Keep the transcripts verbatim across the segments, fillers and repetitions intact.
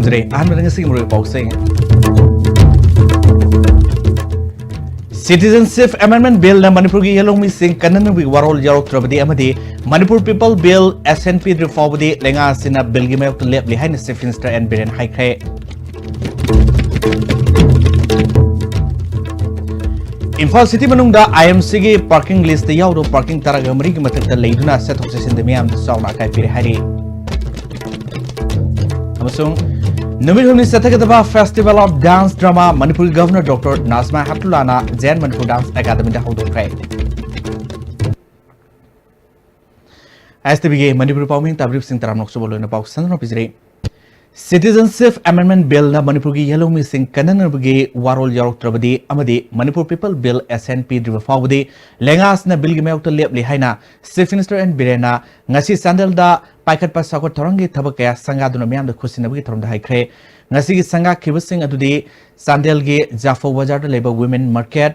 ꯖꯔꯦ꯫ ꯑꯍꯥꯟꯕꯗ ꯉꯁꯤꯒꯤ ꯃꯔꯨꯑꯣꯏꯕ ꯄꯥꯎꯁꯤꯡ꯫ Citizenship Amendment Bill ꯅ ꯃꯅꯤꯄꯨꯔꯒꯤ ꯌꯦꯜꯍꯧꯃꯤꯁꯤꯡ ꯀꯟꯅꯅꯕꯒꯤ ꯋꯥꯔꯣꯜ ꯌꯥꯎꯔꯛꯇ꯭ꯔꯕꯗꯤ ꯑꯃꯗꯤ ꯃꯅꯤꯄꯨꯔ People Bill ꯑꯦꯁꯦꯟ ꯄꯤꯗ꯭ꯔꯤ ꯐꯥꯎꯕꯗꯤ ꯂꯩꯉꯥꯛ ꯑꯁꯤꯅ ꯕꯤꯜꯒꯤ ꯃꯥꯌꯣꯛꯇ ꯂꯦꯞꯂꯤ ꯍꯥꯏꯅ Chief Minister ꯑꯦꯟ ꯕꯤꯔꯦꯟ ꯍꯥꯏꯈ꯭ꯔꯦ꯫ ꯏꯝꯐꯥꯜ ꯁꯤꯇꯤ ꯃꯅꯨꯡꯗ ꯑꯥꯏ ꯑꯦꯝ ꯁꯤꯒꯤ parking list ꯇ ꯌꯥꯎꯗꯕ parking ꯇꯔꯥꯒ ꯃꯔꯤꯒꯤ ꯃꯊꯛꯇ ꯂꯩꯗꯨꯅ ꯆꯠꯊꯣꯛ ꯆꯠꯁꯤꯟꯗ ꯃꯤꯌꯥꯝꯗ ꯆꯥꯎꯅ ꯑꯀꯥꯏ ꯄꯤꯔꯦ ꯍꯥꯏꯔꯤ꯫ ꯑꯃꯁꯨꯡ ꯅꯨꯃꯤꯠ ꯍꯨꯝꯅꯤ ꯆꯠꯊꯒꯗꯕ Festival of Dance Drama ꯃꯅꯤꯄꯨꯔꯒꯤ Governor Doctor ꯅꯥꯖꯃꯥ ꯍꯦꯞꯇꯨꯂꯥꯅ ꯖꯦꯟ ꯃꯅꯤꯄꯨꯔ Dance Academy ꯗ ꯍꯧꯗꯣꯛꯈ꯭ꯔꯦ꯫ ꯑꯥꯏ ꯑꯦꯁ ꯇꯤ ꯚꯤ ꯒꯤ ꯃꯅꯤꯄꯨꯔꯤ ꯄꯥꯎꯃꯤ ꯇꯥꯕꯤꯔꯤꯕꯁꯤꯡ ꯇꯔꯥꯝꯅ ꯑꯣꯛꯆꯕ ꯂꯣꯏꯅ ꯄꯥꯎ ꯁꯟꯗꯣꯛꯅ ꯄꯤꯖꯔꯤ꯫ Citizenship Amendment Bill ꯅ ꯃꯅꯤꯄꯨꯔꯒꯤ ꯌꯦꯜꯍꯧꯃꯤꯁꯤꯡ ꯀꯟꯅꯅꯕꯒꯤ ꯋꯥꯔꯣꯜ ꯌꯥꯎꯔꯛꯇ꯭ꯔꯕꯗꯤ ꯑꯃꯗꯤ ꯃꯅꯤꯄꯨꯔ People Bill ꯑꯦꯁꯦꯟ ꯄꯤꯗ꯭ꯔꯤꯕ ꯐꯥꯎꯕꯗꯤ ꯂꯩꯉꯥꯛ ꯑꯁꯤꯅ ꯕꯤꯜꯒꯤ ꯃꯥꯌꯣꯛꯇ ꯂꯦꯞꯂꯤ ꯍꯥꯏꯅ Chief Minister ꯑꯦꯟ ꯕꯤꯔꯦꯟꯅ ꯉꯁꯤ ꯆꯥꯟꯗꯦꯜꯗ ꯄꯥꯏꯈꯠꯄ ꯆꯥꯎꯈꯠ ꯊꯧꯔꯥꯡꯒꯤ ꯊꯕꯛ ꯀꯌꯥ ꯁꯪꯒꯥꯗꯨꯅ ꯃꯤꯌꯥꯝꯗ ꯈꯨꯠꯁꯤꯟꯅꯕꯒꯤ ꯊꯧꯔꯝꯗ ꯍꯥꯏꯈ꯭ꯔꯦ꯫ ꯉꯁꯤꯒꯤ ꯁꯪꯒꯥꯈꯤꯕꯁꯤꯡ ꯑꯗꯨꯗꯤ ꯆꯥꯟꯗꯦꯜꯒꯤ ꯖꯥꯐꯧ ꯕꯖꯥꯔꯗ ꯂꯩꯕ Women Market,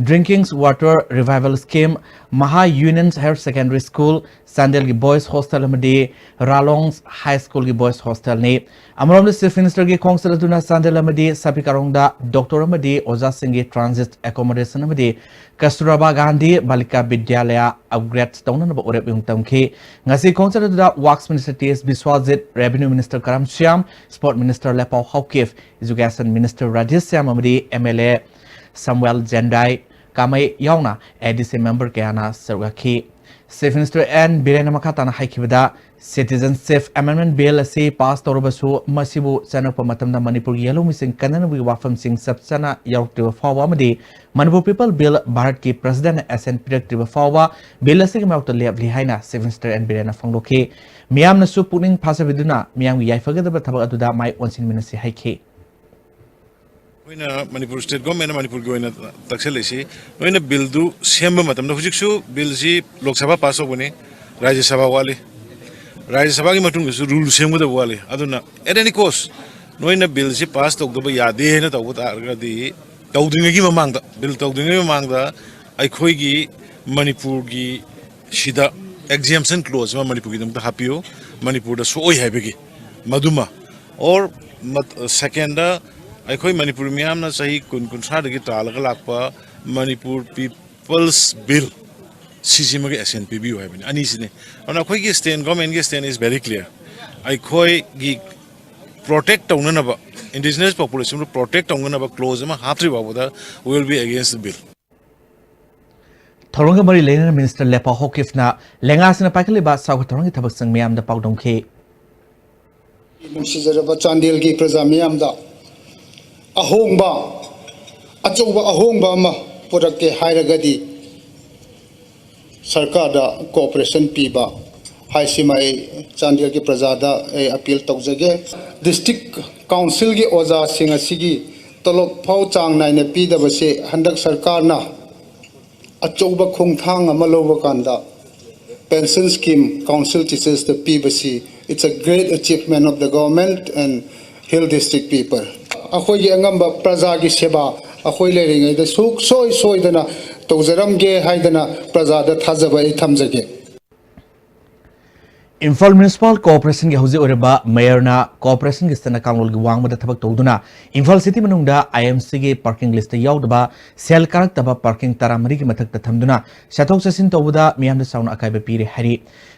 Drinking Water Revival Scheme, Maha Union Higher Secondary School, ꯆꯥꯟꯗꯦꯜꯒꯤ Boys Hostel ꯑꯃꯗꯤ ꯔꯥꯂꯣꯡ High School ꯒꯤ Boys Hostel ꯅꯤ꯫ ꯑꯃꯔꯣꯝꯗ Chief Minister ꯒꯤ ꯈꯣꯡꯆꯠ ꯑꯗꯨꯅ ꯆꯥꯟꯗꯦꯜ ꯑꯃꯗꯤ ꯁꯥꯄꯤꯀꯥꯔꯣꯡꯗ doctor ꯑꯃꯗꯤ ꯑꯣꯖꯥꯁꯤꯡꯒꯤ transit accommodation ꯑꯃꯗꯤ ꯀꯁꯇꯨꯔꯕꯥ ꯒꯥꯟꯙꯤ ꯕꯥꯂꯤꯀꯥ ꯕꯤꯗ꯭ꯌꯥꯂꯌꯥ upgrade ꯇꯧꯅꯅꯕ ꯋꯥꯔꯦꯞ ꯏꯍꯨꯟ ꯇꯝꯈꯤ꯫ ꯉꯁꯤ ꯈꯣꯡꯆꯠ ꯑꯗꯨꯗ Works Minister ꯇꯤ ꯑꯦꯁ ꯕꯤꯁ꯭ꯋꯥꯖꯤꯠ, Revenue Minister ꯀꯔꯝ Shyam, Sport Minister ꯂꯦꯄꯥꯎ Haokip, Education Minister Radhe Shyam ꯑꯃꯗꯤ ꯑꯦꯝ ꯑꯦꯜ ꯑꯦ ꯁꯝꯋꯦꯜ ꯖꯦꯟꯗꯥꯏ ꯀꯥꯃꯩ ꯌꯥꯎꯅ ꯑꯦ ꯗꯤ ꯁꯤ member ꯀꯌꯥꯅ ꯁꯔꯨꯛ ꯌꯥꯈꯤ꯫ Chief Minister ꯑꯦꯟ ꯕꯤꯔꯦꯟꯅ ꯃꯈꯥ ꯇꯥꯅ ꯍꯥꯏꯈꯤꯕꯗ, Citizenship Amendment Bill ꯑꯁꯤ pass ꯇꯧꯔꯕꯁꯨ, ꯃꯁꯤꯕꯨ ꯆꯠꯅꯔꯛꯄ ꯃꯇꯝꯗ ꯃꯅꯤꯄꯨꯔꯒꯤ ꯌꯦꯜꯍꯧꯃꯤꯁꯤꯡ ꯀꯟꯅꯅꯕꯒꯤ ꯋꯥꯐꯝꯁꯤꯡ ꯆꯞ ꯆꯥꯅ ꯌꯥꯎꯔꯛꯇ꯭ꯔꯤꯕ ꯐꯥꯎꯕ ꯑꯃꯗꯤ ꯃꯅꯤꯄꯨꯔ People Bill ꯚꯥꯔꯠꯀꯤ President ꯅ assent ꯄꯤꯔꯛꯇ꯭ꯔꯤꯕ ꯐꯥꯎꯕ bill ꯑꯁꯤꯒꯤ ꯃꯥꯌꯣꯛꯇ ꯂꯦꯞꯂꯤ ꯍꯥꯏꯅ Chief Minister ꯑꯦꯟ ꯕꯤꯔꯦꯟꯅ ꯐꯣꯡꯗꯣꯛꯈꯤ꯫ ꯃꯤꯌꯥꯝꯅꯁꯨ ꯄꯨꯛꯅꯤꯡ ꯐꯥꯖꯕꯤꯗꯨꯅ ꯃꯤꯌꯥꯝꯒꯤ ꯌꯥꯏꯐꯒꯗꯕ ꯊꯕꯛ ꯑꯗꯨꯗ ꯃꯥꯏ ꯑꯣꯟꯁꯤꯟꯃꯤꯟꯅꯁꯤ ꯍꯥꯏꯈꯤ꯫ ꯑꯩꯈꯣꯏꯅ ꯃꯅꯤꯄꯨꯔ state government ꯅ ꯃꯅꯤꯄꯨꯔꯒꯤ ꯑꯣꯏꯅ ꯇꯛꯁꯜꯂꯤꯁꯤ, ꯅꯣꯏꯅ bill ꯗꯨ ꯁꯦꯝꯕ ꯃꯇꯝꯗ, ꯍꯧꯖꯤꯛꯁꯨ bill ꯁꯤ ꯂꯣꯛ ꯁꯚꯥ pass ꯇꯧꯕꯅꯤ, ꯔꯥꯖ꯭ꯌ ꯁꯚꯥ ꯋꯥꯠꯂꯤ, ꯔꯥꯖ꯭ꯌ ꯁꯚꯥꯒꯤ ꯃꯇꯨꯡꯗꯁꯨ rule ꯁꯦꯝꯒꯗꯕ ꯋꯥꯠꯂꯤ꯫ ꯑꯗꯨꯅ at any cost ꯅꯣꯏꯅ bill ꯁꯤ pass ꯇꯧꯗꯕ ꯌꯥꯗꯦ ꯍꯥꯏꯅ ꯇꯧꯕ ꯇꯥꯔꯒꯗꯤ, ꯇꯧꯗ꯭ꯔꯤꯉꯩꯒꯤ ꯃꯃꯥꯡꯗ, bill ꯇꯧꯗ꯭ꯔꯤꯉꯩ ꯃꯃꯥꯡꯗ ꯑꯩꯈꯣꯏꯒꯤ ꯃꯅꯤꯄꯨꯔꯒꯤ ꯁꯤꯗ exemption clause ꯑꯃ ꯃꯅꯤꯄꯨꯔꯒꯤꯗꯃꯛꯇ ꯍꯥꯞꯄꯤꯌꯨ, ꯃꯅꯤꯄꯨꯔꯗ ꯁꯣꯛꯑꯣꯏ ꯍꯥꯏꯕꯒꯤ, ꯃꯗꯨꯃ, or ꯃꯠ-, ꯁꯦꯀꯦꯟꯗ, ꯑꯩꯈꯣꯏ ꯃꯅꯤꯄꯨꯔ ꯃꯤꯌꯥꯝꯅ ꯆꯍꯤ ꯀꯨꯟ ꯀꯨꯟꯊ꯭ꯔꯥꯗꯒꯤ ꯇꯥꯜꯂꯒ ꯂꯥꯛꯄ ꯃꯅꯤꯄꯨꯔ ꯄꯤꯄꯜꯁ ꯕꯤꯜ, ꯁꯤꯁꯤꯃꯒ ꯑꯦꯁꯦꯟ ꯄꯤꯕꯤꯌꯨ ꯍꯥꯏꯕꯅꯤ꯫ ꯑꯅꯤꯁꯤꯅꯤ꯫ ꯑꯗꯨꯅ ꯑꯩꯈꯣꯏꯒꯤ ꯁ꯭ꯇꯦꯟ, ꯒꯣꯔꯃꯦꯟꯒꯤ ꯁ꯭ꯇꯦꯟ is very clear꯫ ꯑꯩꯈꯣꯏꯒꯤ ꯄ꯭ꯔꯣꯇꯦꯛ ꯇꯧꯅꯅꯕ, ꯏꯟꯗꯤꯖꯤꯅꯁ ꯄꯣꯄꯨꯂꯦꯁꯟꯕꯨ ꯄ꯭ꯔꯣꯇꯦꯛ ꯇꯧꯅꯅꯕ ꯀ꯭ꯂꯣꯖ ꯑꯃ ꯍꯥꯞꯇ꯭ꯔꯤ ꯐꯥꯎꯕꯗ we will be against the bill꯫ ꯊꯧꯔꯝꯒ ꯃꯔꯤ ꯂꯩꯅꯅ ꯃꯤꯅꯤꯁꯇꯔ ꯂꯦꯄꯥ ꯍꯣꯀꯤꯐꯅ ꯂꯦꯉꯥꯁꯤꯡꯅ ꯄꯥꯏꯈꯠꯂꯤꯕ ꯆꯥꯎꯈꯠ ꯊꯧꯔꯥꯡꯒꯤ ꯊꯕꯛꯁꯤꯡ ꯃꯤꯌꯥꯝꯗ ꯄꯥꯎꯗꯝꯈꯤ꯫ ꯅꯨꯡꯁꯤꯖꯔꯕ ꯆꯥꯟꯗꯦꯜꯒꯤ ꯄ꯭ꯔꯖꯥ ꯃꯤꯌꯥꯝꯗ ꯑꯍꯣꯡꯕ, ꯑꯆꯧꯕ ꯑꯍꯣꯡꯕ ꯑꯃ ꯄꯨꯔꯛꯀꯦ ꯍꯥꯏꯔꯒꯗꯤ ꯁꯔꯀꯥꯔꯗ ꯀꯣꯑꯣꯄꯔꯦꯁꯟ ꯄꯤꯕ ꯍꯥꯏꯁꯤꯃ ꯑꯩ ꯆꯥꯟꯗꯦꯜꯒꯤ ꯄ꯭ꯔꯖꯥꯗ ꯑꯩ ꯑꯄꯤꯜ ꯇꯧꯖꯒꯦ꯫ ꯗꯤꯁꯇ꯭ꯔꯤꯛ ꯀꯥꯎꯟꯁꯤꯜꯒꯤ ꯑꯣꯖꯥꯁꯤꯡ ꯑꯁꯤꯒꯤ ꯇꯣꯂꯣꯞ ꯐꯥꯎ ꯆꯥꯡ ꯅꯥꯏꯅ ꯄꯤꯗꯕꯁꯤ ꯍꯟꯗꯛ ꯁꯔꯀꯥꯔꯅ ꯑꯆꯧꯕ ꯈꯣꯡꯊꯥꯡ ꯑꯃ ꯂꯧꯕ ꯀꯥꯟꯗ ꯄꯦꯟꯁꯟ ꯁ꯭ꯀꯤꯝ ꯀꯥꯎꯟꯁꯤꯜ ꯇꯤꯆꯔꯁꯇ ꯄꯤꯕꯁꯤ, it's a great achievement of the government and Hill District people꯫ ꯑꯩꯈꯣꯏꯒꯤ ꯑꯉꯝꯕ ꯄ꯭ꯔꯖꯥꯒꯤ ꯁꯦꯕꯥ ꯑꯩꯈꯣꯏ ꯂꯩꯔꯤꯉꯩꯗ ꯁꯨꯡꯁꯣꯏ ꯁꯣꯏꯗꯅ ꯇꯧꯖꯔꯝꯒꯦ ꯍꯥꯏꯗꯅ ꯄ꯭ꯔꯖꯥꯗ ꯊꯥꯖꯕ ꯑꯩ ꯊꯝꯖꯒꯦ꯫ ꯏꯝꯐꯥꯜ ꯃ꯭ꯌꯨꯅꯤꯁꯤꯄꯥꯜ ꯀꯣꯑꯣꯄꯔꯦꯁꯟꯒꯤ ꯍꯧꯖꯤꯛ ꯑꯣꯏꯔꯤꯕ ꯃꯦꯌꯔꯅ ꯀꯣꯑꯣꯄꯔꯦꯁꯟꯒꯤ ꯆꯠꯅ ꯀꯥꯡꯂꯣꯟꯒꯤ ꯋꯥꯡꯃꯗ ꯊꯕꯛ ꯇꯧꯗꯨꯅ ꯏꯝꯐꯥꯜ ꯁꯤꯇꯤ ꯃꯅꯨꯡꯗ ꯑꯥꯏ ꯑꯦꯝ ꯁꯤꯒꯤ ꯄꯥꯔꯀꯤꯡ ꯂꯤꯁꯇ ꯌꯥꯎꯗꯕ, ꯁꯦꯜ ꯀꯥꯔꯛꯇꯕ ꯄꯥꯔꯀꯤꯡ ꯇꯔꯥꯃꯔꯤꯒꯤ ꯃꯊꯛꯇ ꯊꯝꯗꯨꯅ ꯆꯠꯊꯣꯛ ꯆꯠꯁꯤꯟ ꯇꯧꯕꯗ ꯃꯤꯌꯥꯝꯗ ꯆꯥꯎꯅ ꯑꯀꯥꯏꯕ ꯄꯤꯔꯦ ꯍꯥꯏꯔꯤ꯫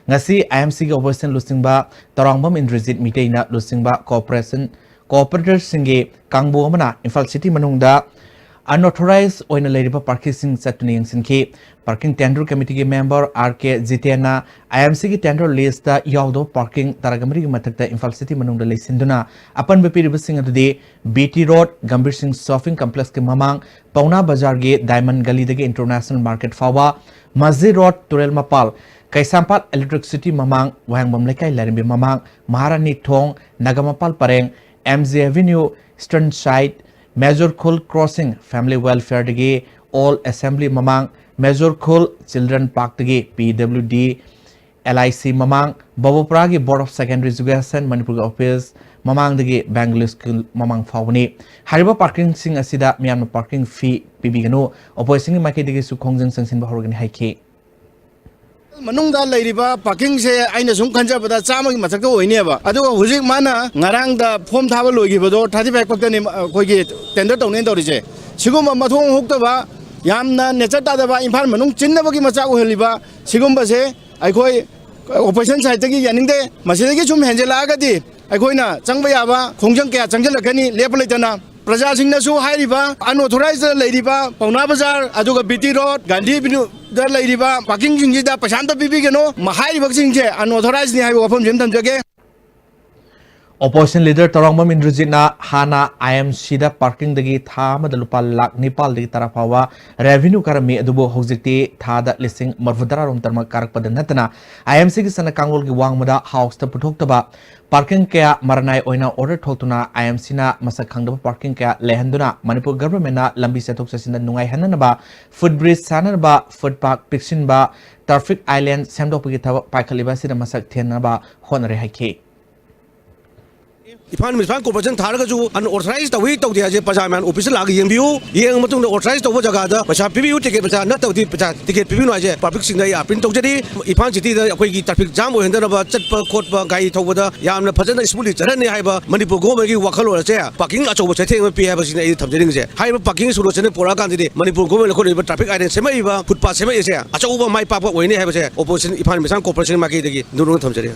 ꯉꯁꯤ ꯑꯥꯏ ꯑꯦꯝ ꯁꯤꯒꯤ ꯑꯣꯄꯣꯖꯤꯁꯟ ꯂꯨꯆꯤꯡꯕ ꯇꯔꯥꯡꯕꯝ ꯏꯟꯗ꯭ꯔꯖꯤꯠ ꯃꯤꯇꯩꯅ ꯂꯨꯆꯤꯡꯕ ꯀꯣꯑꯣꯄꯔꯦꯁꯟ, ꯀꯣꯑꯣꯄꯔꯦꯇꯔꯁꯤꯡꯒꯤ ꯀꯥꯡꯕꯨ ꯑꯃꯅ ꯏꯝꯐꯥꯜ ꯁꯤꯇꯤ ꯃꯅꯨꯡꯗ ꯑꯟꯑꯣꯊꯣꯔꯥꯏꯖ ꯑꯣꯏꯅ ꯂꯩꯔꯤꯕ ꯄꯥꯔꯀꯤꯡꯁꯤꯡ ꯆꯠꯇꯨꯅ ꯌꯦꯡꯁꯤꯟꯈꯤ꯫ ꯄꯥꯔꯀꯤꯡ ꯇꯦꯟꯗꯔ ꯀꯃꯤꯇꯤꯒꯤ ꯃꯦꯝꯕꯔ ꯑꯥꯔ ꯀꯦ ꯖꯤꯇꯦꯟꯅ ꯑꯥꯏ ꯑꯦꯝ ꯁꯤꯒꯤ ꯇꯦꯟꯗꯔ ꯂꯤꯁꯇ ꯌꯥꯎꯗꯕ ꯄꯥꯔꯀꯤꯡ ꯇꯔꯥꯒ ꯃꯔꯤꯒꯤ ꯃꯊꯛꯇ ꯏꯝꯐꯥꯜ ꯁꯤꯇꯤ ꯃꯅꯨꯡꯗ ꯂꯩꯁꯤꯟꯗꯨꯅ ꯑꯄꯟꯕ ꯄꯤꯔꯤꯕꯁꯤꯡ ꯑꯗꯨꯗꯤ ꯕꯤ ꯇꯤ ꯔꯣꯗ, ꯒꯝꯚꯤꯔ ꯁꯤꯡ ꯁꯣꯞꯄꯤꯡ ꯀꯝꯄ꯭ꯂꯦꯛꯁꯀꯤ ꯃꯃꯥꯡ, ꯄꯥꯎꯅꯥ ꯕꯖꯥꯔꯒꯤ ꯗꯥꯏꯃꯟ ꯒꯂꯤꯗꯒꯤ ꯏꯟꯇꯔꯅꯦꯁꯅꯦꯜ ꯃꯥꯔꯀꯦꯠ ꯐꯥꯎꯕ, ꯃꯁꯖꯤꯗ ꯔꯣꯗ, ꯇꯨꯔꯦꯜ ꯃꯄꯥꯜ, ꯀꯩꯁꯥꯝꯄꯥꯠ ꯏꯂꯦꯛꯇ꯭ꯔꯤꯛꯁꯤꯇꯤ ꯃꯃꯥꯡ, ꯋꯥꯍꯦꯡꯕꯝ ꯂꯩꯀꯥꯏ ꯂꯥꯏꯔꯦꯝꯕꯤ ꯃꯃꯥꯡ, ꯃꯍꯥꯔꯥꯅꯤ ꯊꯣꯡ, ꯅꯥꯒꯥꯃꯄꯥꯜ ꯄꯔꯦꯡ, M G avenue, eastern side, major Khul crossing, family ꯋꯦꯜꯐꯤꯌꯔꯗꯒꯤ ꯑꯣꯜ ꯑꯦꯁꯦꯝꯕ꯭ꯂꯤ ꯃꯃꯥꯡ, ꯃꯦꯖꯣꯔ ꯈꯨꯜ ꯆꯤꯜꯗ꯭ꯔꯦꯟ ꯄꯥꯔꯛꯇꯒꯤ P W D, L I C ꯃꯃꯥꯡ, ꯕꯕꯣꯄꯨꯔꯥꯒꯤ ꯕꯣꯔꯗ ꯑꯣꯐ ꯁꯦꯀꯦꯟꯗꯔꯤ ꯏꯖꯨꯀꯦꯁꯟ ꯃꯅꯤꯄꯨꯔꯒꯤ ꯑꯣꯐꯤꯁ ꯃꯃꯥꯡꯗꯒꯤ ꯕꯦꯡꯒꯂꯤ ꯁ꯭ꯀꯨꯜ ꯃꯃꯥꯡ ꯐꯥꯎꯕꯅꯤ꯫ ꯍꯥꯏꯔꯤꯕ ꯄꯥꯔꯀꯤꯡꯁꯤꯡ ꯑꯁꯤꯗ ꯃꯤꯌꯥꯝꯅ ꯄꯥꯔꯀꯤꯡ ꯐꯤ ꯄꯤꯕꯤꯒꯅꯨ꯫ ꯑꯣꯄꯣꯖꯤꯁꯟꯒꯤ ꯃꯥꯏꯀꯩꯗꯒꯤꯁꯨ ꯈꯣꯡꯖꯪ ꯆꯪꯁꯤꯟꯕ ꯍꯧꯔꯒꯅꯤ ꯍꯥꯏꯈꯤ꯫ ꯃꯅꯨꯡꯗ ꯂꯩꯔꯤꯕ ꯄꯥꯔꯀꯤꯡꯁꯦ ꯑꯩꯅ ꯁꯨꯝ ꯈꯟꯖꯕꯗ ꯆꯥꯝꯃꯒꯤ ꯃꯊꯛꯇ ꯑꯣꯏꯅꯦꯕ꯫ ꯑꯗꯨꯒ ꯍꯧꯖꯤꯛ ꯃꯥꯅ ꯉꯔꯥꯡꯗ ꯐꯣꯝ ꯊꯥꯕ ꯂꯣꯏꯈꯤꯕꯗꯣ ꯊꯥꯔꯇꯤ ꯐꯥꯏꯚ ꯈꯛꯇꯅꯤ ꯑꯩꯈꯣꯏꯒꯤ ꯇꯦꯟꯗꯔ ꯇꯧꯅꯦꯅ ꯇꯧꯔꯤꯁꯦ꯫ ꯁꯤꯒꯨꯝꯕ ꯃꯊꯣꯡ ꯍꯨꯛꯇꯕ, ꯌꯥꯝꯅ ꯅꯦꯆꯔ ꯇꯥꯗꯕ, ꯏꯝꯐꯥꯜ ꯃꯅꯨꯡ ꯆꯤꯟꯅꯕꯒꯤ ꯃꯆꯥꯛ ꯑꯣꯏꯍꯜꯂꯤꯕ ꯁꯤꯒꯨꯝꯕꯁꯦ ꯑꯩꯈꯣꯏ ꯑꯣꯄꯣꯖꯤꯁꯟ ꯁꯥꯏꯠꯇꯒꯤ ꯌꯥꯅꯤꯡꯗꯦ꯫ ꯃꯁꯤꯗꯒꯤ ꯁꯨꯝ ꯍꯦꯟꯖꯜꯂꯛꯑꯒꯗꯤ ꯑꯩꯈꯣꯏꯅ ꯆꯪꯕ ꯌꯥꯕ ꯈꯣꯡꯖꯪ ꯀꯌꯥ ꯆꯪꯁꯤꯜꯂꯛꯀꯅꯤ ꯂꯦꯞꯄ ꯂꯩꯇꯅ꯫ ꯄ꯭ꯔꯖꯥꯁꯤꯡꯅꯁꯨ ꯍꯥꯏꯔꯤꯕ ꯑꯟꯑꯣꯊꯣꯔꯥꯏꯖꯗ ꯂꯩꯔꯤꯕ ꯄꯥꯎꯅꯥ ꯕꯖꯥꯔ ꯑꯗꯨꯒ ꯕꯤ ꯇꯤ ꯔꯣꯗ, ꯒꯥꯟꯙꯤ ꯑꯦꯚꯦꯅ꯭ꯌꯨꯗ ꯂꯩꯔꯤꯕ ꯄꯥꯔꯀꯤꯡꯁꯤꯡꯁꯤꯗ ꯄꯩꯁꯥ ꯑꯝꯇ ꯄꯤꯕꯤꯒꯅꯨ꯫ ꯃ-, ꯍꯥꯏꯔꯤꯕꯁꯤꯡꯁꯦ ꯑꯟꯑꯣꯊꯣꯔꯥꯏꯖꯅꯤ ꯍꯥꯏꯕ ꯋꯥꯐꯝꯁꯤ ꯑꯃ ꯊꯝꯖꯒꯦ꯫ ꯑꯣꯄꯣꯖꯤꯁꯟ ꯂꯤꯗꯔ ꯇꯔꯥꯡꯕꯝ ꯏꯟꯗ꯭ꯔꯖꯤꯠꯅ ꯍꯥꯟꯅ ꯑꯥꯏ ꯑꯦꯝ ꯁꯤꯗ ꯄꯥꯔꯀꯤꯡꯗꯒꯤ ꯊꯥ ꯑꯃꯗ ꯂꯨꯄꯥ ꯂꯥꯈ ꯅꯤꯄꯥꯜꯗꯒꯤ ꯇꯔꯥ ꯐꯥꯎꯕ ꯔꯦꯚꯤꯅ꯭ꯌꯨ ꯀꯥꯔꯝꯃꯤ, ꯑꯗꯨꯕꯨ ꯍꯧꯖꯤꯛꯇꯤ ꯊꯥꯗ ꯂꯤꯁꯤꯡ ꯃꯔꯤꯐꯨꯇꯔꯥꯔꯣꯝꯇꯃꯛ ꯀꯥꯔꯛꯄꯗ ꯅꯠꯇꯅ ꯑꯥꯏ ꯑꯦꯝ ꯁꯤꯒꯤ ꯆꯠꯅ ꯀꯥꯡꯂꯣꯟꯒꯤ ꯋꯥꯡꯃꯗ ꯍꯥꯎꯁꯇ ꯄꯨꯊꯣꯛꯇꯕ, ꯄꯥꯔꯀꯤꯡ ꯀꯌꯥ ꯃꯔꯅꯥꯏ ꯑꯣꯏꯅ ꯑꯣꯔꯗꯔ ꯊꯣꯛꯇꯨꯅ ꯑꯥꯏ ꯑꯦꯝ ꯁꯤꯅ ꯃꯁꯛ ꯈꯪꯗꯕ ꯄꯥꯔꯀꯤꯡ ꯀꯌꯥ ꯂꯩꯍꯟꯗꯨꯅ ꯃꯅꯤꯄꯨꯔ ꯒꯚꯔꯟꯃꯦꯟꯠꯅ ꯂꯝꯕꯤ ꯆꯠꯊꯣꯛ ꯆꯠꯁꯤꯟꯗ ꯅꯨꯡꯉꯥꯏꯍꯟꯅꯅꯕ ꯐꯨꯠ ꯕ꯭ꯔꯤꯖ ꯁꯥꯅꯅꯕ, ꯐꯨꯠ ꯄꯥꯊ ꯄꯤꯛꯁꯤꯟꯕ, ꯇ꯭ꯔꯥꯐꯤꯛ ꯑꯥꯏꯂꯦꯟ ꯁꯦꯝꯗꯣꯛꯄꯒꯤ ꯊꯕꯛ ꯄꯥꯏꯈꯠꯂꯤꯕ ꯑꯁꯤꯗ ꯃꯁꯛ ꯊꯦꯟꯅꯕ ꯍꯣꯠꯅꯔꯦ ꯍꯥꯏꯈꯤ꯫ ꯏꯝꯐꯥꯜ ꯃ꯭ꯌꯨꯅꯤꯁꯤꯄꯥꯜ ꯀꯣꯔꯄꯣꯔꯦꯁꯟ ꯊꯥꯔꯒꯁꯨ ꯑꯟꯑꯣꯊꯣꯔꯥꯏꯖ ꯇꯧꯏ ꯇꯧꯗꯦ ꯍꯥꯏꯁꯦ ꯄ꯭ꯔꯖꯥ ꯃꯌꯥꯝ ꯑꯣꯐꯤꯁꯇ ꯂꯥꯛꯑꯒ ꯌꯦꯡꯕꯤꯌꯨ꯫ ꯌꯦꯡꯉ ꯃꯇꯨꯡꯗ ꯑꯣꯊꯣꯔꯥꯏꯖ ꯇꯧꯕ ꯖꯒꯥꯗ ꯄꯩꯁꯥ ꯄꯤꯕꯤꯌꯨ, ꯇꯤꯀꯦꯠ ꯄꯩꯁꯥ ꯅꯠꯇꯕꯗꯤ ꯄꯩꯁꯥ ꯇꯤꯀꯦꯠ ꯄꯤꯕꯤꯌꯨ ꯍꯥꯏꯁꯦ ꯄꯕ꯭ꯂꯤꯛꯁꯤꯡꯗ ꯑꯩ ꯑꯄꯤꯜ ꯇꯧꯖꯔꯤ꯫ ꯏꯝꯐꯥꯜ ꯁꯤꯇꯤꯗ ꯑꯩꯈꯣꯏꯒꯤ ꯇ꯭ꯔꯥꯐꯤꯛ ꯖꯥꯝ ꯑꯣꯏꯍꯟꯗꯅꯕ ꯆꯠꯄ ꯈꯣꯠꯄ ꯒꯥꯔꯤ ꯊꯧꯕꯗ ꯌꯥꯝꯅ ꯐꯖꯅ ꯁ꯭ꯃꯨꯠꯂꯤ ꯆꯠꯍꯟꯅꯤ ꯍꯥꯏꯕ ꯃꯅꯤꯄꯨꯔ ꯒꯣꯚꯔꯟꯃꯦꯟꯠꯀꯤ ꯋꯥꯈꯜꯂꯣꯟ ꯑꯁꯦ ꯄꯥꯔꯀꯤꯡ ꯑꯆꯧꯕ ꯆꯩꯊꯦꯡ ꯑꯃ ꯄꯤ ꯍꯥꯏꯕꯁꯤꯅ ꯑꯩꯅ ꯊꯝꯖꯅꯤꯡꯉꯤꯁꯦ꯫ ꯍꯥꯏꯔꯤꯕ ꯄꯥꯔꯀꯤꯡ ꯁꯣꯂꯨꯁꯟꯁꯦ ꯄꯨꯔꯛꯑꯀꯥꯟꯗꯗꯤ ꯃꯅꯤꯄꯨꯔ ꯒꯣꯚꯔꯟꯃꯦꯟꯠꯅ ꯂꯧꯈꯠꯂꯤꯕ ꯇ꯭ꯔꯥꯐꯤꯛ ꯑꯥꯏꯂꯦꯟ ꯁꯦꯝꯃꯛꯏꯕ, ꯐꯨꯠ ꯄꯥꯊ ꯁꯦꯝꯃꯛꯏꯁꯦ ꯑꯆꯧꯕ ꯃꯥꯏ ꯄꯥꯛꯄ ꯑꯣꯏꯅꯤ ꯍꯥꯏꯕꯁꯦ ꯑꯣꯄꯣꯖꯤꯁꯟ ꯏꯝꯐꯥꯜ ꯃ꯭ꯌꯨꯅꯤꯁꯤꯄꯥꯜ ꯀꯣꯔꯄꯣꯔꯦꯁꯟ ꯃꯥꯏꯀꯩꯗꯒꯤ ꯅꯨꯡꯗꯨꯅ ꯊꯝꯖꯔꯤ꯫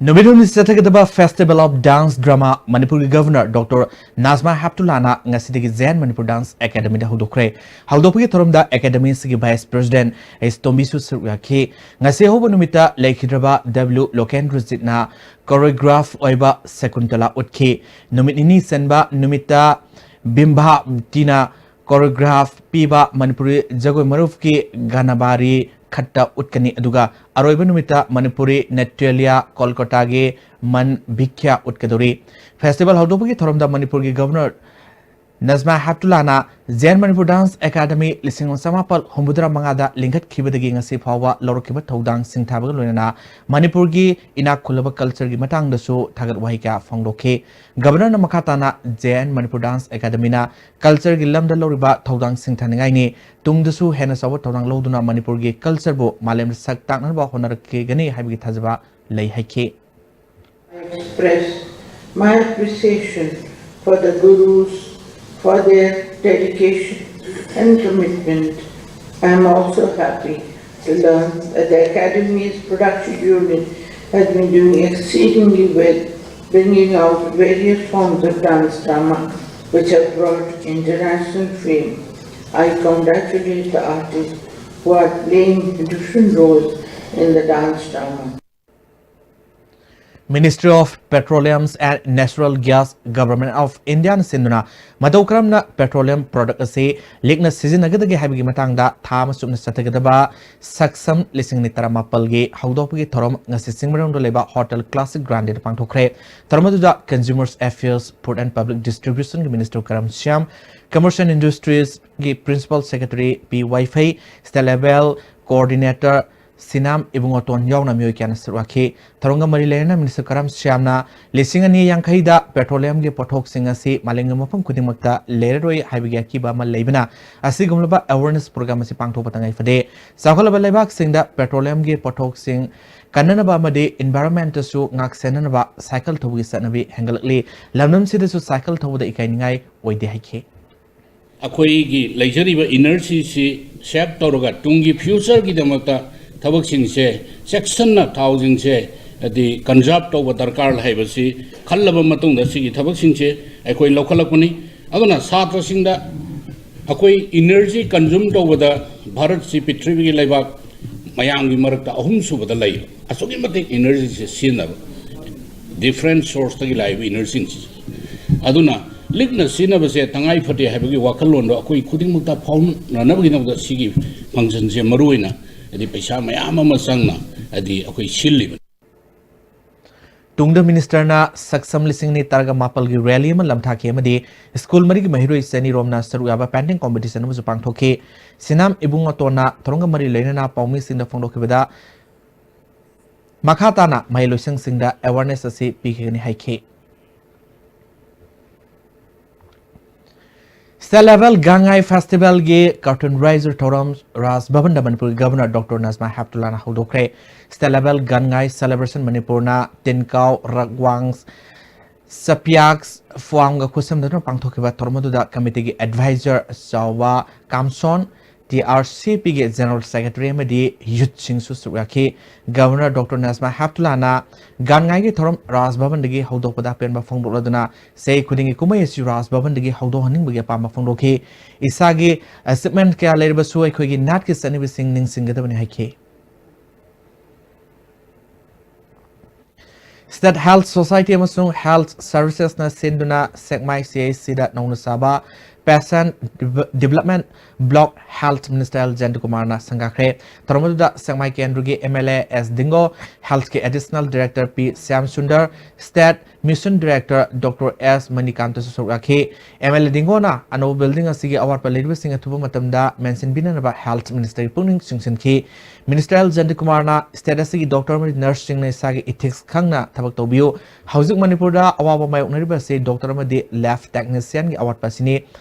ꯅꯨꯃꯤꯠ ꯍꯨꯝꯅꯤ ꯆꯠꯊꯒꯗꯕ Festival of Dance Drama ꯃꯅꯤꯄꯨꯔꯒꯤ ꯒꯚꯔꯅꯔ ꯗꯣꯛꯇꯔ ꯅꯥꯖꯃꯥ ꯍꯦꯞꯇꯨꯂꯥꯅ ꯉꯁꯤꯗꯒꯤ ꯖꯌꯟ ꯃꯅꯤꯄꯨꯔ ꯗꯥꯟꯁ ꯑꯦꯀꯥꯗꯃꯤꯗ ꯍꯧꯗꯣꯛꯈ꯭ꯔꯦ꯫ ꯍꯧꯗꯣꯛꯄꯒꯤ ꯊꯧꯔꯝꯗ ꯑꯦꯀꯥꯗꯃꯤ ꯑꯁꯤꯒꯤ ꯚꯥꯏꯁ ꯄ꯭ꯔꯦꯁꯤꯗꯦꯟꯠ ꯑꯦꯁ ꯇꯣꯝꯕꯤꯁꯨ ꯁꯔꯨꯛ ꯌꯥꯈꯤ꯫ ꯉꯁꯤ ꯑꯍꯧꯕ ꯅꯨꯃꯤꯠꯇ ꯂꯩꯈꯤꯗ꯭ꯔꯕ ꯗꯕ꯭ꯂꯤꯎ ꯂꯣꯀꯦꯟꯗ꯭ꯔꯖꯤꯠꯅ ꯀꯣꯔꯤꯌꯣꯒ꯭ꯔꯥꯐ ꯑꯣꯏꯕ ꯁꯀꯨꯟꯇꯂꯥ ꯎꯠꯈꯤ꯫ ꯅꯨꯃꯤꯠ ꯅꯤꯅꯤ ꯆꯟꯕ ꯅꯨꯃꯤꯠꯇ ꯕꯤꯝꯚꯥ ꯇꯤꯅ ꯀꯣꯔꯤꯌꯣꯒ꯭ꯔꯥꯐ ꯄꯤꯕ ꯃꯅꯤꯄꯨꯔꯤ ꯖꯒꯣꯏ ꯃꯔꯨꯞꯀꯤ ꯒꯥꯅꯕꯥꯔꯤ ꯈꯠꯇ ꯎꯠꯀꯅꯤ, ꯑꯗꯨꯒ ꯑꯔꯣꯏꯕ ꯅꯨꯃꯤꯠꯇ ꯃꯅꯤꯄꯨꯔꯤ ꯅꯦꯇ꯭ꯔꯦꯂꯤꯌꯥ ꯀꯣꯜꯀꯇꯥꯒꯤ ꯃꯟ ꯚꯤꯈ꯭ꯌꯥ ꯎꯠꯀꯗꯧꯔꯤ꯫ ꯐꯦꯁꯇꯤꯚꯦꯜ ꯍꯧꯗꯣꯛꯄꯒꯤ ꯊꯧꯔꯝꯗ ꯃꯅꯤꯄꯨꯔꯒꯤ ꯒꯚꯔꯅꯔ ꯅꯖꯃꯥ ꯍꯦꯞꯇꯨꯂꯥꯅ ꯖꯦꯟ ꯃꯅꯤꯄꯨꯔ ꯗꯥꯟꯁ ꯑꯦꯀꯥꯗꯃꯤ ꯂꯤꯁꯤꯡ ꯑꯃ ꯆꯃꯥꯄꯜ ꯍꯨꯝꯐꯨꯇꯔꯥ ꯃꯉꯥꯗ ꯂꯤꯡꯈꯠꯈꯤꯕꯗꯒꯤ ꯉꯁꯤ ꯐꯥꯎꯕ ꯂꯧꯔꯛꯈꯤꯕ ꯊꯧꯗꯥꯡ ꯁꯤꯡꯊꯥꯕꯒ ꯂꯣꯏꯅꯅ ꯃꯅꯤꯄꯨꯔꯒꯤ ꯏꯅꯥꯛ ꯈꯨꯜꯂꯕ ꯀꯜꯆꯔꯒꯤ ꯃꯇꯥꯡꯗꯁꯨ ꯊꯥꯒꯠ ꯋꯥꯍꯩ ꯀꯌꯥ ꯐꯣꯡꯗꯣꯛꯈꯤ꯫ ꯒꯕꯔꯅꯔꯅ ꯃꯈꯥ ꯇꯥꯅ ꯖꯦ ꯑꯦꯟ ꯃꯅꯤꯄꯨꯔ ꯗꯥꯟꯁ ꯑꯦꯀꯥꯗꯃꯤꯅ ꯀꯜꯆꯔꯒꯤ ꯂꯝꯗ ꯂꯧꯔꯤꯕ ꯊꯧꯗꯥꯡ ꯁꯤꯡꯊꯥꯅꯤꯡꯉꯥꯏꯅꯤ, ꯇꯨꯡꯗꯁꯨ ꯍꯦꯟꯅ ꯆꯥꯎꯕ ꯊꯧꯗꯥꯡ ꯂꯧꯗꯨꯅ ꯃꯅꯤꯄꯨꯔꯒꯤ ꯀꯜꯆꯔꯕꯨ ꯃꯥꯂꯦꯝꯗ ꯁꯛ ꯇꯥꯛꯅꯅꯕ ꯍꯣꯠꯅꯔꯛꯈꯤꯒꯅꯤ ꯍꯥꯏꯕꯒꯤ ꯊꯥꯖꯕ ꯂꯩ ꯍꯥꯏꯈꯤ꯫ I express my appreciation for the Gurus for their dedication and commitment. I am also happy to learn that the Academy's production unit has been doing exceedingly well, bringing out various forms of dance drama which have brought international fame. I congratulate the artists who are playing different roles in the dance drama. Ministry of Petroleum and Natural Gas, Government of Indiaꯅ ꯁꯤꯟꯗꯨꯅ ꯃꯇꯧ ꯀꯔꯝꯅ petroleum product ꯑꯁꯤ ꯂꯤꯛꯅ ꯁꯤꯖꯤꯟꯅꯒꯗꯒꯦ ꯍꯥꯏꯕꯒꯤ ꯃꯇꯥꯡꯗ ꯊꯥ ꯑꯃ ꯆꯨꯞꯅ ꯆꯠꯊꯒꯗꯕ ꯁꯛꯁꯝ ꯂꯤꯁꯤꯡ ꯑꯅꯤ ꯇꯔꯥꯃꯥꯄꯜꯒꯤ ꯍꯧꯗꯣꯛꯄꯒꯤ ꯊꯧꯔꯝ ꯉꯁꯤ ꯆꯤꯡꯃꯩꯔꯣꯡꯗ ꯂꯩꯕ Hotel Classic Grandeꯗ ꯄꯥꯡꯊꯣꯛꯈ꯭ꯔꯦ꯫ ꯊꯧꯔꯝ ꯑꯗꯨꯗ Consumers Affairs, Food and Public Distributionꯒꯤ Minister ꯀꯔꯝ Shyam, Commerce and Industriesꯒꯤ Principal Secretary P ꯋꯥꯏꯐꯩ, State Level Coordinator ꯁꯤꯅꯥꯝ ꯏꯕꯨꯡꯉꯣꯇꯣꯟ ꯌꯥꯎꯅ ꯃꯤꯑꯣꯏ ꯀꯌꯥꯅ ꯁꯔꯨꯛ ꯌꯥꯈꯤ꯫ ꯊꯧꯔꯝꯒ ꯃꯔꯤ ꯂꯩꯅꯅ Minister ꯀꯔꯝ ꯁ꯭ꯌꯥꯝꯅ ꯂꯤꯁꯤꯡ ꯑꯅꯤ ꯌꯥꯡꯈꯩꯗ petroleumꯒꯤ ꯄꯣꯠꯊꯣꯛꯁꯤꯡ ꯑꯁꯤ ꯃꯥꯂꯦꯝꯒꯤ ꯃꯐꯝ ꯈꯨꯗꯤꯡꯃꯛꯇ ꯂꯩꯔꯔꯣꯏ ꯍꯥꯏꯕꯒꯤ ꯑꯀꯤꯕ ꯑꯃ ꯂꯩꯕꯅ ꯑꯁꯤꯒꯨꯝꯂꯕ awareness program ꯑꯁꯤ ꯄꯥꯡꯊꯣꯛꯄ ꯇꯉꯥꯏ ꯐꯗꯦ꯫ ꯆꯥꯎꯈꯠꯂꯕ ꯂꯩꯕꯥꯛꯁꯤꯡꯗ petroleumꯒꯤ ꯄꯣꯠꯊꯣꯛꯁꯤꯡ ꯀꯟꯅꯅꯕ ꯑꯃꯗꯤ environmentꯁꯨ ꯉꯥꯛ ꯁꯦꯟꯅꯅꯕ cycle ꯊꯧꯕꯒꯤ ꯆꯠꯅꯕꯤ ꯍꯦꯟꯒꯠꯂꯛꯂꯤ꯫ ꯂꯝꯗꯝꯁꯤꯗꯁꯨ cycle ꯊꯧꯕꯗ ꯏꯀꯥꯏꯅꯤꯡꯉꯥꯏ ꯑꯣꯏꯗꯦ ꯍꯥꯏꯈꯤ꯫ ꯑꯩꯈꯣꯏꯒꯤ ꯂꯩꯖꯔꯤꯕ energyꯁꯤ save ꯇꯧꯔꯒ ꯇꯨꯡꯒꯤ futureꯒꯤꯗꯃꯛꯇ ꯊꯕꯛꯁꯤꯡꯁꯦ ꯆꯦꯛꯁꯤꯟꯅ ꯊꯥꯎꯁꯤꯡꯁꯦ ꯍꯥꯏꯗꯤ conserve ꯇꯧꯕ ꯗꯔꯀꯥꯔ ꯍꯥꯏꯕꯁꯤ ꯈꯜꯂꯕ ꯃꯇꯨꯡꯗ ꯁꯤꯒꯤ ꯊꯕꯛꯁꯤꯡꯁꯦ ꯑꯩꯈꯣꯏ ꯂꯧꯈꯠꯂꯛꯄꯅꯤ꯫ ꯑꯗꯨꯅ ꯁꯥꯇ꯭ꯔꯁꯤꯡꯗ ꯑꯩꯈꯣꯏ energy consume ꯇꯧꯕꯗ ꯚꯥꯔꯠꯁꯤ ꯄ꯭ꯔꯤꯊꯤꯕꯤꯒꯤ ꯂꯩꯕꯥꯛ ꯃꯌꯥꯝꯒꯤ ꯃꯔꯛꯇ ꯑꯍꯨꯝ ꯁꯨꯕꯗ ꯂꯩ꯫ ꯑꯁꯨꯛꯀꯤ ꯃꯇꯤꯛ energyꯁꯦ ꯁꯤꯖꯤꯟꯅꯕ, different sourceꯇꯒꯤ ꯂꯥꯛꯏꯕ energyꯁꯤꯡꯁꯦ꯫ ꯑꯗꯨꯅ ꯂꯤꯛꯅ ꯁꯤꯖꯤꯟꯅꯕꯁꯦ ꯇꯉꯥꯏ ꯐꯗꯦ ꯍꯥꯏꯕꯒꯤ ꯋꯥꯈꯜꯂꯣꯟꯗꯣ ꯑꯩꯈꯣꯏ ꯈꯨꯗꯤꯡꯃꯛꯇ ꯐꯥꯎꯅꯅꯕꯒꯤꯗꯃꯛꯇ ꯁꯤꯒꯤ functionꯁꯦ ꯃꯔꯨ ꯑꯣꯏꯅ ꯍꯥꯏꯗꯤ ꯄꯩꯁꯥ ꯃꯌꯥꯝ ꯑꯃ ꯆꯪꯅ ꯍꯥꯏꯗꯤ ꯑꯩꯈꯣꯏ ꯁꯤꯜꯂꯤꯕꯅꯤ꯫ ꯇꯨꯡꯗ ꯃꯤꯅꯤꯁꯇꯔꯅ ꯁꯛꯁꯝ ꯂꯤꯁꯤꯡ ꯑꯅꯤ ꯇꯔꯥꯃꯥꯄꯜꯒꯤ ꯔꯦꯂꯤ ꯑꯃ ꯂꯝꯊꯥꯈꯤ ꯑꯃꯗꯤ ꯁ꯭ꯀꯨꯜ ꯃꯔꯤꯒꯤ ꯃꯍꯩꯔꯣꯏ ꯆꯅꯤꯔꯣꯝꯅ ꯁꯔꯨꯛ ꯌꯥꯕ ꯄꯦꯟꯇꯤꯡ ꯀꯣꯝꯄꯤꯇꯤꯁꯟ ꯑꯃꯁꯨ ꯄꯥꯡꯊꯣꯛꯈꯤ꯫ ꯁꯤꯅꯥꯝ ꯏꯕꯨꯡꯉꯣꯇꯣꯟꯅ ꯊꯧꯔꯝꯒ ꯃꯔꯤ ꯂꯩꯅꯅ ꯄꯥꯎꯃꯤꯁꯤꯡꯗ ꯐꯣꯡꯗꯣꯛꯈꯤꯕꯗ, ꯃꯈꯥ ꯇꯥꯅ ꯃꯍꯩ ꯂꯣꯏꯁꯪꯁꯤꯡꯗ ꯑꯦꯋꯥꯔꯅꯦꯁ ꯑꯁꯤ ꯄꯤꯈꯤꯒꯅꯤ ꯍꯥꯏꯈꯤ꯫ State Level ꯒꯥꯟꯉꯥꯏ ꯐꯦꯁꯇꯤꯚꯦꯜꯒꯤ ꯀꯔꯇꯟ ꯔꯥꯏꯖꯔ ꯊꯧꯔꯝ ꯔꯥꯖ ꯚꯕꯟꯗ ꯃꯅꯤꯄꯨꯔꯒꯤ ꯒꯚꯔꯅꯔ ꯗꯣꯛꯇꯔ ꯅꯖꯃꯥ ꯍꯦꯞꯇꯨꯂꯥꯅ ꯍꯧꯗꯣꯛꯈ꯭ꯔꯦ꯫ State Level ꯒꯥꯟꯉꯥꯏ ꯁꯦꯂꯦꯕ꯭ꯔꯦꯁꯟ ꯃꯅꯤꯄꯨꯔꯅ ꯇꯤꯟꯀꯥꯎ, ꯔꯛꯋꯥꯡ, ꯆꯄꯤꯌꯥꯛ ꯐ꯭ꯋꯥꯝꯒ ꯈꯨꯠꯁꯝꯅꯗꯨꯅ ꯄꯥꯡꯊꯣꯛꯈꯤꯕ ꯊꯧꯔꯝ ꯑꯗꯨꯗ ꯀꯃꯤꯇꯤꯒꯤ ꯑꯦꯗꯚꯥꯏꯖꯔ ꯆꯥꯎꯕ ꯀꯥꯝꯁꯣꯟ, ꯇꯤ ꯑꯥꯔ ꯁꯤ ꯄꯤꯒꯤ ꯖꯦꯅꯔꯦꯜ ꯁꯦꯀ꯭ꯔꯦꯇꯔꯤ ꯑꯃꯗꯤ ꯌꯨꯠꯁꯤꯡꯁꯨ ꯁꯔꯨꯛ ꯌꯥꯈꯤ꯫ ꯒꯚꯔꯅꯔ ꯗꯣꯛꯇꯔ ꯅꯖꯃꯥ ꯍꯦꯞꯇꯨꯂꯥꯅ ꯒꯥꯟꯉꯥꯏꯒꯤ ꯊꯧꯔꯝ ꯔꯥꯖ ꯚꯕꯟꯗꯒꯤ ꯍꯧꯗꯣꯛꯄꯗ ꯑꯄꯦꯟꯕ ꯐꯣꯡꯗꯣꯛꯂꯗꯨꯅ, ꯆꯍꯤ ꯈꯨꯗꯤꯡꯒꯤ ꯀꯨꯝꯍꯩ ꯑꯁꯤ ꯔꯥꯖ ꯚꯕꯟꯗꯒꯤ ꯍꯧꯗꯣꯛꯍꯟꯅꯤꯡꯕꯒꯤ ꯑꯄꯥꯝꯕ ꯐꯣꯡꯗꯣꯛꯈꯤ꯫ ꯏꯁꯥꯒꯤ ꯑꯦꯆꯤꯚꯃꯦꯟꯠ ꯀꯌꯥ ꯂꯩꯔꯕꯁꯨ ꯑꯩꯈꯣꯏꯒꯤ ꯅꯥꯠꯀꯤ ꯆꯠꯅꯕꯤꯁꯤꯡ ꯅꯤꯡꯁꯤꯡꯒꯗꯕꯅꯤ ꯍꯥꯏꯈꯤ꯫ State Health Society ꯑꯃꯁꯨꯡ Health Servicesꯅ ꯁꯤꯟꯗꯨꯅ ꯁꯦꯛꯃꯥꯏ ꯁꯤ ꯑꯩꯆ ꯁꯤꯗ ꯅꯧꯅ ꯁꯥꯕ Patient Dev-, Development Block Health Minister L ꯖꯌꯟꯇꯀꯨꯃꯥꯔꯅ ꯁꯪꯒꯥꯈ꯭ꯔꯦ꯫ ꯊꯧꯔꯝ ꯑꯗꯨꯗ ꯁꯦꯛꯃꯥꯏ ꯀꯦꯟꯗ꯭ꯔꯒꯤ M L A S Dingo, ꯍꯦꯜꯊꯀꯤ additional director P Shyam Sunder, state mission director doctor S ꯃꯅꯤꯀꯥꯟꯇꯁꯨ ꯁꯔꯨꯛ ꯌꯥꯈꯤ꯫ ꯑꯦꯝ ꯑꯦꯜ ꯑꯦ ꯗꯤꯡꯒꯣꯅ ꯑꯅꯧꯕ ꯕꯤꯜꯗꯤꯡ ꯑꯁꯤꯒꯤ ꯑꯋꯥꯠꯄ ꯂꯩꯔꯤꯕꯁꯤꯡ ꯑꯊꯨꯕ ꯃꯇꯝꯗ ꯃꯦꯟꯁꯤꯟꯕꯤꯅꯅꯕ ꯍꯦꯜꯊ ꯃꯤꯅꯤꯁꯇꯔꯒꯤ ꯄꯨꯛꯅꯤꯡ ꯆꯤꯡꯁꯤꯟꯈꯤ꯫ ꯃꯤꯅꯤꯁꯇꯔ ꯑꯦꯜ ꯖꯌꯟꯇꯀꯨꯃꯥꯔꯅ ꯁ꯭ꯇꯦꯠ ꯑꯁꯤꯒꯤ ꯗꯣꯛꯇꯔ ꯑꯃꯗꯤ ꯅꯔꯁꯁꯤꯡꯅ ꯏꯁꯥꯒꯤ ꯏꯊꯤꯛꯁ ꯈꯪꯅ ꯊꯕꯛ ꯇꯧꯕꯤꯌꯨ꯫ ꯍꯧꯖꯤꯛ ꯃꯅꯤꯄꯨꯔꯗ ꯑꯋꯥꯕ ꯃꯥꯌꯣꯛꯅꯔꯤꯕ ꯑꯁꯤ ꯗꯣꯛꯇꯔ ꯑꯃꯗꯤ ꯂꯦꯕ ꯇꯦꯛꯅꯤꯁꯤꯌꯟꯒꯤ ꯑꯋꯥꯠꯄ ꯑꯁꯤꯅꯤ꯫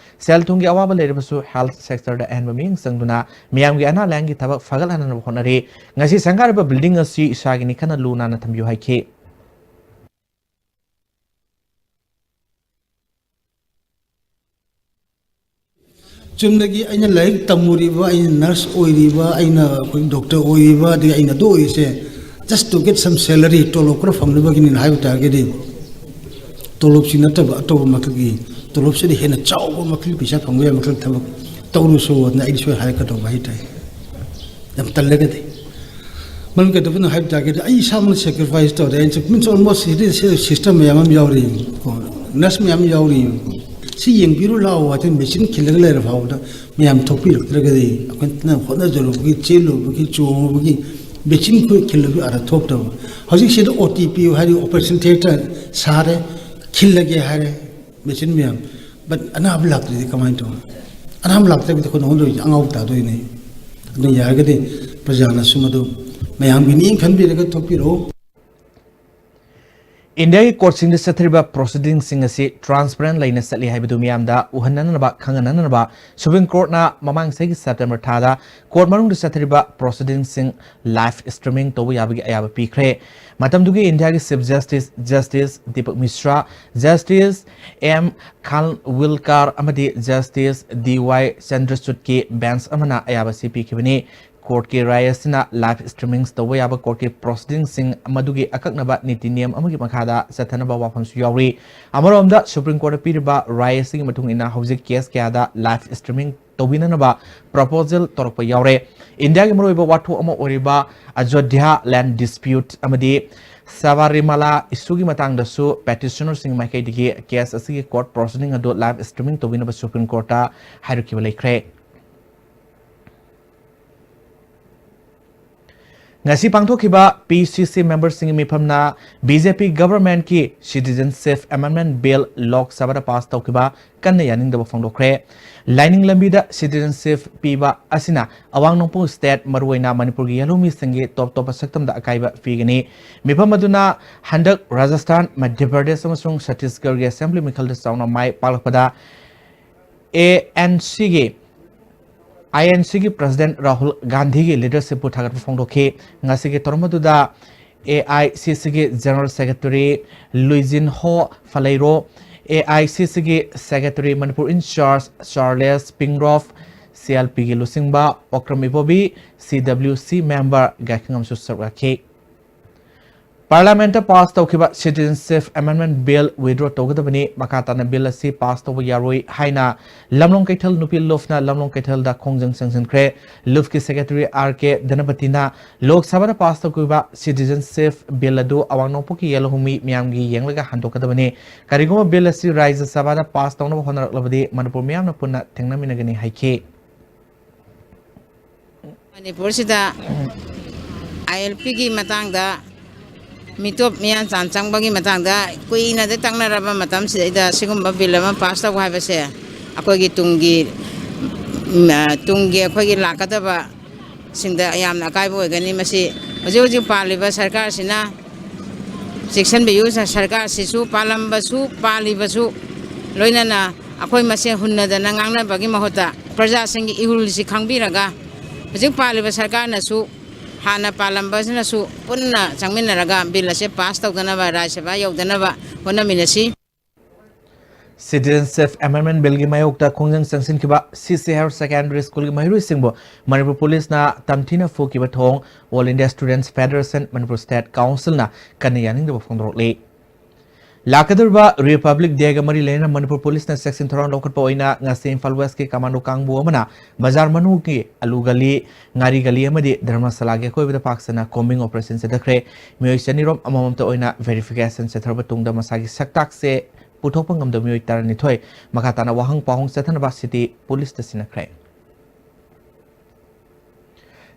ꯁꯦꯜ ꯊꯨꯝꯒꯤ ꯑꯋꯥꯕ ꯂꯩꯔꯕꯁꯨ ꯍꯦꯜꯊ ꯁꯦꯛꯇꯔꯗ ꯑꯍꯦꯟꯕ ꯃꯤꯠꯌꯦꯡ ꯆꯪꯗꯨꯅ ꯃꯤꯌꯥꯝꯒꯤ ꯑꯅꯥ ꯂꯥꯌꯦꯡꯒꯤ ꯊꯕꯛ ꯐꯒꯠꯍꯟꯅꯕ ꯍꯣꯠꯅꯔꯤ꯫ ꯉꯁꯤ ꯁꯪꯒꯥꯔꯤꯕ ꯕꯤꯜꯗꯤꯡ ꯑꯁꯤ ꯏꯁꯥꯒꯤꯅꯤ ꯈꯟꯅ ꯂꯨ ꯅꯥꯟꯅ ꯊꯝꯕꯤꯌꯨ ꯍꯥꯏꯈꯤ꯫ ꯆꯨꯝꯅꯒꯤ ꯑꯩꯅ ꯂꯥꯏꯔꯤꯛ ꯇꯝꯃꯨꯔꯤꯕ, ꯑꯩꯅ ꯅꯔꯁ ꯑꯣꯏꯔꯤꯕ, ꯑꯩꯅ ꯑꯩꯈꯣꯏ ꯗꯣꯛꯇꯔ ꯑꯣꯏꯔꯤꯕ, ꯑꯗꯒꯤ ꯑꯩꯅ ꯑꯗꯨ ꯑꯣꯏꯔꯤꯁꯦ, just to get some salary, ꯇꯣꯂꯣꯞ ꯈꯔ ꯐꯪꯅꯕꯒꯤꯅꯤꯅ ꯍꯥꯏꯕ ꯇꯥꯔꯒꯗꯤ, ꯇꯣꯂꯣꯞꯁꯤ ꯅꯠꯇꯕ ꯑꯇꯣꯞꯄ ꯃꯈꯜꯒꯤ, ꯇꯣꯂꯣꯞꯁꯤꯗ ꯍꯦꯟꯅ ꯆꯥꯎꯕ ꯃꯈꯜꯒꯤ ꯄꯩꯁꯥ ꯐꯪꯕ ꯌꯥꯕ ꯃꯈꯜꯒꯤ ꯊꯕꯛ ꯇꯧꯔꯨꯁꯨꯅ ꯑꯩꯗꯤ ꯁꯣꯏ ꯍꯥꯏꯔꯛꯀꯗꯧꯕ ꯍꯥꯏꯇꯥꯔꯦ꯫ ꯌꯥꯝ ꯇꯜꯂꯒꯗꯤ꯫ ꯃꯔꯝ ꯀꯩꯗꯧꯕꯅꯣ ꯍꯥꯏꯕ ꯇꯥꯔꯒꯗꯤ, ꯑꯩ ꯏꯁꯥꯃꯛ sacrifice ꯇꯧꯔꯦ꯫ ꯑꯩ means almost ꯁꯤꯗꯤ ꯁꯤ sister ꯃꯌꯥꯝ ꯑꯃ ꯌꯥꯎꯔꯤ, ꯀꯣ, ꯅꯔꯁ ꯃꯌꯥꯝ ꯑꯃ ꯌꯥꯎꯔꯤ꯫ ꯁꯤ ꯌꯦꯡꯕꯤꯔꯨ ꯂꯥꯛꯑꯣ ꯍꯥꯏꯗꯅ ꯃꯦꯆꯤꯟ ꯈꯤꯜꯂꯒ ꯂꯩꯔ ꯐꯥꯎꯕꯗ ꯃꯌꯥꯝ ꯊꯣꯛꯄꯤꯔꯛꯇ꯭ꯔꯒꯗꯤ, ꯑꯩꯈꯣꯏꯅ ꯍꯣꯠꯅꯖꯔꯨꯕꯒꯤ, ꯆꯦꯜꯂꯨꯕꯒꯤ, ꯆꯣꯡꯉꯨꯕꯒꯤ ꯃꯦꯆꯤꯟ ꯈꯨ ꯈꯤꯜꯂꯁꯨ ꯑꯥꯗ ꯊꯣꯛꯇꯕ꯫ ꯍꯧꯖꯤꯛꯁꯤꯗ ꯑꯣ ꯇꯤ ꯄꯤ ꯍꯥꯏꯔꯤ, ꯑꯣꯄꯔꯦꯁꯟ ꯊꯤꯌꯦꯇꯔ ꯁꯥꯔꯦ, ꯈꯤꯜꯂꯒꯦ ꯍꯥꯏꯔꯦ, ꯃꯦꯆꯤꯟ ꯃꯌꯥꯝ꯫ ꯕꯠ ꯑꯅꯥꯕ ꯂꯥꯛꯇ꯭ꯔꯗꯤ ꯀꯃꯥꯏꯅ ꯇꯧꯕ? ꯑꯅꯥꯕ ꯂꯥꯛꯇ꯭ꯔꯒꯗꯤ ꯑꯩꯈꯣꯏꯅ ꯍꯣꯠꯅꯗꯣꯏꯁꯦ ꯑꯉꯥꯎꯕ ꯇꯥꯗꯣꯏꯅꯦ꯫ ꯑꯗꯨꯅ ꯌꯥꯔꯒꯗꯤ ꯄ꯭ꯔꯖꯥꯅꯁꯨ ꯃꯗꯨ ꯃꯌꯥꯝꯒꯤꯅꯤ ꯈꯟꯕꯤꯔꯒ ꯊꯣꯛꯄꯤꯔꯛꯑꯣ꯫ ꯏꯟꯗꯤꯌꯥꯒꯤ ꯀꯣꯔꯠꯁꯤꯡꯗ ꯆꯠꯊꯔꯤꯕ ꯄ꯭ꯔꯣꯁꯤꯗꯤꯡꯁꯤꯡ ꯑꯁꯤ ꯇ꯭ꯔꯥꯟꯁꯄꯔꯦꯟ ꯂꯩꯅ ꯆꯠꯂꯤ ꯍꯥꯏꯕꯗꯨ ꯃꯤꯌꯥꯝꯗ ꯎꯍꯟꯅꯅꯕ, ꯈꯪꯍꯟꯅꯅꯕ ꯁꯨꯄ꯭ꯔꯤꯝ ꯀꯣꯔꯠꯅ ꯃꯃꯥꯡ ꯆꯍꯤꯒꯤ ꯁꯦꯞꯇꯦꯝꯕꯔ ꯊꯥꯗ ꯀꯣꯔꯠ ꯃꯅꯨꯡꯗ ꯆꯠꯊꯔꯤꯕ ꯄ꯭ꯔꯣꯁꯤꯗꯤꯡꯁꯤꯡ ꯂꯥꯏꯚ ꯁ꯭ꯇ꯭ꯔꯤꯃꯤꯡ ꯇꯧꯕ ꯌꯥꯕꯒꯤ ꯑꯌꯥꯕ ꯄꯤꯈ꯭ꯔꯦ꯫ ꯃꯇꯝꯗꯨꯒꯤ ꯏꯟꯗꯤꯌꯥꯒꯤ chief justice, justice Deepak Misra, justice M Khanwilkar ꯑꯃꯗꯤ ꯖꯁꯇꯤꯁ ꯗꯤ ꯋꯥꯏ ꯆꯟꯗ꯭ꯔꯆꯨꯗꯀꯤ ꯕꯦꯟꯆ ꯑꯃꯅ ꯑꯌꯥꯕ ꯑꯁꯤ ꯄꯤꯈꯤꯕꯅꯤ꯫ ꯀꯣꯔꯠꯀꯤ ꯔꯥꯏ ꯑꯁꯤꯅ ꯂꯥꯏꯚ ꯁ꯭ꯇ꯭ꯔꯤꯃꯤꯡ ꯇꯧꯕ ꯌꯥꯕ ꯀꯣꯔꯠꯀꯤ ꯄ꯭ꯔꯣꯁꯤꯗꯤꯡꯁꯤꯡ ꯃꯗꯨꯒꯤ ꯑꯀꯛꯅꯕ ꯅꯤꯇꯤ ꯅꯤꯌꯝ ꯑꯃꯒꯤ ꯃꯈꯥꯗ ꯆꯠꯊꯅꯕ ꯋꯥꯐꯝꯁꯨ ꯌꯥꯎꯔꯤ꯫ ꯑꯃꯔꯣꯝꯗ ꯁꯨꯄ꯭ꯔꯤꯝ ꯀꯣꯔꯠꯅ ꯄꯤꯔꯤꯕ ꯔꯥꯏ ꯑꯁꯤꯒꯤ ꯃꯇꯨꯡ ꯏꯟꯅ ꯍꯧꯖꯤꯛ ꯀꯦꯁ ꯀꯌꯥꯗ ꯂꯥꯏꯚ ꯁ꯭ꯇ꯭ꯔꯤꯃꯤꯡ ꯇꯧꯕꯤꯅꯅꯕ ꯄ꯭ꯔꯣꯄꯣꯖꯦꯜ ꯇꯧꯔꯛꯄ ꯌꯥꯎꯔꯦ꯫ ꯏꯟꯗꯤꯌꯥꯒꯤ ꯃꯔꯨꯑꯣꯏꯕ ꯋꯥꯊꯣꯛ ꯑꯃ ꯑꯣꯏꯔꯤꯕ ꯑꯌꯣꯙ꯭ꯌꯥ ꯂꯦꯟ ꯗꯤꯁꯄ꯭ꯌꯨꯠ ꯑꯃꯗꯤ ꯁꯕꯔꯤꯃꯂꯥ ꯏꯁꯨꯒꯤ ꯃꯇꯥꯡꯗꯁꯨ ꯄꯦꯇꯤꯁꯅꯔꯁꯤꯡꯒꯤ ꯃꯥꯏꯀꯩꯗꯒꯤ ꯀꯦꯁ ꯑꯁꯤꯒꯤ ꯀꯣꯔꯠ ꯄ꯭ꯔꯣꯁꯤꯗꯤꯡ ꯑꯗꯨ ꯂꯥꯏꯚ ꯁ꯭ꯇ꯭ꯔꯤꯃꯤꯡ ꯇꯧꯕꯤꯅꯕ ꯁꯨꯄ꯭ꯔꯤꯝ ꯀꯣꯔꯠꯇ ꯍꯥꯏꯔꯛꯈꯤꯕ ꯂꯩꯈ꯭ꯔꯦ꯫ ꯉꯁꯤ ꯄꯥꯡꯊꯣꯛꯈꯤꯕ ꯄꯤ ꯁꯤ ꯁꯤ ꯃꯦꯝꯕꯔꯁꯤꯡꯒꯤ ꯃꯤꯐꯝꯅ ꯕꯤ ꯖꯦ ꯄꯤ ꯒꯚꯔꯟꯃꯦꯟꯠꯀꯤ ꯁꯤꯇꯤꯖꯦꯟꯁꯤꯞ ꯑꯦꯃꯦꯟꯗꯃꯦꯟꯠ ꯕꯤꯜ ꯂꯣꯛ ꯁꯚꯥꯗ ꯄꯥꯁ ꯇꯧꯈꯤꯕ ꯀꯟꯅ ꯌꯥꯅꯤꯡꯗꯕ ꯐꯣꯡꯗꯣꯛꯈ꯭ꯔꯦ꯫ ꯂꯥꯏꯅꯤꯡ ꯂꯝꯕꯤꯗ ꯁꯤꯇꯤꯖꯦꯟꯁꯤꯞ ꯄꯤꯕ ꯑꯁꯤꯅ ꯑꯋꯥꯡ ꯅꯣꯡꯄꯣꯛ ꯁ꯭ꯇꯦꯠ, ꯃꯔꯨꯑꯣꯏꯅ ꯃꯅꯤꯄꯨꯔꯒꯤ ꯌꯦꯜꯍꯧꯃꯤꯁꯤꯡꯒꯤ ꯇꯣꯞ ꯇꯣꯞꯄ ꯁꯛꯇꯝꯗ ꯑꯀꯥꯏꯕ ꯄꯤꯒꯅꯤ꯫ ꯃꯤꯐꯝ ꯑꯗꯨꯅ ꯍꯟꯗꯛ ꯔꯥꯖꯁꯊꯥꯟ, ꯃꯙ꯭ꯌ ꯄ꯭ꯔꯗꯦꯁ ꯑꯃꯁꯨꯡ ꯁꯠꯇꯤꯁꯒꯔꯒꯤ ꯑꯦꯁꯦꯝꯕ꯭ꯂꯤ ꯃꯤꯈꯜꯗ ꯆꯥꯎꯅ ꯃꯥꯏ ꯄꯥꯛꯂꯛꯄꯗ ꯑꯦ ꯑꯦꯟ ꯁꯤꯒꯤ ꯑꯥꯏ ꯑꯦꯟ ꯁꯤꯒꯤ ꯄ꯭ꯔꯁꯤꯗꯦꯟꯠ ꯔꯥꯍꯨꯜ ꯒꯥꯟꯙꯤꯒꯤ ꯂꯤꯗꯔꯁꯤꯞꯄꯨ ꯊꯥꯒꯠꯄ ꯐꯣꯡꯗꯣꯛꯈꯤ꯫ ꯉꯁꯤꯒꯤ ꯊꯧꯔꯝ ꯑꯗꯨꯗ ꯑꯦ ꯑꯥꯏ ꯁꯤ ꯁꯤꯒꯤ general secretary ꯂꯨꯏꯖꯤꯟꯍꯣ ꯐꯂꯩꯔꯣ, A I C C secretary Manipur incharge Charles Pyngrope, C L ꯄꯤꯒꯤ ꯂꯨꯆꯤꯡꯕ ꯑꯣꯀ꯭ꯔꯝ ꯏꯕꯣꯕꯤ, ꯁꯤ ꯗꯕ꯭ꯂꯤꯎ ꯁꯤ ꯃꯦꯝꯕꯔ ꯒꯥꯏꯈꯪꯉꯝꯁꯨ ꯁꯔꯨꯛ ꯌꯥꯈꯤ꯫ ꯄꯥꯔꯂꯤꯌꯥꯃꯦꯟꯠꯇ ꯄꯥꯁ ꯇꯧꯈꯤꯕ ꯁꯤꯇꯤꯖꯦꯟꯁꯤꯞ ꯑꯦꯃꯦꯟꯗꯃꯦꯟꯠ ꯕꯤꯜ ꯋꯤꯗ꯭ꯔꯣ ꯇꯧꯒꯗꯕꯅꯤ, ꯃꯈꯥ ꯇꯥꯅ ꯕꯤꯜ ꯑꯁꯤ ꯄꯥꯁ ꯇꯧꯕ ꯌꯥꯔꯣꯏ ꯍꯥꯏꯅ ꯂꯝꯂꯣꯡ ꯀꯩꯊꯦꯜ ꯅꯨꯄꯤ ꯂꯨꯞꯅ ꯂꯝꯂꯣꯡ ꯀꯩꯊꯦꯜꯗ ꯈꯣꯡꯖꯪ ꯆꯪꯁꯤꯟꯈ꯭ꯔꯦ꯫ ꯂꯨꯞꯀꯤ ꯁꯦꯀ꯭ꯔꯦꯇꯔꯤ ꯑꯥꯔ ꯀꯦ ꯙꯅꯄꯇꯤꯅ ꯂꯣꯛ ꯁꯚꯥꯗ ꯄꯥꯁ ꯇꯧꯈꯤꯕ ꯁꯤꯇꯤꯖꯦꯟꯁꯤꯞ ꯕꯤꯜ ꯑꯗꯨ ꯑꯋꯥꯡ ꯅꯣꯡꯄꯣꯛꯀꯤ ꯌꯦꯜꯍꯧꯃꯤ ꯃꯤꯌꯥꯝꯒꯤ ꯌꯦꯡꯂꯒ ꯍꯟꯗꯣꯛꯀꯗꯕꯅꯤ꯫ ꯀꯔꯤꯒꯨꯝꯕ ꯕꯤꯜ ꯑꯁꯤ ꯔꯥꯖ꯭ꯌ ꯁꯚꯥꯗ ꯄꯥꯁ ꯇꯧꯅꯕ ꯍꯣꯠꯅꯔꯛꯂꯕꯗꯤ ꯃꯅꯤꯄꯨꯔ ꯃꯤꯌꯥꯝꯅ ꯄꯨꯟꯅ ꯊꯦꯡꯅꯃꯤꯟꯅꯒꯅꯤ ꯍꯥꯏꯈꯤ꯫ ꯃꯅꯤꯄꯨꯔꯁꯤꯗ ꯑꯥꯏ ꯑꯦꯜ ꯄꯤꯒꯤ ꯃꯇꯥꯡꯗ, ꯃꯤꯇꯣꯞ ꯃꯤꯌꯥꯟꯆꯥꯟ ꯆꯪꯕꯒꯤ ꯃꯇꯥꯡꯗ ꯀꯨꯏꯅꯗꯤ ꯇꯛꯅꯔꯕ ꯃꯇꯝꯁꯤꯗꯩꯗ ꯁꯤꯒꯨꯝꯕ ꯕꯤꯜ ꯑꯃ ꯄꯥꯁ ꯇꯧꯕ ꯍꯥꯏꯕꯁꯦ ꯑꯩꯈꯣꯏꯒꯤ ꯇꯨꯡꯒꯤ, ꯎꯝ, ꯑ, ꯇꯨꯡꯒꯤ ꯑꯩꯈꯣꯏꯒꯤ ꯂꯥꯛꯀꯗꯕ ꯁꯤꯡꯗ ꯌꯥꯝꯅ ꯑꯀꯥꯏꯕ ꯑꯣꯏꯒꯅꯤ꯫ ꯃꯁꯤ ꯍꯧꯖꯤꯛ ꯍꯧꯖꯤꯛ ꯄꯥꯜꯂꯤꯕ ꯁꯔꯀꯥꯔꯁꯤꯅ ꯆꯦꯛꯁꯤꯟꯕꯤꯌꯨ꯫ ꯁ-, ꯁꯔꯀꯥꯔꯁꯤꯁꯨ, ꯄꯥꯜꯂꯝꯕꯁꯨ, ꯄꯥꯜꯂꯤꯕꯁꯨ, ꯂꯣꯏꯅꯅ ꯑꯩꯈꯣꯏ ꯃꯁꯦꯟ ꯍꯨꯟꯅꯗꯅ ꯉꯥꯡꯅꯕꯒꯤ ꯃꯍꯨꯠꯇ ꯄ꯭ꯔꯖꯥꯁꯤꯡꯒꯤ ꯏꯍꯨꯜꯁꯤ ꯈꯪꯕꯤꯔꯒ ꯍꯧꯖꯤꯛ ꯄꯥꯜꯂꯤꯕ ꯁꯔꯀꯥꯔꯅꯁꯨ ꯍꯥꯟꯅ ꯄꯥꯜꯂꯝꯕꯁꯤꯅꯁꯨ ꯄꯨꯟꯅ ꯆꯪꯃꯤꯟꯅꯔꯒ ꯕꯤꯜ ꯑꯁꯦ ꯄꯥꯁ ꯇꯧꯗꯅꯕ, ꯔꯥꯖ꯭ꯌ ꯁꯚꯥ ꯌꯧꯗꯅꯕ ꯍꯣꯠꯅꯃꯤꯟꯅꯁꯤ꯫ Citizenship Amendment Billꯒꯤ ꯃꯥꯌꯣꯛꯇ ꯈꯣꯡꯖꯪ ꯆꯪꯁꯤꯟꯈꯤꯕ ꯁꯤꯁꯤ Higher Secondary Schoolꯒꯤ ꯃꯍꯩꯔꯣꯏꯁꯤꯡꯕꯨ ꯃꯅꯤꯄꯨꯔ ꯄꯨꯂꯤꯁꯅ ꯇꯝꯊꯤꯅ ꯐꯨꯈꯤꯕ ꯊꯧꯑꯣꯡ All India Students Federation, Manipur State Councilꯅ ꯀꯟꯅ ꯌꯥꯅꯤꯡꯗꯕ ꯐꯣꯡꯗꯣꯔꯛꯂꯤ꯫ ꯂꯥꯛꯀꯗꯧꯔꯤꯕ Republic Dayꯒ ꯃꯔꯤ ꯂꯩꯅꯅ ꯃꯅꯤꯄꯨꯔ ꯄꯨꯂꯤꯁꯅ ꯆꯦꯛꯁꯤꯟ ꯊꯧꯔꯥꯡ ꯂꯧꯈꯠꯄ ꯑꯣꯏꯅ ꯉꯁꯤ ꯏꯝꯐꯥꯜ Westꯀꯤ commando ꯀꯥꯡꯕꯨ ꯑꯃꯅ ꯕꯖꯥꯔ ꯃꯅꯨꯡꯒꯤ ꯑꯂꯨ ꯒꯂꯤ, ꯉꯥꯔꯤ ꯒꯂꯤ ꯑꯃꯗꯤ ꯙꯔꯃꯁꯥꯂꯥꯒꯤ ꯑꯀꯣꯏꯕꯗ ꯄꯥꯛ ꯁꯟꯅ combing operation ꯆꯠꯊꯈ꯭ꯔꯦ꯫ ꯃꯤꯑꯣꯏ ꯆꯅꯤꯔꯣꯝ ꯑꯃꯃꯝꯇ ꯑꯣꯏꯅ verification ꯆꯠꯊꯔꯕ ꯇꯨꯡꯗ ꯃꯁꯥꯒꯤ ꯁꯛꯇꯥꯛꯁꯦ ꯄꯨꯊꯣꯛꯄ ꯉꯝꯗꯕ ꯃꯤꯑꯣꯏ ꯇꯔꯥꯅꯤꯊꯣꯏ ꯃꯈꯥ ꯇꯥꯅ ꯋꯥꯍꯪ ꯄꯥꯎꯍꯪ ꯆꯠꯊꯅꯕ city ꯄꯨꯂꯤꯁꯇ ꯁꯤꯟꯅꯈ꯭ꯔꯦ꯫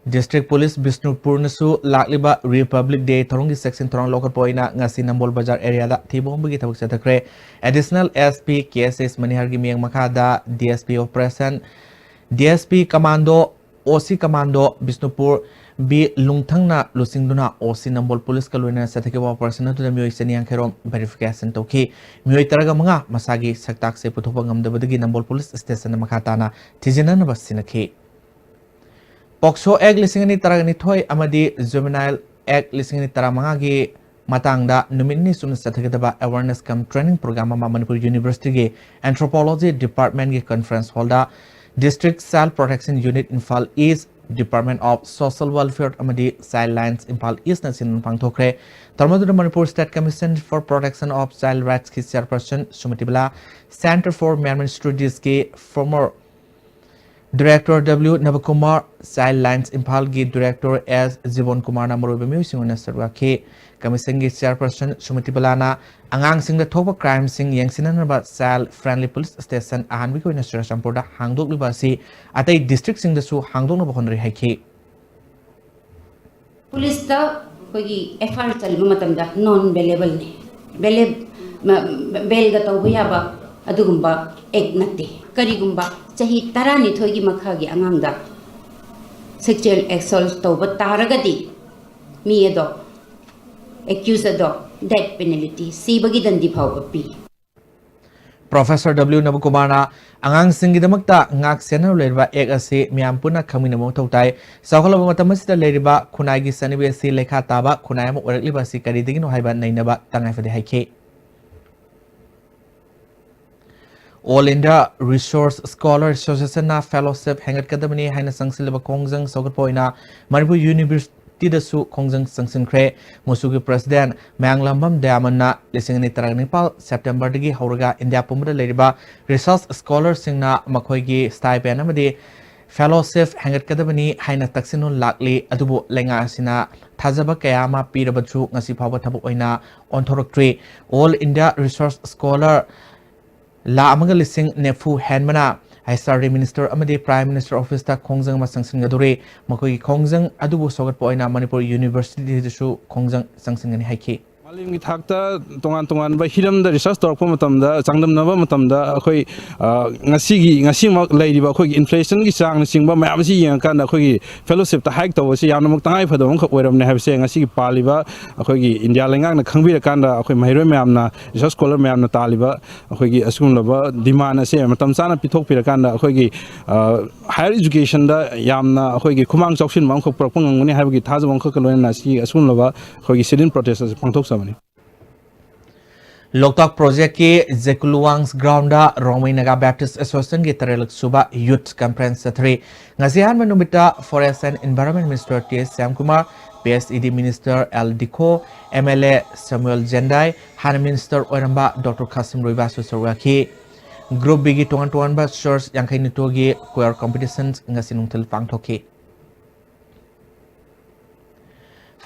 District Police ꯕꯤꯁꯅꯨꯄꯨꯔꯅꯁꯨ ꯂꯥꯛꯂꯤꯕ Republic Day ꯊꯧꯔꯝꯒꯤ ꯆꯦꯛꯁꯤꯟ ꯊꯧꯔꯥꯡ ꯂꯧꯈꯠꯄ ꯑꯣꯏꯅ ꯉꯁꯤ ꯅꯝꯕꯣꯜ ꯕꯖꯥꯔ areaꯗ ꯊꯤꯕ ꯍꯨꯝꯕꯒꯤ ꯊꯕꯛ ꯆꯠꯊꯈ꯭ꯔꯦ꯫ Additional SP ꯀꯦ ꯑꯦꯁ ꯑꯦꯁ ꯃꯅꯤꯍꯔꯒꯤ ꯃꯤꯠꯌꯦꯡ ꯃꯈꯥꯗ DSP operation, DSP commando, OC commando Bishnupur B ꯂꯨꯡꯊꯪꯅ ꯂꯨꯆꯤꯡꯗꯨꯅ OC ꯅꯝꯕꯣꯜ ꯄꯨꯂꯤꯁꯀ ꯂꯣꯏꯅꯅ ꯆꯠꯊꯈꯤꯕ operation ꯑꯗꯨꯗ ꯃꯤꯑꯣꯏ ꯆꯅꯤ ꯌꯥꯡꯈꯩ ꯔꯣꯝ verification ꯇꯧꯈꯤ꯫ ꯃꯤꯑꯣꯏ ꯇꯔꯥꯒ ꯃꯉꯥ ꯃꯁꯥꯒꯤ ꯁꯛꯇꯥꯛꯁꯦ ꯄꯨꯊꯣꯛꯄ ꯉꯝꯗꯕꯗꯒꯤ ꯅꯝꯕꯣꯜ ꯄꯨꯂꯤꯁ stationꯗ ꯃꯈꯥ ꯇꯥꯅ ꯊꯤꯖꯤꯟꯅꯅꯕ ꯁꯤꯟꯅꯈꯤ꯫ POCSO Act ꯂꯤꯁꯤꯡ ꯑꯅꯤ ꯇꯔꯥꯅꯤꯊꯣꯏ ꯑꯃꯗꯤ Juvenile Act ꯂꯤꯁꯤꯡ ꯑꯅꯤ ꯇꯔꯥꯃꯉꯥꯒꯤ ꯃꯇꯥꯡꯗ ꯅꯨꯃꯤꯠ ꯅꯤꯅꯤ ꯆꯨꯞꯅ ꯆꯠꯊꯒꯗꯕ awareness cum training program ꯑꯃ Manipur Universityꯒꯤ Anthropology Departmentꯀꯤ conference hallꯗ District Child Protection Unit, Imphal East, Department of Social Welfare ꯑꯃꯗꯤ Child Lines, Imphal Eastꯅ ꯁꯤꯟꯗꯨꯅ ꯄꯥꯡꯊꯣꯛꯈ꯭ꯔꯦ꯫ ꯊꯧꯔꯝ ꯑꯗꯨꯗ Manipur State Commission for Protection of Child Rightsꯀꯤ chairperson ꯁꯨꯃꯇꯤ Bala, Centre for Myanmar Studiesꯀꯤ former Director W ꯅꯕꯀꯨꯃꯥꯔ, Child Lines ꯏꯝꯐꯥꯜꯒꯤ Director S ꯖꯤꯕꯣꯟ ꯀꯨꯃꯥꯔꯅ ꯃꯔꯨꯑꯣꯏꯕ ꯃꯤꯑꯣꯏꯁꯤꯡ ꯑꯣꯏꯅ ꯁꯔꯨꯛ ꯌꯥꯈꯤ꯫ Commissionꯒꯤ chairperson ꯁꯨꯃꯇꯤ ꯕꯂꯥꯅ ꯑꯉꯥꯡꯁꯤꯡꯗ ꯊꯣꯛꯄ crimeꯁꯤꯡ ꯌꯦꯡꯁꯤꯟꯅꯅꯕ child friendly police station ꯑꯍꯥꯟꯕꯒꯤ ꯑꯣꯏꯅ ꯆꯨꯔꯆꯥꯟꯄꯨꯔꯗ ꯍꯥꯡꯗꯣꯛꯂꯤꯕ ꯑꯁꯤ ꯑꯇꯩ districtꯁꯤꯡꯗꯁꯨ ꯍꯥꯡꯗꯣꯛꯅꯕ ꯍꯣꯠꯅꯔꯤ ꯍꯥꯏꯈꯤ꯫ ꯄꯨꯂꯤꯁꯇ ꯑꯩꯈꯣꯏꯒꯤ ꯑꯦꯐ ꯑꯥꯏ ꯑꯥꯔ ꯆꯜꯂꯕ ꯃꯇꯝꯗ ꯅꯣꯟ ꯕꯦꯂꯦꯕꯜꯅꯤ꯫ ꯕꯦꯂꯦ ꯕꯦꯜꯒ ꯇꯧꯕ ꯌꯥꯕ ꯑꯗꯨꯒꯨꯝꯕ ꯑꯦꯛ ꯅꯠꯇꯦ꯫ ꯀꯔꯤꯒꯨꯝꯕ ꯆꯍꯤ ꯇꯔꯥꯅꯤꯊꯣꯏꯒꯤ ꯃꯈꯥꯒꯤ ꯑꯉꯥꯡꯗ ꯁꯦꯛꯆꯨꯋꯦꯜ ꯑꯦꯁꯣꯜꯠ ꯇꯧꯕ ꯇꯥꯔꯒꯗꯤ ꯃꯤ ꯑꯗꯣ, ꯑꯦꯀ꯭ꯌꯨꯁ ꯑꯗꯣ, ꯗꯦꯠ ꯄꯦꯅꯦꯂꯤꯇꯤ, ꯁꯤꯕꯒꯤ ꯗꯟꯗꯤ ꯐꯥꯎꯕ ꯄꯤ꯫ ꯄ꯭ꯔꯣꯐꯦꯁꯔ ꯗꯕ꯭ꯂꯤꯎ ꯅꯕꯀꯨꯃꯥꯔꯅ ꯑꯉꯥꯡꯁꯤꯡꯒꯤꯗꯃꯛꯇ ꯉꯥꯛ ꯁꯦꯟꯅꯔ ꯂꯩꯔꯤꯕ ꯑꯦꯛ ꯑꯁꯤ ꯃꯤꯌꯥꯝ ꯄꯨꯟꯅ ꯈꯪꯃꯤꯟꯅꯕ ꯃꯊꯧ ꯇꯥꯏ꯫ ꯆꯥꯎꯈꯠꯂꯕ ꯃꯇꯝ ꯑꯁꯤꯗ ꯂꯩꯔꯤꯕ ꯈꯨꯟꯅꯥꯏꯒꯤ ꯆꯠꯅꯕꯤ ꯑꯁꯤ ꯂꯩꯈꯥ ꯇꯥꯕ ꯈꯨꯟꯅꯥꯏ ꯑꯃ ꯑꯣꯏꯔꯛꯂꯤꯕ ꯑꯁꯤ ꯀꯔꯤꯗꯒꯤꯅꯣ ꯍꯥꯏꯕ ꯅꯩꯅꯕ ꯇꯉꯥꯏ ꯐꯗꯦ ꯍꯥꯏꯈꯤ꯫ All India Resource Scholar Associationꯅ ꯐꯦꯂꯣꯁꯤꯞ ꯍꯦꯟꯒꯠꯀꯗꯕꯅꯤ ꯍꯥꯏꯅ ꯆꯪꯁꯤꯜꯂꯤꯕ ꯈꯣꯡꯖꯪ ꯁꯧꯒꯠꯄ ꯑꯣꯏꯅ ꯃꯅꯤꯄꯨꯔ ꯌꯨꯅꯤꯚꯔꯁꯤꯇꯤꯗꯁꯨ ꯈꯣꯡꯖꯪ ꯆꯪꯁꯤꯟꯈ꯭ꯔꯦ꯫ ꯃꯨꯁꯨꯒꯤ ꯄ꯭ꯔꯁꯤꯗꯦꯟ ꯃꯌꯥꯡꯂꯥꯝꯕꯝ ꯗꯌꯥꯃꯟꯅ ꯂꯤꯁꯤꯡ ꯑꯅꯤ ꯇꯔꯥꯅꯤꯄꯥꯜ ꯁꯦꯞꯇꯦꯝꯕꯔꯗꯒꯤ ꯍꯧꯔꯒ ꯏꯟꯗꯤꯌꯥ ꯄꯨꯝꯕꯗ ꯂꯩꯔꯤꯕ ꯔꯤꯁꯔꯁ ꯁ꯭ꯀꯣꯂꯔꯁꯤꯡꯅ ꯃꯈꯣꯏꯒꯤ ꯁ꯭ꯇꯥꯏꯄꯦꯟ ꯑꯃꯗꯤ ꯐꯦꯂꯣꯁꯤꯞ ꯍꯦꯟꯒꯠꯀꯗꯕꯅꯤ ꯍꯥꯏꯅ ꯇꯛꯁꯤꯟꯗꯨꯅ ꯂꯥꯛꯂꯤ꯫ ꯑꯗꯨꯕꯨ ꯂꯩꯉꯥꯛ ꯑꯁꯤꯅ ꯊꯥꯖꯕ ꯀꯌꯥ ꯑꯃ ꯄꯤꯔꯕꯁꯨ ꯉꯁꯤ ꯐꯥꯎꯕ ꯊꯕꯛ ꯑꯣꯏꯅ ꯑꯣꯟꯊꯣꯔꯛꯇ꯭ꯔꯤ꯫ All India Research Scholar lakh ꯑꯃꯒ ꯂꯤꯁꯤꯡ ꯅꯤꯐꯨ ꯍꯦꯟꯕꯅ ꯑꯥꯏ ꯑꯦꯁ ꯑꯥꯔ ꯗꯤ ꯃꯤꯅꯤꯁꯇꯔ ꯑꯃꯗꯤ ꯄ꯭ꯔꯥꯏꯝ ꯃꯤꯅꯤꯁꯇꯔ ꯑꯣꯐꯤꯁꯇ ꯈꯣꯡꯖꯪ ꯑꯃ ꯆꯪꯁꯤꯟꯒꯗꯧꯔꯤ꯫ ꯃꯈꯣꯏꯒꯤ ꯈꯣꯡꯖꯪ ꯑꯗꯨꯕꯨ ꯁꯧꯒꯠꯄ ꯑꯣꯏꯅ ꯃꯅꯤꯄꯨꯔ ꯌꯨꯅꯤꯚꯔꯁꯤꯇꯤꯗꯁꯨ ꯈꯣꯡꯖꯪ ꯆꯪꯁꯤꯟꯒꯅꯤ ꯍꯥꯏꯈꯤ꯫ ꯃꯥꯂꯦꯝꯒꯤ ꯊꯥꯛꯇ ꯇꯣꯉꯥꯟ ꯇꯣꯉꯥꯟꯕ ꯍꯤꯔꯝꯗ ꯔꯤꯁꯔꯁ ꯇꯧꯔꯛꯄ ꯃꯇꯝꯗ, ꯆꯥꯡꯗꯝꯅꯕ ꯃꯇꯝꯗ ꯑꯩꯈꯣꯏ, ꯑ, ꯉꯁꯤꯒꯤ, ꯉꯁꯤꯃꯛ ꯂꯩꯔꯤꯕ ꯑꯩꯈꯣꯏꯒꯤ ꯏꯟꯐ꯭ꯂꯦꯁꯟꯒꯤ ꯆꯥꯡꯅꯆꯤꯡꯕ ꯃꯌꯥꯝ ꯑꯁꯤ ꯌꯦꯡꯉꯀꯥꯟꯗ ꯑꯩꯈꯣꯏꯒꯤ ꯐꯦꯂꯣꯁꯤꯞꯇ ꯍꯥꯏꯛ ꯇꯧꯕꯁꯤ ꯌꯥꯝꯅꯃꯛ ꯇꯉꯥꯏ ꯐꯗꯕ ꯑꯃꯈꯛ ꯑꯣꯏꯔꯝꯅꯦ ꯍꯥꯏꯕꯁꯦ ꯉꯁꯤꯒꯤ ꯄꯥꯜꯂꯤꯕ ꯑꯩꯈꯣꯏꯒꯤ ꯏꯟꯗꯤꯌꯥ ꯂꯩꯉꯥꯛꯅ ꯈꯪꯕꯤꯔꯀꯥꯟꯗ, ꯑꯩꯈꯣꯏ ꯃꯍꯩꯔꯣꯏ ꯃꯌꯥꯝꯅ, ꯔꯤꯁꯔꯁ ꯁ꯭ꯀꯣꯂꯔ ꯃꯌꯥꯝꯅ ꯇꯥꯜꯂꯤꯕ ꯑꯩꯈꯣꯏꯒꯤ ꯑꯁꯤꯒꯨꯝꯂꯕ ꯗꯤꯃꯥꯟ ꯑꯁꯦ ꯃꯇꯝ ꯆꯥꯅ ꯄꯤꯊꯣꯛꯄꯤꯔꯀꯥꯟꯗ ꯑꯩꯈꯣꯏꯒꯤ, ꯑ, ꯍꯥꯌꯔ ꯏꯖꯨꯀꯦꯁꯟꯗ ꯌꯥꯝꯅ ꯑꯩꯈꯣꯏꯒꯤ ꯈꯨꯃꯥꯡ ꯆꯥꯎꯁꯤꯟꯕ ꯑꯃꯈꯛ ꯄꯨꯔꯛꯄ ꯉꯝꯒꯅꯤ ꯍꯥꯏꯕꯒꯤ ꯊꯥꯖꯕ ꯑꯃꯈꯛꯀ ꯂꯣꯏꯅꯅ ꯁꯤ ꯑꯁꯤꯒꯨꯝꯂꯕ ꯑꯩꯈꯣꯏꯒꯤ ꯁꯤꯠ ꯏꯟ ꯄ꯭ꯔꯣꯇꯦꯁ ꯑꯁꯤ ꯄꯥꯡꯊꯣꯛꯆꯕꯅꯤ꯫ ꯂꯣꯛꯇꯥꯛ ꯄ꯭ꯔꯣꯖꯦꯛꯀꯤ ꯖꯦꯀꯨꯂꯨꯋꯥꯡꯁ ꯒ꯭ꯔꯥꯎꯟꯗ ꯔꯣꯡꯃꯩ ꯅꯥꯒꯥ ꯕꯦꯞꯇꯤꯁ ꯑꯦꯁꯣꯁꯤꯌꯦꯁꯟꯒꯤ ꯇꯔꯦꯠꯂꯛ ꯁꯨꯕ ꯌꯨꯊ ꯀꯟꯐꯔꯦꯟꯁ ꯆꯠꯊꯔꯤ꯫ ꯉꯁꯤ ꯑꯍꯥꯟꯕ ꯅꯨꯃꯤꯠꯇ forest and environment minister T S ꯁ꯭ꯌꯥꯝꯀꯨꯃꯥꯔ, P S E D minister L Dikho, M L A Samuel Jendai, ꯍꯥꯟꯅ ꯃꯤꯅꯤꯁꯇꯔ ꯑꯣꯏꯔꯝꯕ ꯗꯣꯛꯇꯔ ꯈꯥꯁꯤꯝ ꯔꯣꯏꯕꯥꯁꯁꯨ ꯁꯔꯨꯛ ꯌꯥꯈꯤ꯫ ꯒ꯭ꯔꯨꯞ ꯕꯤꯒꯤ ꯇꯣꯉꯥꯟ ꯇꯣꯉꯥꯟꯕ ꯆꯔꯆ ꯌꯥꯡꯈꯩꯅꯤꯊꯣꯏꯒꯤ ꯀ꯭ꯋꯦꯌꯔ ꯀꯝꯄꯤꯇꯤꯁꯟ ꯉꯁꯤ ꯅꯨꯡꯊꯤꯜ ꯄꯥꯡꯊꯣꯛꯈꯤ꯫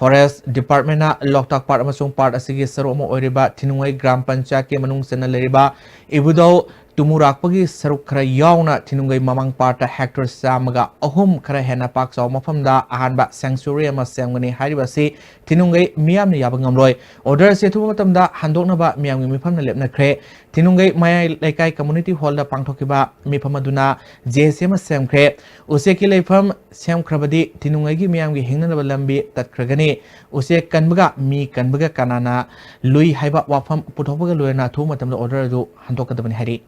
ꯐꯣꯔꯦꯁ ꯗꯤꯄꯥꯔꯠꯃꯦꯟꯅ ꯂꯣꯛꯇꯥꯛ ꯄꯥꯠ ꯑꯃꯁꯨꯡ ꯄꯥꯠ ꯑꯁꯤꯒꯤ ꯁꯔꯨꯛ ꯑꯃ ꯑꯣꯏꯔꯤꯕ ꯊꯤꯅꯨꯡꯉꯩ ꯒ꯭ꯔꯥꯝ ꯄꯟꯆꯥꯌꯠꯀꯤ ꯃꯅꯨꯡ ꯆꯟꯅ ꯂꯩꯔꯤꯕ ꯏꯕꯨꯙꯧ ꯇꯨꯃꯨꯔꯥꯛꯄꯒꯤ ꯁꯔꯨꯛ ꯈꯔ ꯌꯥꯎꯅ ꯊꯤꯅꯨꯡꯒꯩ ꯃꯃꯥꯡ ꯄꯥꯔꯠꯇ ꯍꯦꯛꯇꯔ ꯆꯥꯝꯃꯒ ꯑꯍꯨꯝ ꯈꯔ ꯍꯦꯟꯅ ꯄꯥꯛ ꯆꯥꯎꯕ ꯃꯐꯝꯗ ꯑꯍꯥꯟꯕ sanctuary ꯑꯃ ꯁꯦꯝꯒꯅꯤ ꯍꯥꯏꯔꯤꯕ ꯑꯁꯤ ꯊꯤꯅꯨꯡꯒꯩ ꯃꯤꯌꯥꯝꯅ ꯌꯥꯕ ꯉꯝꯂꯣꯏ꯫ Order ꯑꯁꯤ ꯑꯊꯨꯕ ꯃꯇꯝꯗ ꯍꯟꯗꯣꯛꯅꯕ ꯃꯤꯌꯥꯝꯒꯤ ꯃꯤꯐꯝꯅ ꯂꯦꯞꯅꯈ꯭ꯔꯦ꯫ ꯊꯤꯅꯨꯡꯒꯩ ꯃꯌꯥꯏ ꯂꯩꯀꯥꯏ community hall ꯗ ꯄꯥꯡꯊꯣꯛꯈꯤꯕ ꯃꯤꯐꯝ ꯑꯗꯨꯅ J C ꯑꯃ ꯁꯦꯝꯈ꯭ꯔꯦ꯫ ꯎꯆꯦꯛꯀꯤ ꯂꯩꯐꯝ ꯁꯦꯝꯈ꯭ꯔꯕꯗꯤ ꯊꯤꯅꯨꯡꯒꯩꯒꯤ ꯃꯤꯌꯥꯝꯒꯤ ꯍꯤꯡꯅꯅꯕ ꯂꯝꯕꯤ ꯇꯠꯈ꯭ꯔꯒꯅꯤ꯫ ꯎꯆꯦꯛ ꯀꯟꯕꯒ ꯃꯤ ꯀꯟꯕꯒ ꯀꯅꯥꯅ ꯂꯨꯏ ꯍꯥꯏꯕ ꯋꯥꯐꯝ ꯄꯨꯊꯣꯛꯄꯒ ꯂꯣꯏꯅꯅ ꯑꯊꯨꯕ ꯃꯇꯝꯗ order ꯑꯗꯨ ꯍꯟꯗꯣꯛꯀꯗꯕꯅꯤ ꯍꯥꯏꯔꯤ꯫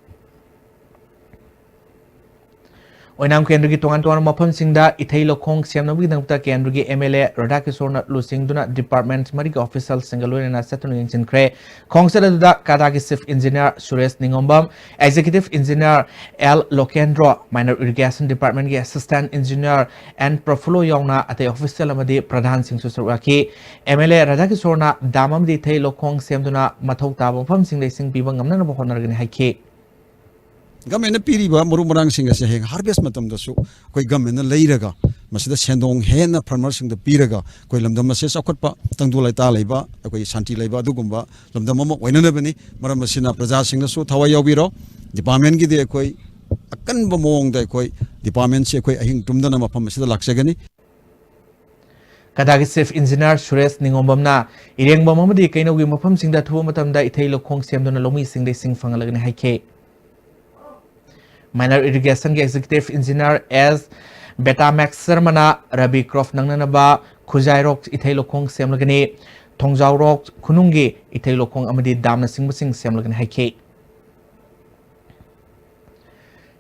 ꯑꯣꯏꯅꯥꯝ ꯀꯦꯟꯗ꯭ꯔꯒꯤ ꯇꯣꯉꯥꯟ ꯇꯣꯉꯥꯟꯕ ꯃꯐꯝꯁꯤꯡꯗ ꯏꯊꯩ ꯂꯧꯈꯣꯡ ꯁꯦꯝꯅꯕꯒꯤꯗꯃꯛꯇ ꯀꯦꯟꯗ꯭ꯔꯒꯤ M L A ꯔꯥꯙꯥꯀꯤꯁꯣꯔꯅ ꯂꯨꯆꯤꯡꯗꯨꯅ department ꯃꯔꯤꯒꯤ official ꯁꯤꯡꯒ ꯂꯣꯏꯅꯅ ꯆꯠꯇꯨꯅ ꯌꯦꯡꯁꯤꯟꯈ꯭ꯔꯦ꯫ ꯈꯣꯡꯆꯠ ꯑꯗꯨꯗ ꯀꯥꯗꯥꯒꯤ chief engineer Suresh ꯅꯤꯉꯣꯝꯕꯝ, executive engineer L ꯂꯣꯀꯦꯟꯗ꯭ꯔꯣ, minor irrigation department ꯀꯤ assistant engineer N ꯄ꯭ꯔꯐꯨꯜꯂꯣ ꯌꯥꯎꯅ ꯑꯇꯩ official ꯑꯃꯗꯤ ꯄ꯭ꯔꯙꯥꯟꯁꯤꯡꯁꯨ ꯁꯔꯨꯛ ꯌꯥꯈꯤ꯫ M L A ꯔꯥꯙꯥꯀꯤꯁꯣꯔꯅ dam ꯑꯃꯗꯤ ꯏꯊꯩ ꯂꯧꯈꯣꯡ ꯁꯦꯝꯗꯨꯅ ꯃꯊꯧ ꯇꯥꯕ ꯃꯐꯝꯁꯤꯡꯗ ꯏꯁꯤꯡ ꯄꯤꯕ ꯉꯝꯅꯅꯕ ꯍꯣꯠꯅꯔꯒꯅꯤ ꯍꯥꯏꯈꯤ꯫ Government ꯅ ꯄꯤꯔꯤꯕ ꯃꯔꯨ ꯃꯔꯥꯡꯁꯤꯡ ꯑꯁꯦ ꯍꯌꯦꯡ harvest ꯃꯇꯝꯗꯁꯨ ꯑꯩꯈꯣꯏ government ꯅ ꯂꯩꯔꯒ, ꯃꯁꯤꯗ ꯁꯦꯟꯗꯣꯡ ꯍꯦꯟꯅ farmer ꯁꯤꯡꯗ ꯄꯤꯔꯒ, ꯑꯩꯈꯣꯏ ꯂꯝꯗꯝ ꯑꯁꯦ ꯆꯥꯎꯈꯠꯄ, ꯇꯪꯗꯨ ꯂꯩꯇꯥ ꯂꯩꯕ, ꯑꯩꯈꯣꯏ ꯁꯥꯟꯇꯤ ꯂꯩꯕ ꯑꯗꯨꯒꯨꯝꯕ ꯂꯝꯗꯝ ꯑꯃ ꯑꯣꯏꯅꯅꯕꯅꯤ꯫ ꯃꯔꯝ ꯑꯁꯤꯅ ꯄ꯭ꯔꯖꯥꯁꯤꯡꯅꯁꯨ ꯊꯋꯥꯏ ꯌꯥꯎꯕꯤꯔꯣ꯫ Department ꯀꯤꯗꯤ ꯑꯩꯈꯣꯏ ꯑꯀꯟꯕ ꯃꯑꯣꯡꯗ ꯑꯩꯈꯣꯏ department ꯁꯤ ꯑꯩꯈꯣꯏ ꯑꯍꯤꯡ ꯇꯨꯝꯗꯅ ꯃꯐꯝ ꯑꯁꯤꯗ ꯂꯥꯛꯆꯒꯅꯤ꯫ ꯀꯗꯥꯒꯤ chief engineer ꯁꯨꯔꯦꯁ ꯅꯤꯉꯣꯝꯕꯝꯅ ꯏꯔꯦꯡꯕꯝ ꯑꯃꯗꯤ ꯀꯩꯅꯧꯒꯤ ꯃꯐꯝꯁꯤꯡꯗ ꯑꯊꯨꯕ ꯃꯇꯝꯗ ꯏꯊꯩ ꯂꯧꯈꯣꯡ ꯁꯦꯝꯗꯨꯅ ꯂꯧꯃꯤꯁꯤꯡꯗ ꯏꯁꯤꯡ ꯐꯪꯍꯜꯂꯒꯅꯤ ꯍꯥꯏꯈꯤ꯫ Minor irrigation ꯒꯤ executive engineer S ꯕꯦꯇꯥꯃꯦꯛꯁ ꯁꯔꯃꯅ Ravi crop ꯅꯪꯅꯅꯕ ꯈꯨꯖꯥꯏꯔꯣꯛ ꯏꯊꯩ ꯂꯧꯈꯣꯡ ꯁꯦꯝꯂꯒꯅꯤ, ꯊꯣꯡꯖꯥꯎꯔꯣꯛ ꯈꯨꯅꯨꯡꯒꯤ ꯏꯊꯩ ꯂꯧꯈꯣꯡ ꯑꯃꯗꯤ dam ꯅꯆꯤꯡꯕꯁꯤꯡ ꯁꯦꯝꯂꯒꯅꯤ ꯍꯥꯏꯈꯤ꯫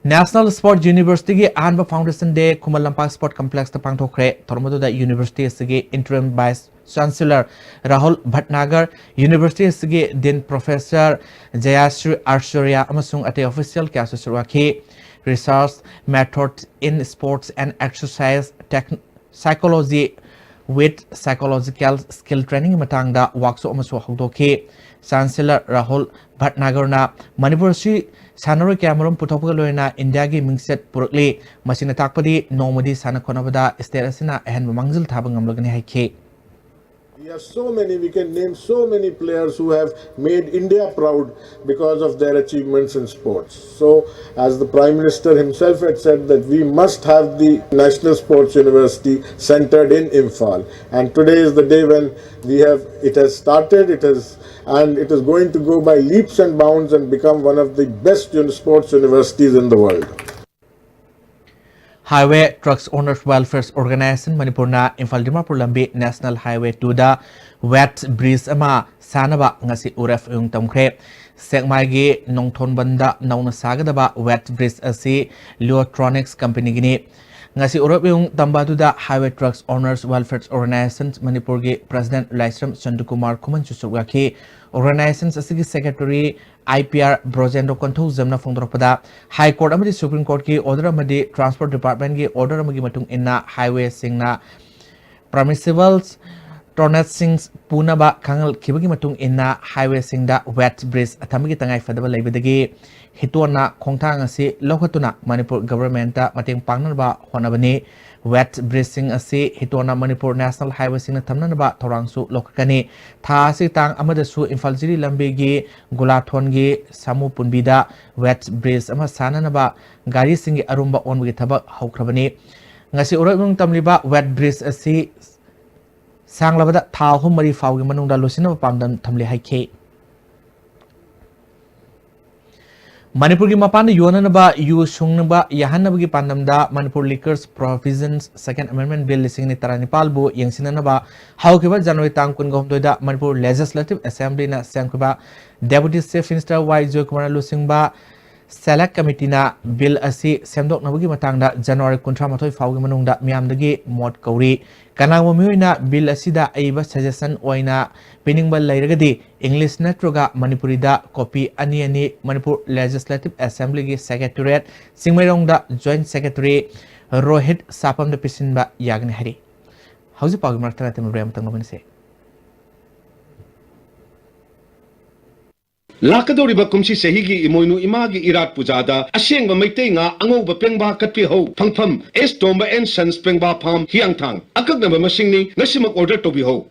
National Sport University ꯒꯤ ꯑꯍꯥꯟꯕ foundation day Khuman Lampak sport complex ꯇ ꯄꯥꯡꯊꯣꯛꯈ꯭ꯔꯦ꯫ ꯊꯧꯔꯝ ꯑꯗꯨꯗ university ꯑꯁꯤꯒꯤ interim vice chancellor Rahul ꯚꯠꯅꯥꯒꯔ, university ꯑꯁꯤꯒꯤ dean professor ꯖꯌꯥꯁ꯭ꯔꯤ ꯑꯥꯆꯥꯔꯌ ꯑꯃꯁꯨꯡ ꯑꯇꯩ official ꯀꯌꯥꯁꯨ ꯁꯔꯨꯛ ꯌꯥꯈꯤ꯫ Research method in sports and exercise tech psychology with psychological skill training ꯒꯤ ꯃꯇꯥꯡꯗ workshop ꯑꯃꯁꯨ ꯍꯧꯗꯣꯛꯈꯤ꯫ Chancellor ꯔꯥꯍꯨꯜ ꯚꯠꯅꯥꯒꯔꯅ ꯃꯅꯤꯄꯨꯔ ꯑꯁꯤ ꯁꯥꯟꯅꯔꯣꯏ ꯀꯌꯥꯃꯔꯨꯝ ꯄꯨꯊꯣꯛꯄꯒ ꯂꯣꯏꯅꯅ ꯏꯟꯗꯤꯌꯥꯒꯤ ꯃꯤꯡꯆꯠ ꯄꯨꯔꯛꯂꯤ꯫ ꯃꯁꯤꯅ ꯇꯥꯛꯄꯗꯤ ꯅꯣꯡꯃꯗꯤ ꯁꯥꯟꯅ ꯈꯣꯠꯅꯕꯗ state ꯑꯁꯤꯅ ꯑꯍꯦꯟꯕ ꯃꯥꯡꯖꯤꯜ ꯊꯥꯕ ꯉꯝꯂꯒꯅꯤ ꯍꯥꯏꯈꯤ꯫ We have so many, we can name so many players who have made India proud because of their achievements in sports. So, as the Prime Minister himself had said, that we must have the National Sports University centered in Imphal. And today is the day when we have, it has started, it has, and it is going to go by leaps and bounds and become one of the best uni-, sports universities in the world. Highway Trucks Owners Welfare Organization ꯃꯅꯤꯄꯨꯔꯅ ꯏꯝꯐꯥꯜ ꯗꯤꯃꯥꯄꯨꯔ ꯂꯝꯕꯤ National Highway two ꯗ weight bridge ꯑꯃ ꯁꯥꯅꯕ ꯉꯁꯤ ꯎꯔꯦꯞ ꯑꯌꯨꯡ ꯇꯝꯈ꯭ꯔꯦ꯫ ꯁꯦꯛꯃꯥꯏꯒꯤ ꯅꯣꯡꯊꯣꯟꯕꯟꯗ ꯅꯧꯅ ꯁꯥꯒꯗꯕ weight bridge ꯑꯁꯤ Leotronics ꯀꯝꯄꯅꯤꯒꯤꯅꯤ꯫ ꯉꯁꯤ ꯎꯔꯦꯞ ꯑꯌꯨꯡ ꯇꯝꯕ ꯑꯗꯨꯗ Highway Trucks Owners Welfare Organization ꯃꯅꯤꯄꯨꯔꯒꯤ President ꯂꯥꯏꯁ꯭ꯔꯝ ꯆꯟꯗꯨꯀꯨꯃꯥꯔ ꯈꯨꯃꯟꯁꯨ ꯁꯔꯨꯛ ꯌꯥꯈꯤ꯫ Organization ꯑꯁꯤꯒꯤ Secretary IPR ꯕ꯭ꯔꯣꯖꯦꯟꯗ꯭ꯔꯣ ꯀꯣꯟꯊꯧꯖꯝꯅ ꯐꯣꯡꯗꯣꯔꯛꯄꯗ, High Court ꯑꯃꯗꯤ Supreme Courtꯀꯤ order ꯑꯃꯗꯤ Transport Departmentꯀꯤ order ꯑꯃꯒꯤ ꯃꯇꯨꯡ ꯏꯟꯅ highwayꯁꯤꯡꯅ permissible tonnageꯁꯤꯡ ꯄꯨꯅꯕ ꯈꯪꯍꯟꯈꯤꯕꯒꯤ ꯃꯇꯨꯡ ꯏꯟꯅ highwayꯁꯤꯡꯗ weight bridge ꯊꯝꯕꯒꯤ ꯇꯉꯥꯏ ꯐꯗꯕ ꯂꯩꯕꯗꯒꯤ ꯍꯤꯇꯣꯟꯅ ꯈꯣꯡꯊꯥꯡ ꯑꯁꯤ ꯂꯧꯈꯠꯇꯨꯅ ꯃꯅꯤꯄꯨꯔ governmentꯇ ꯃꯇꯦꯡ ꯄꯥꯡꯅꯕ ꯍꯣꯠꯅꯕꯅꯤ꯫ Weight bridgeꯁꯤꯡ ꯑꯁꯤ ꯍꯤꯇꯣꯟꯅ ꯃꯅꯤꯄꯨꯔ National Highwayꯁꯤꯡꯅ ꯊꯝꯅꯅꯕ ꯊꯧꯔꯥꯡꯁꯨ ꯂꯧꯈꯠꯀꯅꯤ꯫ ꯊꯥ ꯑꯁꯤꯒꯤ ꯇꯥꯡ ꯑꯃꯗꯁꯨ ꯏꯝꯐꯥꯜ ꯖꯤꯔꯤ ꯂꯝꯕꯤꯒꯤ ꯒꯨꯂꯥꯊꯣꯟꯒꯤ ꯁꯥꯃꯨ ꯄꯨꯟꯕꯤꯗ weight bridge ꯑꯃ ꯁꯥꯅꯅꯕ ꯒꯥꯔꯤꯁꯤꯡꯒꯤ ꯑꯔꯨꯝꯕ ꯑꯣꯟꯕꯒꯤ ꯊꯕꯛ ꯍꯧꯈ꯭ꯔꯕꯅꯤ꯫ ꯉꯁꯤ ꯎꯔꯦꯞ ꯑꯌꯨꯡ ꯇꯝꯂꯤꯕ weight bridge ꯑꯁꯤ ꯁꯥꯡꯂꯕꯗ ꯊꯥ ꯑꯍꯨꯝ ꯃꯔꯤ ꯐꯥꯎꯒꯤ ꯃꯅꯨꯡꯗ ꯂꯣꯏꯁꯤꯟꯅꯕ ꯄꯥꯟꯗꯝ ꯊꯝꯂꯤ ꯍꯥꯏꯈꯤ꯫ ꯃꯅꯤꯄꯨꯔꯒꯤ ꯃꯄꯥꯟꯗ ꯌꯣꯟꯅꯅꯕ U ꯁꯨꯡꯅꯕ ꯌꯥꯍꯟꯅꯕꯒꯤ ꯄꯥꯟꯗꯝꯗ Manipur Liquors Provisions Second Amendment Bill ꯂꯤꯁꯤꯡ ꯑꯅꯤ ꯇꯔꯥꯅꯤꯄꯥꯜꯕꯨ ꯌꯦꯡꯁꯤꯟꯅꯅꯕ ꯍꯧꯈꯤꯕ ꯖꯅꯋꯥꯔꯤ ꯇꯥꯡ ꯀꯨꯟꯒ ꯍꯨꯝꯗꯣꯏꯗ ꯃꯅꯤꯄꯨꯔ Legislative Assemblyꯅ ꯁꯦꯝꯈꯤꯕ Deputy Chief Minister ꯋꯥꯏ ꯖꯣꯏꯀꯨꯃꯥꯔꯅ ꯂꯨꯆꯤꯡꯕ Select Committeeꯅ bill ꯑꯁꯤ ꯁꯦꯝꯗꯣꯛꯅꯕꯒꯤ ꯃꯇꯥꯡꯗ ꯖꯅꯋꯥꯔꯤ ꯀꯨꯟꯊ꯭ꯔꯥ ꯃꯥꯊꯣꯏ ꯐꯥꯎꯒꯤ ꯃꯅꯨꯡꯗ ꯃꯤꯌꯥꯝꯗꯒꯤ ꯃꯣꯠ ꯀꯧꯔꯤ꯫ ꯀꯅꯥꯒꯨꯝꯕ ꯃꯤꯑꯣꯏꯅ bill ꯑꯁꯤꯗ ꯑꯏꯕ suggestion ꯑꯣꯏꯅ ꯄꯤꯅꯤꯡꯕ ꯂꯩꯔꯒꯗꯤ English ꯅꯠꯇ꯭ꯔꯒ ꯃꯅꯤꯄꯨꯔꯤꯗ copy ꯑꯅꯤ ꯑꯅꯤ Manipur Legislative Assemblyꯒꯤ Secretariat ꯆꯤꯡꯃꯩꯔꯣꯡꯗ Joint Secretary Rohit ꯁꯥꯄꯝꯗ ꯄꯤꯁꯤꯟꯕ ꯌꯥꯒꯅꯤ ꯍꯥꯏꯔꯤ꯫ ꯍꯧꯖꯤꯛ ꯄꯥꯎꯒꯤ ꯃꯔꯛ ꯊꯠꯅ ꯊꯝꯕ break ꯑꯃꯇꯪ ꯂꯧꯃꯤꯟꯅꯁꯤ꯫ ꯂꯥꯛꯀꯗꯧꯔꯤꯕ ꯀꯨꯝꯁꯤ ꯆꯍꯤꯒꯤ ꯏꯃꯣꯏꯅꯨ ꯏꯃꯥꯒꯤ ꯏꯔꯥꯠ ꯄꯨꯖꯥꯗ ꯑꯁꯦꯡꯕ ꯃꯩꯇꯩ ꯉꯥ ꯑꯉꯧꯕ ꯄꯦꯡꯕꯥ ꯀꯠꯄꯤꯍꯧ꯫ ꯐꯪꯐꯝ: ꯑꯦꯁ ꯇꯣꯝꯕ ꯑꯦꯟ ꯁꯟꯁ ꯄꯦꯡꯕꯥ ꯐꯥꯝ, ꯍꯤꯌꯥꯡꯊꯥꯡ꯫ ꯑꯀꯛꯅꯕ ꯃꯁꯤꯡꯅꯤ, ꯉꯁꯤꯃꯛ ꯑꯣꯔꯗꯔ ꯇꯧꯕꯤꯍꯧ꯫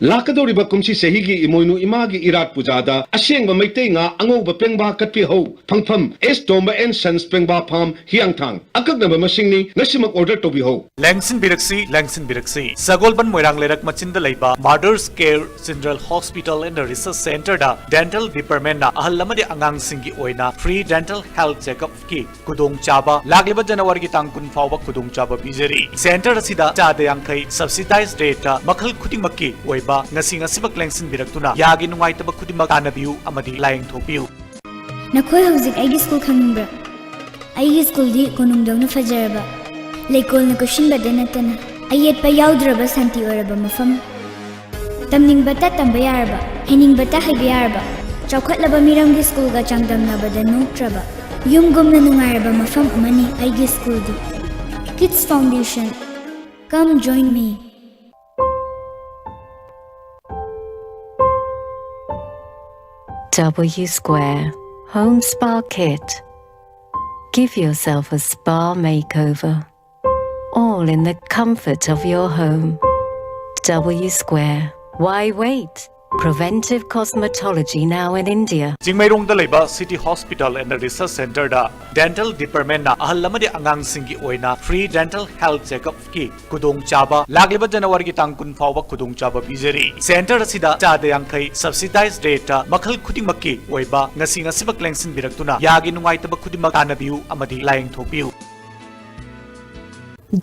ꯂꯥꯛꯀꯗꯧꯔꯤꯕ ꯀꯨꯝꯁꯤ ꯆꯍꯤꯒꯤ ꯏꯃꯣꯏꯅꯨ ꯏꯃꯥꯒꯤ ꯏꯔꯥꯠ ꯄꯨꯖꯥꯗ ꯑꯁꯦꯡꯕ ꯃꯩꯇꯩ ꯉꯥ ꯑꯉꯧꯕ ꯄꯦꯡꯕꯥ ꯀꯠꯄꯤꯍꯧ꯫ ꯐꯪꯐꯝ: ꯑꯦꯁ ꯇꯣꯝꯕ ꯑꯦꯟ ꯁꯟꯁ ꯄꯦꯡꯕꯥ ꯐꯥꯝ, ꯍꯤꯌꯥꯡꯊꯥꯡ꯫ ꯑꯀꯛꯅꯕ ꯃꯁꯤꯡꯅꯤ, ꯉꯁꯤꯃꯛ ꯑꯣꯔꯗꯔ ꯇꯧꯕꯤꯍꯧ꯫ ꯂꯦꯡꯁꯤꯟꯕꯤꯔꯛꯁꯤ, ꯂꯦꯡꯁꯤꯟꯕꯤꯔꯛꯁꯤ꯫ ꯁꯒꯣꯜꯕꯟ ꯃꯣꯏꯔꯥꯡ ꯂꯩꯔꯛ ꯃꯆꯤꯟꯗ ꯂꯩꯕ Mother's Care General Hospital and Research Centerꯗ Dental Departmentꯅ ꯑꯍꯜ ꯑꯃꯗꯤ ꯑꯉꯥꯡꯁꯤꯡꯒꯤ ꯑꯣꯏꯅ free dental health checkupꯀꯤ ꯈꯨꯗꯣꯡꯆꯥꯕ ꯂꯥꯛꯂꯤꯕ ꯖꯅꯋꯥꯔꯤꯒꯤ ꯇꯥꯡ ꯀꯨꯟ ꯐꯥꯎꯕ ꯈꯨꯗꯣꯡꯆꯥꯕ ꯄꯤꯖꯔꯤ꯫ Center ꯑꯁꯤꯗ ꯆꯥꯗ ꯌꯥꯡꯈꯩ subsidized rateꯇ ꯃꯈꯜ ꯈꯨꯗꯤꯡꯃꯛꯀꯤ ꯑꯣꯏꯕ ꯉꯁꯤ ꯉꯁꯤꯃꯛ ꯂꯦꯡꯁꯤꯟꯕꯤꯔꯛꯇꯨꯅ ꯌꯥꯒꯤ ꯅꯨꯡꯉꯥꯏꯇꯕ ꯈꯨꯗꯤꯡꯃꯛ ꯇꯥꯟꯅꯕꯤꯌꯨ ꯑꯃꯗꯤ ꯂꯥꯌꯦꯡꯊꯣꯛꯄꯤꯌꯨ꯫ ꯅꯈꯣꯏ ꯍꯧꯖꯤꯛ ꯑꯩꯒꯤ ꯁ꯭ꯀꯨꯜ ꯈꯪꯅꯤꯡꯕ꯭ꯔꯥ? ꯑꯩꯒꯤ ꯁ꯭ꯀꯨꯜꯗꯤ ꯀꯣꯅꯨꯡꯗꯧꯅ ꯐꯖꯔꯕ, ꯂꯩꯀꯣꯜꯅ ꯀꯣꯏꯁꯤꯟꯕꯗ ꯅꯠꯇꯅ ꯑꯌꯦꯠꯄ ꯌꯥꯎꯗ꯭ꯔꯕ ꯁꯥꯟꯇꯤ ꯑꯣꯏꯔꯕ ꯃꯐꯝ꯫ ꯇꯝꯅꯤꯡꯕꯇ ꯇꯝꯕ ꯌꯥꯔꯕ, ꯍꯩꯅꯤꯡꯕꯇ ꯍꯩꯕ ꯌꯥꯔꯕ, ꯆꯥꯎꯈꯠꯂꯕ ꯃꯤꯔꯝꯒꯤ ꯁ꯭ꯀꯨꯜꯒ ꯆꯥꯡꯗꯝꯅꯕꯗ ꯅꯣꯛꯇ꯭ꯔꯕ, ꯌꯨꯝꯒꯨꯝꯅ ꯅꯨꯡꯉꯥꯏꯔꯕ ꯃꯐꯝ ꯑꯃꯅꯤ ꯑꯩꯒꯤ ꯁ꯭ꯀꯨꯜꯗꯤ꯫ Kids Foundation, come join me. W Square Home Spa Kit. Give yourself a spa makeover, all in the comfort of your home. W Square. Why wait? Preventive cosmetology now in India. ꯆꯤꯡꯃꯩꯔꯣꯡꯗ ꯂꯩꯕ City Hospital and Research Centerꯗ Dental Departmentꯅ ꯑꯍꯜ ꯑꯃꯗꯤ ꯑꯉꯥꯡꯁꯤꯡꯒꯤ ꯑꯣꯏꯅ free dental health checkupꯀꯤ ꯈꯨꯗꯣꯡꯆꯥꯕ ꯂꯥꯛꯂꯤꯕ ꯖꯅꯋꯥꯔꯤꯒꯤ ꯇꯥꯡ ꯀꯨꯟ ꯐꯥꯎꯕ ꯈꯨꯗꯣꯡꯆꯥꯕ ꯄꯤꯖꯔꯤ꯫ Center ꯑꯁꯤꯗ ꯆꯥꯗ ꯌꯥꯡꯈꯩ subsidized rateꯇ ꯃꯈꯜ ꯈꯨꯗꯤꯡꯃꯛꯀꯤ ꯑꯣꯏꯕ ꯉꯁꯤ ꯉꯁꯤꯃꯛ ꯂꯦꯡꯁꯤꯟꯕꯤꯔꯛꯇꯨꯅ ꯌꯥꯒꯤ ꯅꯨꯡꯉꯥꯏꯇꯕ ꯈꯨꯗꯤꯡꯃꯛ ꯇꯥꯟꯅꯕꯤꯌꯨ ꯑꯃꯗꯤ ꯂꯥꯌꯦꯡꯊꯣꯛꯄꯤꯌꯨ꯫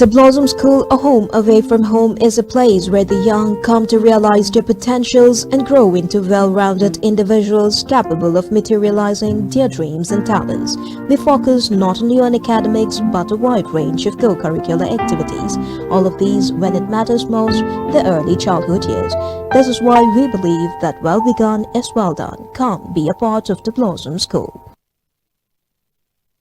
The Blossom School, a home away from home, is a place where the young come to realize their potentials and grow into well-rounded individuals capable of materializing their dreams and talents. We focus not only on academics but a wide range of co-curricular activities. All of these when it matters most, the early childhood years. This is why we believe that well begun is well done. Come be a part of the Blossom School.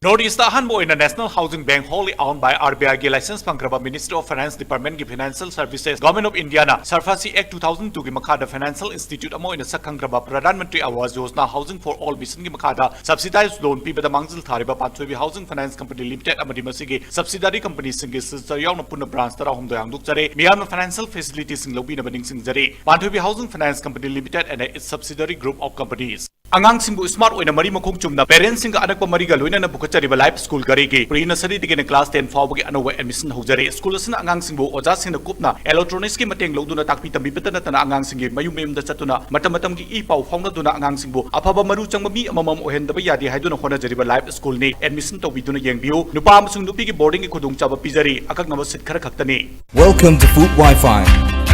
North East ꯑꯍꯥꯟꯕ ꯑꯣꯏꯅ National Housing Bank, wholly owned by R B I ꯒꯤ license ꯐꯪꯈ꯭ꯔꯕ Ministry of Finance Department ꯒꯤ Financial Services, Government of India ꯅ SARFAESI Act two thousand two ꯒꯤ ꯃꯈꯥꯗ financial institute ꯑꯃ ꯑꯣꯏꯅ ꯁꯛ ꯈꯪꯈ꯭ꯔꯕ Pradhan Mantri Awas Yojana Housing for All mission ꯒꯤ ꯃꯈꯥꯗ subsidized loan ꯄꯤꯕꯗ ꯃꯥꯡꯖꯤꯜ ꯊꯥꯔꯤꯕ ꯄꯥꯟꯊꯣꯏꯕꯤ Housing Finance Company Limited ꯑꯃꯗꯤ ꯃꯁꯤꯒꯤ subsidiary company ꯁꯤꯡꯒꯤ signature ꯌꯥꯎꯅ ꯄꯨꯟꯅ branch ꯇꯔꯥꯍꯨꯝꯗꯣꯏ ꯍꯥꯡꯗꯣꯛꯆꯔꯦ꯫ ꯃꯤꯌꯥꯝꯅ financial facility ꯁꯤꯡ ꯂꯧꯕꯤꯅꯕ ꯅꯤꯡꯁꯤꯡꯖꯔꯤ꯫ ꯄꯥꯟꯊꯣꯏꯕꯤ Housing Finance Company Limited and its subsidiary group of companies꯫ ꯑꯉꯥꯡꯁꯤꯡꯕꯨ smart ꯑꯣꯏꯅ ꯃꯔꯤ ꯃꯈꯣꯡ ꯆꯨꯝꯅ parents ꯁꯤꯡꯒ ꯑꯅꯛꯄ ꯃꯔꯤꯒ ꯂꯣꯏꯅꯅ ꯄꯨꯈꯠꯆꯔꯤꯕ Life School ꯘꯔꯤꯒꯤ pre nursery ꯗꯒꯤꯅ class ten ꯐꯥꯎꯕꯒꯤ ꯑꯅꯧꯕ admission ꯍꯧꯖꯔꯦ꯫ School ꯑꯁꯤꯅ ꯑꯉꯥꯡꯁꯤꯡꯕꯨ ꯑꯣꯖꯥꯁꯤꯡꯅ ꯀꯨꯞꯅ electronics ꯀꯤ ꯃꯇꯦꯡ ꯂꯧꯗꯨꯅ ꯇꯥꯛꯄꯤ ꯇꯝꯕꯤꯕꯇ ꯅꯠꯇꯅ ꯑꯉꯥꯡꯁꯤꯡꯒꯤ ꯃꯌꯨꯝ ꯃꯌꯨꯝꯗ ꯆꯠꯇꯨꯅ ꯃꯇꯝ ꯃꯇꯝꯒꯤ ꯏ ꯄꯥꯎ ꯐꯥꯎꯅꯗꯨꯅ ꯑꯉꯥꯡꯁꯤꯡꯕꯨ ꯑꯐꯕ ꯃꯔꯨ ꯆꯪꯕ ꯃꯤ ꯑꯃꯃꯝ ꯑꯣꯏꯍꯟꯗꯕ ꯌꯥꯗꯦ ꯍꯥꯏꯗꯨꯅ ꯍꯣꯠꯅꯖꯔꯤꯕ Life School ꯅꯤ꯫ Admission ꯇꯧꯕꯤꯗꯨꯅ ꯌꯦꯡꯕꯤꯌꯨ꯫ ꯅꯨꯄꯥ ꯑꯃꯁꯨꯡ ꯅꯨꯄꯤꯒꯤ boarding ꯒꯤ ꯈꯨꯗꯣꯡꯆꯥꯕ ꯄꯤꯖꯔꯤ꯫ ꯑꯀꯛꯅꯕ seat ꯈꯔ ꯈꯛꯇꯅꯤ꯫ Welcome to Food Wi-Fi,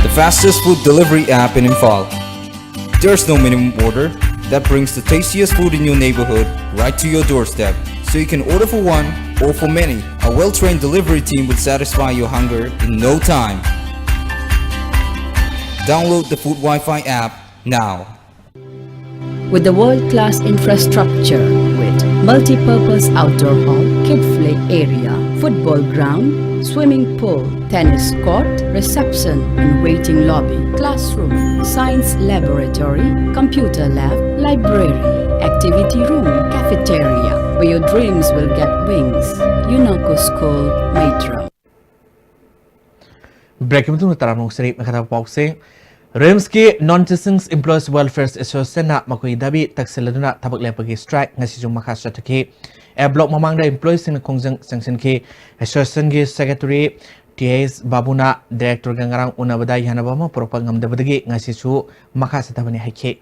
the fastest food delivery app in Imphal. There's no minimum order that brings the tastiest food in your neighborhood right to your doorstep, so you can order for one or for many. A well-trained delivery team will satisfy your hunger in no time. Download the Food Wi-Fi app now. With the world-class infrastructure with multi-purpose outdoor hall, kid play area, football ground, swimming pool, tennis court, reception and waiting lobby, classroom, science laboratory, computer lab, library, activity room, cafeteria, where your dreams will get wings. UNOCO School, Maitram. Break ꯀꯤ ꯃꯇꯨꯡꯗ ꯇꯔꯥꯃꯔꯨ ꯁꯔꯤ ꯃꯈꯥ ꯄꯥꯎꯁꯦ꯫ RIMS ꯀꯤ Non Teaching Employees Welfare Association ꯅ ꯃꯈꯣꯏꯒꯤ Dhabi ꯇꯛꯁꯤꯜꯂꯗꯨꯅ ꯊꯕꯛ ꯂꯦꯞꯄꯒꯤ strike ꯉꯁꯤꯁꯨ ꯃꯈꯥ ꯆꯠꯊꯈꯤ꯫ A block ꯃꯃꯥꯡꯗ employee ꯁꯤꯡꯅ ꯈꯣꯡꯖꯪ ꯆꯪꯁꯤꯟꯈꯤ꯫ Association ꯒꯤ secretary ꯇꯤ ꯑꯦꯁ ꯕꯥꯕꯨꯅ director ꯒ ꯉꯔꯥꯡ ꯎꯅꯕꯗ ꯌꯥꯅꯕ ꯑꯃ ꯄꯨꯔꯛꯄ ꯉꯝꯗꯕꯗꯒꯤ ꯉꯁꯤꯁꯨ ꯃꯈꯥ ꯆꯠꯊꯕꯅꯤ ꯍꯥꯏꯈꯤ꯫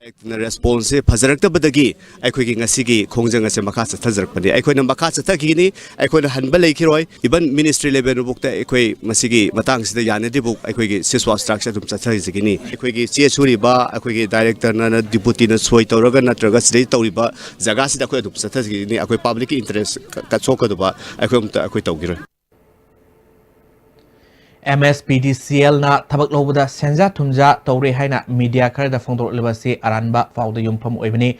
Act ꯅ response ꯁꯦ ꯐꯖꯔꯛꯇꯕꯗꯒꯤ ꯑꯩꯈꯣꯏꯒꯤ ꯉꯁꯤꯒꯤ ꯈꯣꯡꯖꯪ ꯑꯁꯦ ꯃꯈꯥ ꯆꯠꯊꯖꯔꯛꯄꯅꯤ꯫ ꯑꯩꯈꯣꯏꯅ ꯃꯈꯥ ꯆꯠꯊꯈꯤꯒꯅꯤ, ꯑꯩꯈꯣꯏꯅ ꯍꯟꯕ ꯂꯩꯈꯤꯔꯣꯏ꯫ Even ministry level ꯐꯥꯎꯗ ꯑꯩꯈꯣꯏ ꯃꯁꯤꯒꯤ ꯃꯇꯥꯡꯁꯤꯗ ꯌꯥꯅꯗ꯭ꯔꯤꯐꯥꯎ ꯑꯩꯈꯣꯏꯒꯤ cease work strike ꯁꯦ ꯑꯗꯨꯝ ꯆꯠꯊꯖꯒꯅꯤ꯫ ꯑꯩꯈꯣꯏꯒꯤ ꯆꯦ ꯁꯨꯔꯤꯕ, ꯑꯩꯈꯣꯏꯒꯤ director ꯅ, ꯅ deputy ꯅ ꯁꯣꯏ ꯇꯧꯔꯒ ꯅꯠꯇ꯭ꯔꯒ ꯁꯤꯗꯩ ꯇꯧꯔꯤꯕ ꯖꯒꯥꯁꯤꯗ ꯑꯩꯈꯣꯏ ꯑꯗꯨꯝ ꯆꯠꯊꯖꯒꯅꯤ꯫ ꯑꯩꯈꯣꯏ public ꯀꯤ interest ꯀ-, ꯀ-, ꯁꯣꯛꯀꯗꯕ ꯑꯩꯈꯣꯏ ꯑꯝꯇ ꯑꯩꯈꯣꯏ ꯇꯧꯈꯤꯔꯣꯏ꯫ ꯑꯦꯝ ꯑꯦꯁ ꯄꯤ ꯗꯤ ꯁꯤ ꯑꯦꯜꯅ ꯊꯕꯛ ꯂꯧꯕꯗ ꯁꯦꯟꯖꯥ ꯊꯨꯝꯖꯥ ꯇꯧꯔꯦ ꯍꯥꯏꯅ ꯃꯤꯗꯤꯌꯥ ꯈꯔꯗ ꯐꯣꯡꯗꯣꯔꯛꯂꯤꯕ ꯑꯁꯤ ꯑꯔꯥꯟꯕ ꯄꯥꯎꯗ ꯌꯨꯝꯐꯝ ꯑꯣꯏꯕꯅꯤ꯫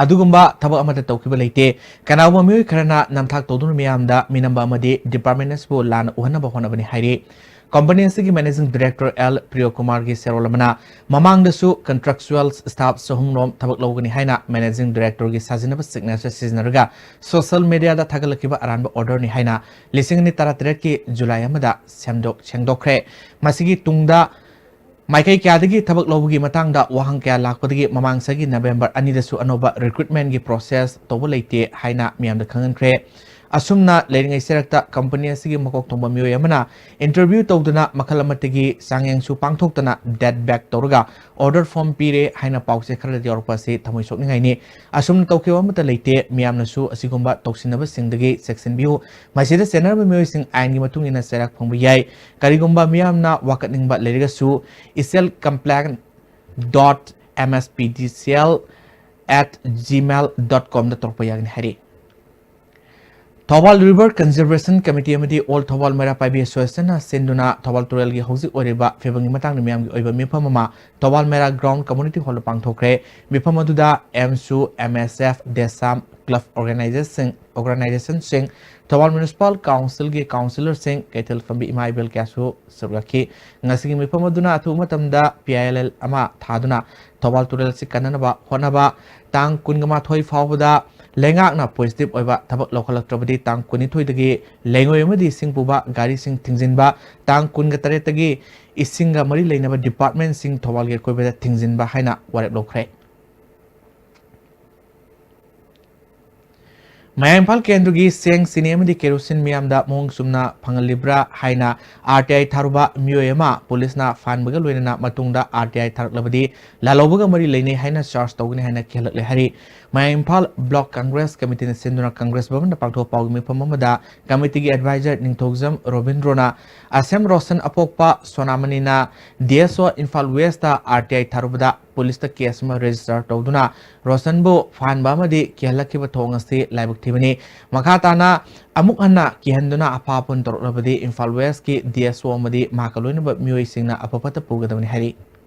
ꯑꯗꯨꯒꯨꯝꯕ ꯊꯕꯛ ꯑꯃꯠꯇ ꯇꯧꯈꯤꯕ ꯂꯩꯇꯦ꯫ ꯀꯅꯥꯒꯨꯝꯕ ꯃꯤꯑꯣꯏ ꯈꯔꯅ ꯅꯝꯊꯥꯛ ꯇꯧꯗꯨꯅ ꯃꯤꯌꯥꯝꯗ ꯃꯤꯅꯝꯕ ꯑꯃꯗꯤ ꯗꯤꯄꯥꯔꯠꯃꯦꯟ ꯑꯁꯤꯕꯨ ꯂꯥꯟꯅ ꯎꯍꯟꯅꯕ ꯍꯣꯠꯅꯕꯅꯤ ꯍꯥꯏꯔꯤ꯫ ꯀꯝꯄꯅꯤ ꯑꯁꯤꯒꯤ ꯃꯦꯅꯦꯖꯤꯡ ꯗꯤꯔꯦꯛꯇꯔ ꯑꯦꯜ ꯄ꯭ꯔꯤꯌꯣꯀꯨꯃꯥꯔꯒꯤ ꯁꯦꯔꯣꯜ ꯑꯃꯅ ꯃꯃꯥꯡꯗꯁꯨ ꯀꯟꯇ꯭ꯔꯦꯛꯆꯨꯑꯦꯜ ꯁ꯭ꯇꯥꯐ ꯆꯍꯨꯝ ꯔꯣꯝ ꯊꯕꯛ ꯂꯧꯒꯅꯤ ꯍꯥꯏꯅ ꯃꯦꯅꯦꯖꯤꯡ ꯗꯤꯔꯦꯛꯇꯔꯒꯤ ꯁꯥꯖꯤꯟꯅꯕ ꯁꯤꯒꯅꯦꯆꯔ ꯁꯤꯖꯤꯟꯅꯔꯒ ꯁꯣꯁꯤꯌꯦꯜ ꯃꯤꯗꯤꯌꯥꯗ ꯊꯥꯒꯠꯂꯛꯈꯤꯕ ꯑꯔꯥꯟꯕ ꯑꯣꯔꯗꯔꯅꯤ ꯍꯥꯏꯅ ꯂꯤꯁꯤꯡ ꯑꯅꯤ ꯇꯔꯥꯇꯔꯦꯠꯀꯤ ꯖꯨꯂꯥꯏ ꯑꯃꯗ ꯁꯦꯝꯗꯣꯛ ꯁꯦꯡꯗꯣꯛꯈ꯭ꯔꯦ꯫ ꯃꯁꯤꯒꯤ ꯇꯨꯡꯗ ꯃꯥꯏꯀꯩ ꯀꯌꯥꯗꯒꯤ ꯊꯕꯛ ꯂꯧꯕꯒꯤ ꯃꯇꯥꯡꯗ ꯋꯥꯍꯪ ꯀꯌꯥ ꯂꯥꯛꯄꯗꯒꯤ ꯃꯃꯥꯡ ꯆꯍꯤꯒꯤ ꯅꯕꯦꯝꯕꯔ ꯑꯅꯤꯗꯁꯨ ꯑꯅꯧꯕ ꯔꯤꯀ꯭ꯔꯨꯠꯃꯦꯟꯒꯤ ꯄ꯭ꯔꯣꯁꯦꯁ ꯇꯧꯕ ꯂꯩꯇꯦ ꯍꯥꯏꯅ ꯃꯤꯌꯥꯝꯗ ꯈꯪꯍꯟꯈ꯭ꯔꯦ꯫ ꯑꯁꯨꯝꯅ ꯂꯩꯔꯤꯉꯩ ꯆꯔꯛꯇ ꯀꯝꯄꯅꯤ ꯑꯁꯤꯒꯤ ꯃꯀꯣꯛ ꯊꯣꯡꯕ ꯃꯤꯑꯣꯏ ꯑꯃꯅ ꯏꯟꯇꯔꯚ꯭ꯌꯨ ꯇꯧꯗꯨꯅ ꯃꯈꯜ ꯑꯃꯠꯇꯒꯤ ꯆꯥꯡꯌꯦꯡꯁꯨ ꯄꯥꯡꯊꯣꯛꯇꯅ ꯗꯦꯠ ꯕꯦꯛ ꯇꯧꯔꯒ ꯑꯣꯔꯗꯔ ꯐꯣꯔꯝ ꯄꯤꯔꯦ ꯍꯥꯏꯅ ꯄꯥꯎꯆꯦ ꯈꯔꯗ ꯌꯥꯎꯔꯛꯄ ꯑꯁꯤ ꯊꯃꯣꯏ ꯁꯣꯛꯅꯤꯡꯉꯥꯏꯅꯤ꯫ ꯑꯁꯨꯝꯅ ꯇꯧꯈꯤꯕ ꯑꯃꯠꯇ ꯂꯩꯇꯦ꯫ ꯃꯤꯌꯥꯝꯅꯁꯨ ꯑꯁꯤꯒꯨꯝꯕ ꯇꯧꯁꯤꯟꯅꯕꯁꯤꯡꯗꯒꯤ ꯆꯦꯛꯁꯤꯟꯕꯤꯌꯨ꯫ ꯃꯁꯤꯗ ꯆꯦꯟꯅꯔꯕ ꯃꯤꯑꯣꯏꯁꯤꯡ ꯑꯥꯏꯟꯒꯤ ꯃꯇꯨꯡ ꯏꯟꯅ ꯆꯩꯔꯥꯛ ꯐꯪꯕ ꯌꯥꯏ꯫ ꯀꯔꯤꯒꯨꯝꯕ ꯃꯤꯌꯥꯝꯅ ꯋꯥꯀꯠꯅꯤꯡꯕ ꯂꯩꯔꯒꯁꯨ ꯏꯁꯦꯜ complain dot M S P D C L at Gmail dot ꯀꯣꯝꯗ ꯇꯧꯔꯛꯄ ꯌꯥꯒꯅꯤ ꯍꯥꯏꯔꯤ꯫ ꯊꯧꯕꯥꯜ ꯔꯤꯚꯔ ꯀꯟꯖꯔꯕꯦꯁꯟ ꯀꯃꯤꯇꯤ ꯑꯃꯗꯤ ꯑꯣꯜ ꯊꯧꯕꯥꯜ ꯃꯩꯔꯥ ꯄꯥꯏꯕꯤ ꯑꯦꯁꯣꯁꯤꯌꯦꯁꯟꯅ ꯁꯤꯟꯗꯨꯅ ꯊꯧꯕꯥꯜ ꯇꯨꯔꯦꯜꯒꯤ ꯍꯧꯖꯤꯛ ꯑꯣꯏꯔꯤꯕ ꯐꯤꯕꯝꯒꯤ ꯃꯇꯥꯡꯗ ꯃꯤꯌꯥꯝꯒꯤ ꯑꯣꯏꯕ ꯃꯤꯐꯝ ꯑꯃ ꯊꯧꯕꯥꯜ ꯃꯩꯔꯥ ꯒ꯭ꯔꯥꯎꯟ ꯀꯝꯃ꯭ꯌꯨꯅꯤꯇꯤ ꯍꯣꯜꯗ ꯄꯥꯡꯊꯣꯛꯈ꯭ꯔꯦ꯫ ꯃꯤꯐꯝ ꯑꯗꯨꯗ ꯑꯦꯝꯁꯨ, ꯑꯦꯝ ꯑꯦꯁ ꯑꯦꯐ, ꯗꯦꯁꯥꯝ, ꯀ꯭ꯂꯕ ꯑꯣꯔꯒꯅꯥꯏꯖꯦꯁꯟꯁꯤꯡ, ꯑꯣꯔꯒꯅꯥꯏꯖꯦꯁꯟꯁꯤꯡ, ꯊꯧꯕꯥꯜ ꯃ꯭ꯌꯨꯅꯤꯁꯤꯄꯥꯜ ꯀꯥꯎꯟꯁꯤꯜꯒꯤ ꯀꯥꯎꯟꯁꯤꯂꯔꯁꯤꯡ, ꯀꯩꯊꯦꯜ ꯐꯝꯕꯤ ꯏꯃꯥ ꯏꯕꯦꯜ ꯀꯌꯥꯁꯨ ꯁꯔꯨꯛ ꯌꯥꯈꯤ꯫ ꯉꯁꯤꯒꯤ ꯃꯤꯐꯝ ꯑꯗꯨꯅ ꯑꯊꯨꯕ ꯃꯇꯝꯗ ꯄꯤ ꯑꯥꯏ ꯑꯦꯜ ꯑꯦꯜ ꯑꯃ ꯊꯥꯗꯨꯅ ꯊꯧꯕꯥꯜ ꯇꯨꯔꯦꯜ ꯑꯁꯤ ꯀꯟꯅꯅꯕ ꯍꯣꯠꯅꯕ, ꯇꯥꯡ ꯀꯨꯟꯒ ꯃꯥꯊꯣꯏ ꯐꯥꯎꯕꯗ ꯂꯩꯉꯥꯛꯅ ꯄꯣꯖꯤꯇꯤꯚ ꯑꯣꯏꯕ ꯊꯕꯛ ꯂꯧꯈꯠꯂꯛꯇ꯭ꯔꯕꯗꯤ ꯇꯥꯡ ꯀꯨꯟꯅꯤꯊꯣꯏꯗꯒꯤ ꯂꯩꯉꯣꯏ ꯑꯃꯗꯤ ꯏꯁꯤꯡ ꯄꯨꯕ ꯒꯥꯔꯤꯁꯤꯡ ꯊꯤꯡꯖꯤꯟꯕ, ꯇꯥꯡ ꯀꯨꯟꯒ ꯇꯔꯦꯠꯇꯒꯤ ꯏꯁꯤꯡꯒ ꯃꯔꯤ ꯂꯩꯅꯕ ꯗꯤꯄꯥꯔꯠꯃꯦꯟꯁꯤꯡ ꯊꯧꯕꯥꯜꯒꯤ ꯑꯀꯣꯏꯕꯗ ꯊꯤꯡꯖꯤꯟꯕ ꯍꯥꯏꯅ ꯋꯥꯔꯦꯞ ꯂꯧꯈ꯭ꯔꯦ꯫ ꯃꯌꯥꯏ ꯏꯝꯐꯥꯜ ꯀꯦꯟꯗ꯭ꯔꯒꯤ ꯆꯦꯡ, ꯆꯤꯅꯤ ꯑꯃꯗꯤ ꯀꯦꯔꯣꯁꯤꯟ ꯃꯤꯌꯥꯝꯗ ꯃꯑꯣꯡ ꯆꯨꯝꯅ ꯐꯪꯍꯜꯂꯤꯕ꯭ꯔꯥ ꯍꯥꯏꯅ ꯑꯥꯔ ꯇꯤ ꯑꯥꯏ ꯊꯥꯔꯨꯕ ꯃꯤꯑꯣꯏ ꯑꯃ ꯄꯨꯂꯤꯁꯅ ꯐꯥꯟꯕꯒ ꯂꯣꯏꯅꯅ ꯃꯇꯨꯡꯗ ꯑꯥꯔ ꯇꯤ ꯑꯥꯏ ꯊꯥꯔꯛꯂꯕꯗꯤ ꯂꯥꯜꯍꯧꯕꯒ ꯃꯔꯤ ꯂꯩꯅꯩ ꯍꯥꯏꯅ ꯆꯥꯔꯖ ꯇꯧꯒꯅꯤ ꯍꯥꯏꯅ ꯀꯤꯍꯜꯂꯛꯂꯦ ꯍꯥꯏꯔꯤ꯫ ꯃꯌꯥꯏ ꯏꯝꯐꯥꯜ ꯕ꯭ꯂꯣꯛ ꯀꯪꯒ꯭ꯔꯦꯁ ꯀꯃꯤꯇꯤꯅ ꯁꯤꯟꯗꯨꯅ ꯀꯪꯒ꯭ꯔꯦꯁ ꯚꯕꯟꯗ ꯄꯥꯡꯊꯣꯛꯄ ꯄꯥꯎꯒꯤ ꯃꯤꯐꯝ ꯑꯃꯗ ꯀꯃꯤꯇꯤꯒꯤ ꯑꯦꯗꯚꯥꯏꯖꯔ ꯅꯤꯡꯊꯧꯖꯝ ꯔꯣꯕꯤꯟꯗ꯭ꯔꯣꯅ ꯑꯁꯦꯝ ꯔꯣꯁꯟ ꯑꯄꯣꯛꯄ ꯁꯣꯅꯥꯃꯅꯤꯅ ꯗꯤ ꯑꯦꯁ ꯑꯣ ꯏꯝꯐꯥꯜ ꯋꯦꯁꯇ ꯑꯥꯔ ꯇꯤ ꯑꯥꯏ ꯊꯥꯔꯨꯕꯗ ꯄꯨꯂꯤꯁꯇ ꯀꯦꯁ ꯑꯃ ꯔꯦꯖꯤꯁꯇꯔ ꯇꯧꯗꯨꯅ ꯔꯣꯁꯟꯕꯨ ꯐꯥꯍꯟꯕ ꯑꯃꯗꯤ ꯀꯤꯍꯜꯂꯛꯈꯤꯕ ꯊꯧꯑꯣꯡ ꯑꯁꯤ ꯂꯥꯏꯕꯛ ꯊꯤꯕꯅꯤ꯫ ꯃꯈꯥ ꯇꯥꯅ ꯑꯃꯨꯛ ꯍꯟꯅ ꯀꯤꯍꯟꯗꯨꯅ ꯑꯐꯥ ꯑꯄꯨꯟ ꯇꯧꯔꯛꯂꯕꯗꯤ ꯏꯝꯐꯥꯜ ꯋꯦꯁꯀꯤ ꯗꯤ ꯑꯦꯁ ꯑꯣ ꯑꯃꯗꯤ ꯃꯍꯥꯛꯀ ꯂꯣꯏꯅꯕ ꯃꯤꯑꯣꯏꯁꯤꯡꯅ ꯑꯐ ꯐꯠꯇ ꯄꯨꯒꯗꯕꯅꯤ ꯍꯥꯏꯔꯤ꯫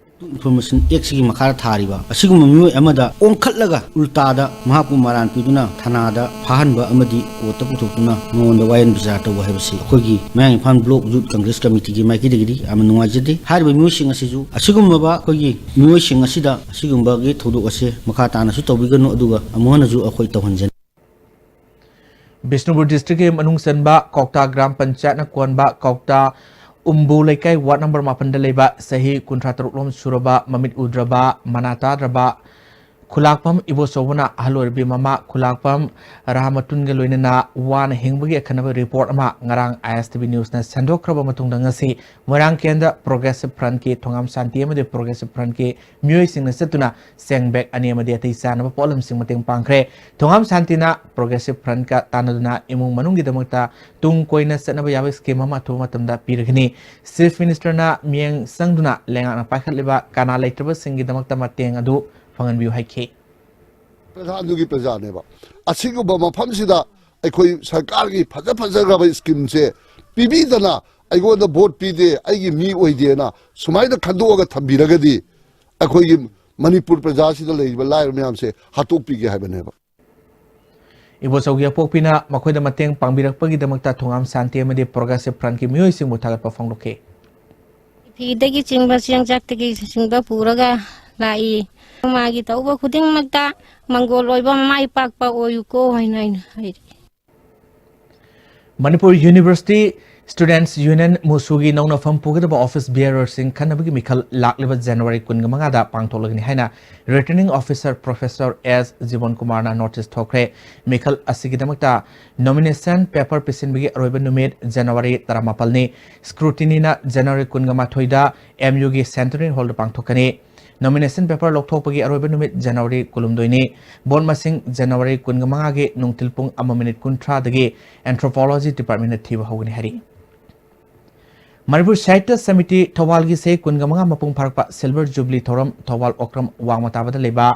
Information Act ꯁꯤꯒꯤ ꯃꯈꯥꯗ ꯊꯥꯔꯤꯕ ꯑꯁꯤꯒꯨꯝꯕ ꯃꯤꯑꯣꯏ ꯑꯃꯗ ꯑꯣꯟꯈꯠꯂꯒ ꯎꯜꯇꯥꯗ ꯃꯍꯥꯛꯄꯨ ꯃꯔꯥꯟ ꯄꯤꯗꯨꯅ ꯊꯅꯥꯗ ꯐꯥꯍꯟꯕ ꯑꯃꯗꯤ ꯀꯣꯔꯠꯇ ꯄꯨꯊꯣꯛꯇꯨꯅ ꯃꯉꯣꯟꯗ ꯋꯥꯌꯦꯜ ꯕꯤꯆꯥꯔ ꯇꯧꯕ ꯍꯥꯏꯕꯁꯤ ꯑꯩꯈꯣꯏꯒꯤ ꯃꯌꯥꯡ ꯏꯝꯐꯥꯜ ꯕ꯭ꯂꯣꯛ ꯌꯨꯠ ꯀꯪꯒ꯭ꯔꯦꯁ ꯀꯃꯤꯇꯤꯒꯤ ꯃꯥꯏꯀꯩꯗꯒꯤꯗꯤ ꯌꯥꯝꯅ ꯅꯨꯡꯉꯥꯏꯖꯗꯦ꯫ ꯍꯥꯏꯔꯤꯕ ꯃꯤꯑꯣꯏꯁꯤꯡ ꯑꯁꯤꯁꯨ ꯑꯁꯤꯒꯨꯝꯂꯕ ꯑꯩꯈꯣꯏꯒꯤ ꯃꯤꯑꯣꯏꯁꯤꯡ ꯑꯁꯤꯗ ꯑꯁꯤꯒꯨꯝꯕꯒꯤ ꯊꯧꯗꯣꯛ ꯑꯁꯦ ꯃꯈꯥ ꯇꯥꯅꯁꯨ ꯇꯧꯕꯤꯒꯅꯨ, ꯑꯗꯨꯒ ꯑꯃꯨꯛ ꯍꯟꯅꯁꯨ ꯑꯩꯈꯣꯏ ꯇꯧꯍꯟꯖꯅꯤꯡꯗꯦ꯫ ꯕꯤꯁꯅꯨꯄꯨꯔ ꯗꯤꯁꯇ꯭ꯔꯤꯛꯀꯤ ꯃꯅꯨꯡ ꯆꯟꯕ ꯀꯧꯇꯥ ꯒ꯭ꯔꯥꯝ ꯄꯟꯆꯥꯌꯠꯅ ꯀꯣꯟꯕ ꯀꯧꯇꯥ ꯎꯝꯕꯨ ꯂꯩꯀꯥꯏ ꯋꯥꯔꯗ ꯅꯝꯕꯔ ꯃꯥꯄꯟꯗ ꯂꯩꯕ ꯆꯍꯤ ꯀꯨꯟꯊ꯭ꯔꯥ ꯇꯔꯨꯛ ꯂꯣꯝ ꯁꯨꯔꯕ, ꯃꯃꯤꯠ ꯎꯗ꯭ꯔꯕ, ꯃꯅꯥ ꯇꯥꯗ꯭ꯔꯕ ꯈꯨꯂꯥꯛꯄꯝ ꯏꯕꯣꯆꯧꯕꯅ ꯑꯍꯜ ꯑꯣꯏꯔꯕꯤ ꯃꯃꯥ ꯈꯨꯂꯥꯛꯄꯝ ꯔꯥꯃꯇꯨꯟꯒ ꯂꯣꯏꯅꯅ ꯋꯥꯅ ꯍꯤꯡꯕꯒꯤ ꯑꯈꯟꯅꯕ ꯔꯤꯄꯣꯔꯠ ꯑꯃ ꯉꯔꯥꯡ ꯑꯥꯏ ꯑꯦꯁ ꯇꯤ ꯚꯤ ꯅ꯭ꯌꯨꯁꯅ ꯁꯟꯗꯣꯛꯈ꯭ꯔꯕ ꯃꯇꯨꯡꯗ, ꯉꯁꯤ ꯃꯣꯏꯔꯥꯡ ꯀꯦꯟꯗ꯭ꯔ ꯄ꯭ꯔꯣꯒ꯭ꯔꯦꯁꯤꯚ ꯐ꯭ꯔꯟꯠꯀꯤ ꯊꯣꯉꯥꯝ ꯁꯥꯟꯇꯤ ꯑꯃꯗꯤ ꯄ꯭ꯔꯣꯒ꯭ꯔꯦꯁꯤꯚ ꯐ꯭ꯔꯟꯠꯀꯤ ꯃꯤꯑꯣꯏꯁꯤꯡꯅ ꯆꯠꯇꯨꯅ ꯆꯦꯡ ꯕꯦꯒ ꯑꯅꯤ ꯑꯃꯗꯤ ꯑꯇꯩ ꯆꯥꯅꯕ ꯄꯣꯠꯂꯝꯁꯤꯡ ꯃꯇꯦꯡ ꯄꯥꯡꯈ꯭ꯔꯦ꯫ ꯊꯣꯉꯥꯝ ꯁꯥꯟꯇꯤꯅ ꯄ꯭ꯔꯣꯒ꯭ꯔꯦꯁꯤꯚ ꯐ꯭ꯔꯟꯠꯀ ꯇꯥꯟꯅꯗꯨꯅ ꯏꯃꯨꯡ ꯃꯅꯨꯡꯒꯤꯗꯃꯛꯇ ꯇꯨꯡ ꯀꯣꯏꯅ ꯆꯠꯅꯕ ꯌꯥꯕ ꯁ꯭ꯀꯤꯝ ꯑꯃ ꯑꯊꯨꯕ ꯃꯇꯝꯗ ꯄꯤꯔꯒꯅꯤ꯫ ꯆꯤꯐ ꯃꯤꯅꯤꯁꯇꯔꯅ ꯃꯤꯠꯌꯦꯡ ꯆꯪꯗꯨꯅ ꯂꯩꯉꯥꯛꯅ ꯄꯥꯏꯈꯠꯂꯤꯕ ꯀꯅꯥ ꯂꯩꯇ꯭ꯔꯕꯁꯤꯡꯒꯤꯗꯃꯛꯇ ꯃꯇꯦꯡ ꯑꯗꯨ ꯐꯪꯍꯟꯕꯤꯌꯨ ꯍꯥꯏꯈꯤ꯫ ꯄ꯭ꯔꯙꯥꯟꯗꯨꯒꯤ ꯄ꯭ꯔꯖꯥꯅꯦꯕ꯫ ꯑꯁꯤꯒꯨꯝꯕ ꯃꯐꯝꯁꯤꯗ ꯑꯩꯈꯣꯏ ꯁꯔꯀꯥꯔꯒꯤ ꯐꯖ ꯐꯖꯈ꯭ꯔꯕ ꯁ꯭ꯀꯤꯝꯁꯦ ꯄꯤꯕꯤꯗꯅ ꯑꯩꯉꯣꯟꯗ ꯚꯣꯠ ꯄꯤꯗꯦ, ꯑꯩꯒꯤ ꯃꯤ ꯑꯣꯏꯗꯦꯅ ꯁꯨꯃꯥꯏꯅ ꯈꯟꯗꯣꯛꯑꯒ ꯊꯝꯕꯤꯔꯒꯗꯤ ꯑꯩꯈꯣꯏꯒꯤ ꯃꯅꯤꯄꯨꯔ ꯄ꯭ꯔꯖꯥꯁꯤꯗ ꯂꯩꯔꯤꯕ ꯂꯥꯏꯔꯕ ꯃꯌꯥꯝꯁꯦ ꯍꯥꯠꯇꯣꯛꯄꯤꯒꯦ ꯍꯥꯏꯕꯅꯦꯕ꯫ ꯏꯕꯣꯆꯧꯒꯤ ꯑꯄꯣꯛꯄꯤꯅ ꯃꯈꯣꯏꯗ ꯃꯇꯦꯡ ꯄꯥꯡꯕꯤꯔꯛꯄꯒꯤꯗꯃꯛꯇ ꯊꯣꯉꯥꯝ ꯁꯥꯟꯇꯤ ꯑꯃꯗꯤ ꯄ꯭ꯔꯣꯒ꯭ꯔꯦꯁꯤꯚ ꯐ꯭ꯔꯟꯠꯀꯤ ꯃꯤꯑꯣꯏꯁꯤꯡꯕꯨ ꯊꯥꯒꯠꯄ ꯐꯣꯡꯗꯣꯛꯈꯤ꯫ ꯐꯤꯗꯒꯤ ꯆꯤꯡꯕ, ꯆꯦꯡ ꯆꯥꯛꯇꯒꯤ ꯆꯤꯡꯕ ꯄꯨꯔꯒ ꯂꯥꯛꯏ꯫ ꯃꯥꯒꯤ ꯇꯧꯕ ꯈꯨꯗꯤꯡꯃꯛꯇ ꯃꯪꯒꯣꯜ ꯑꯣꯏꯕ, ꯃꯥꯏ ꯄꯥꯛꯄ ꯑꯣꯏꯌꯨꯀꯣ ꯍꯥꯏꯅ ꯑꯩꯅ ꯍꯥꯏꯔꯤ꯫ ꯃꯅꯤꯄꯨꯔ ꯌꯨꯅꯤꯚꯔꯁꯤꯇꯤ ꯁ꯭ꯇꯨꯗꯦꯟꯠꯁ ꯌꯨꯅꯤꯌꯟ, ꯃꯨꯁꯨꯒꯤ ꯅꯧꯅ ꯐꯝ ꯄꯨꯒꯗꯕ ꯑꯣꯐꯤꯁ ꯕꯤꯌꯔꯔꯁꯤꯡ ꯈꯟꯅꯕꯒꯤ ꯃꯤꯈꯜ ꯂꯥꯛꯂꯤꯕ ꯖꯅꯋꯥꯔꯤ ꯀꯨꯟꯃꯉꯥꯗ ꯄꯥꯡꯊꯣꯛꯂꯒꯅꯤ ꯍꯥꯏꯅ ꯔꯤꯇꯔꯅꯤꯡ ꯑꯣꯐꯤꯁꯔ ꯄ꯭ꯔꯣꯐꯦꯁꯔ ꯑꯦꯁ ꯖꯤꯕꯟ ꯀꯨꯃꯥꯔꯅ ꯅꯣꯇꯤꯁ ꯊꯣꯛꯈ꯭ꯔꯦ꯫ ꯃꯤꯈꯜ ꯑꯁꯤꯒꯤꯗꯃꯛꯇ ꯅꯣꯃꯤꯅꯦꯁꯟ ꯄꯦꯄꯔ ꯄꯤꯁꯤꯟꯕꯒꯤ ꯑꯔꯣꯏꯕ ꯅꯨꯃꯤꯠ ꯖꯅꯋꯥꯔꯤ ꯇꯔꯥꯃꯥꯄꯜꯅꯤ꯫ ꯁ꯭ꯀ꯭ꯔꯨꯇꯤꯅꯤꯅ ꯖꯅꯋꯥꯔꯤ ꯀꯨꯟꯃꯥꯊꯣꯏꯗ ꯑꯦꯝ ꯌꯨꯒꯤ ꯁꯦꯟꯇꯔꯤ ꯍꯣꯜꯗ ꯄꯥꯡꯊꯣꯛꯀꯅꯤ꯫ ꯅꯣꯃꯤꯅꯦꯁꯟ ꯄꯦꯄꯔ ꯂꯧꯊꯣꯛꯄꯒꯤ ꯑꯔꯣꯏꯕ ꯅꯨꯃꯤꯠ ꯖꯅꯋꯥꯔꯤ ꯀꯨꯟꯍꯨꯝꯗꯣꯏꯅꯤ꯫ ꯚꯣꯠ ꯃꯁꯤꯡ ꯖꯅꯋꯥꯔꯤ ꯀꯨꯟꯃꯉꯥꯒꯤ ꯅꯨꯡꯊꯤꯜ ꯄꯨꯡ ꯑꯃ ꯃꯤꯅꯤꯠ ꯀꯨꯟꯊ꯭ꯔꯥꯗꯒꯤ ꯑꯦꯟꯊ꯭ꯔꯣꯄꯣꯂꯣꯖꯤ ꯗꯤꯄꯥꯔꯠꯃꯦꯟꯗ ꯊꯤꯕ ꯍꯧꯒꯅꯤ ꯍꯥꯏꯔꯤ꯫ ꯃꯅꯤꯄꯨꯔ ꯁꯥꯍꯤꯇ꯭ꯌ ꯁꯃꯤꯇꯤ ꯊꯧꯕꯥꯜꯒꯤ ꯆꯍꯤ ꯀꯨꯟꯒ ꯃꯉꯥ ꯃꯄꯨꯡ ꯐꯥꯔꯛꯄ ꯁꯤꯜꯚꯔ ꯖꯨꯕꯤꯂꯤ ꯊꯧꯔꯝ ꯊꯧꯕꯥꯜ ꯑꯣꯀ꯭ꯔꯝ ꯋꯥꯡꯃ ꯇꯥꯕꯗ ꯂꯩꯕ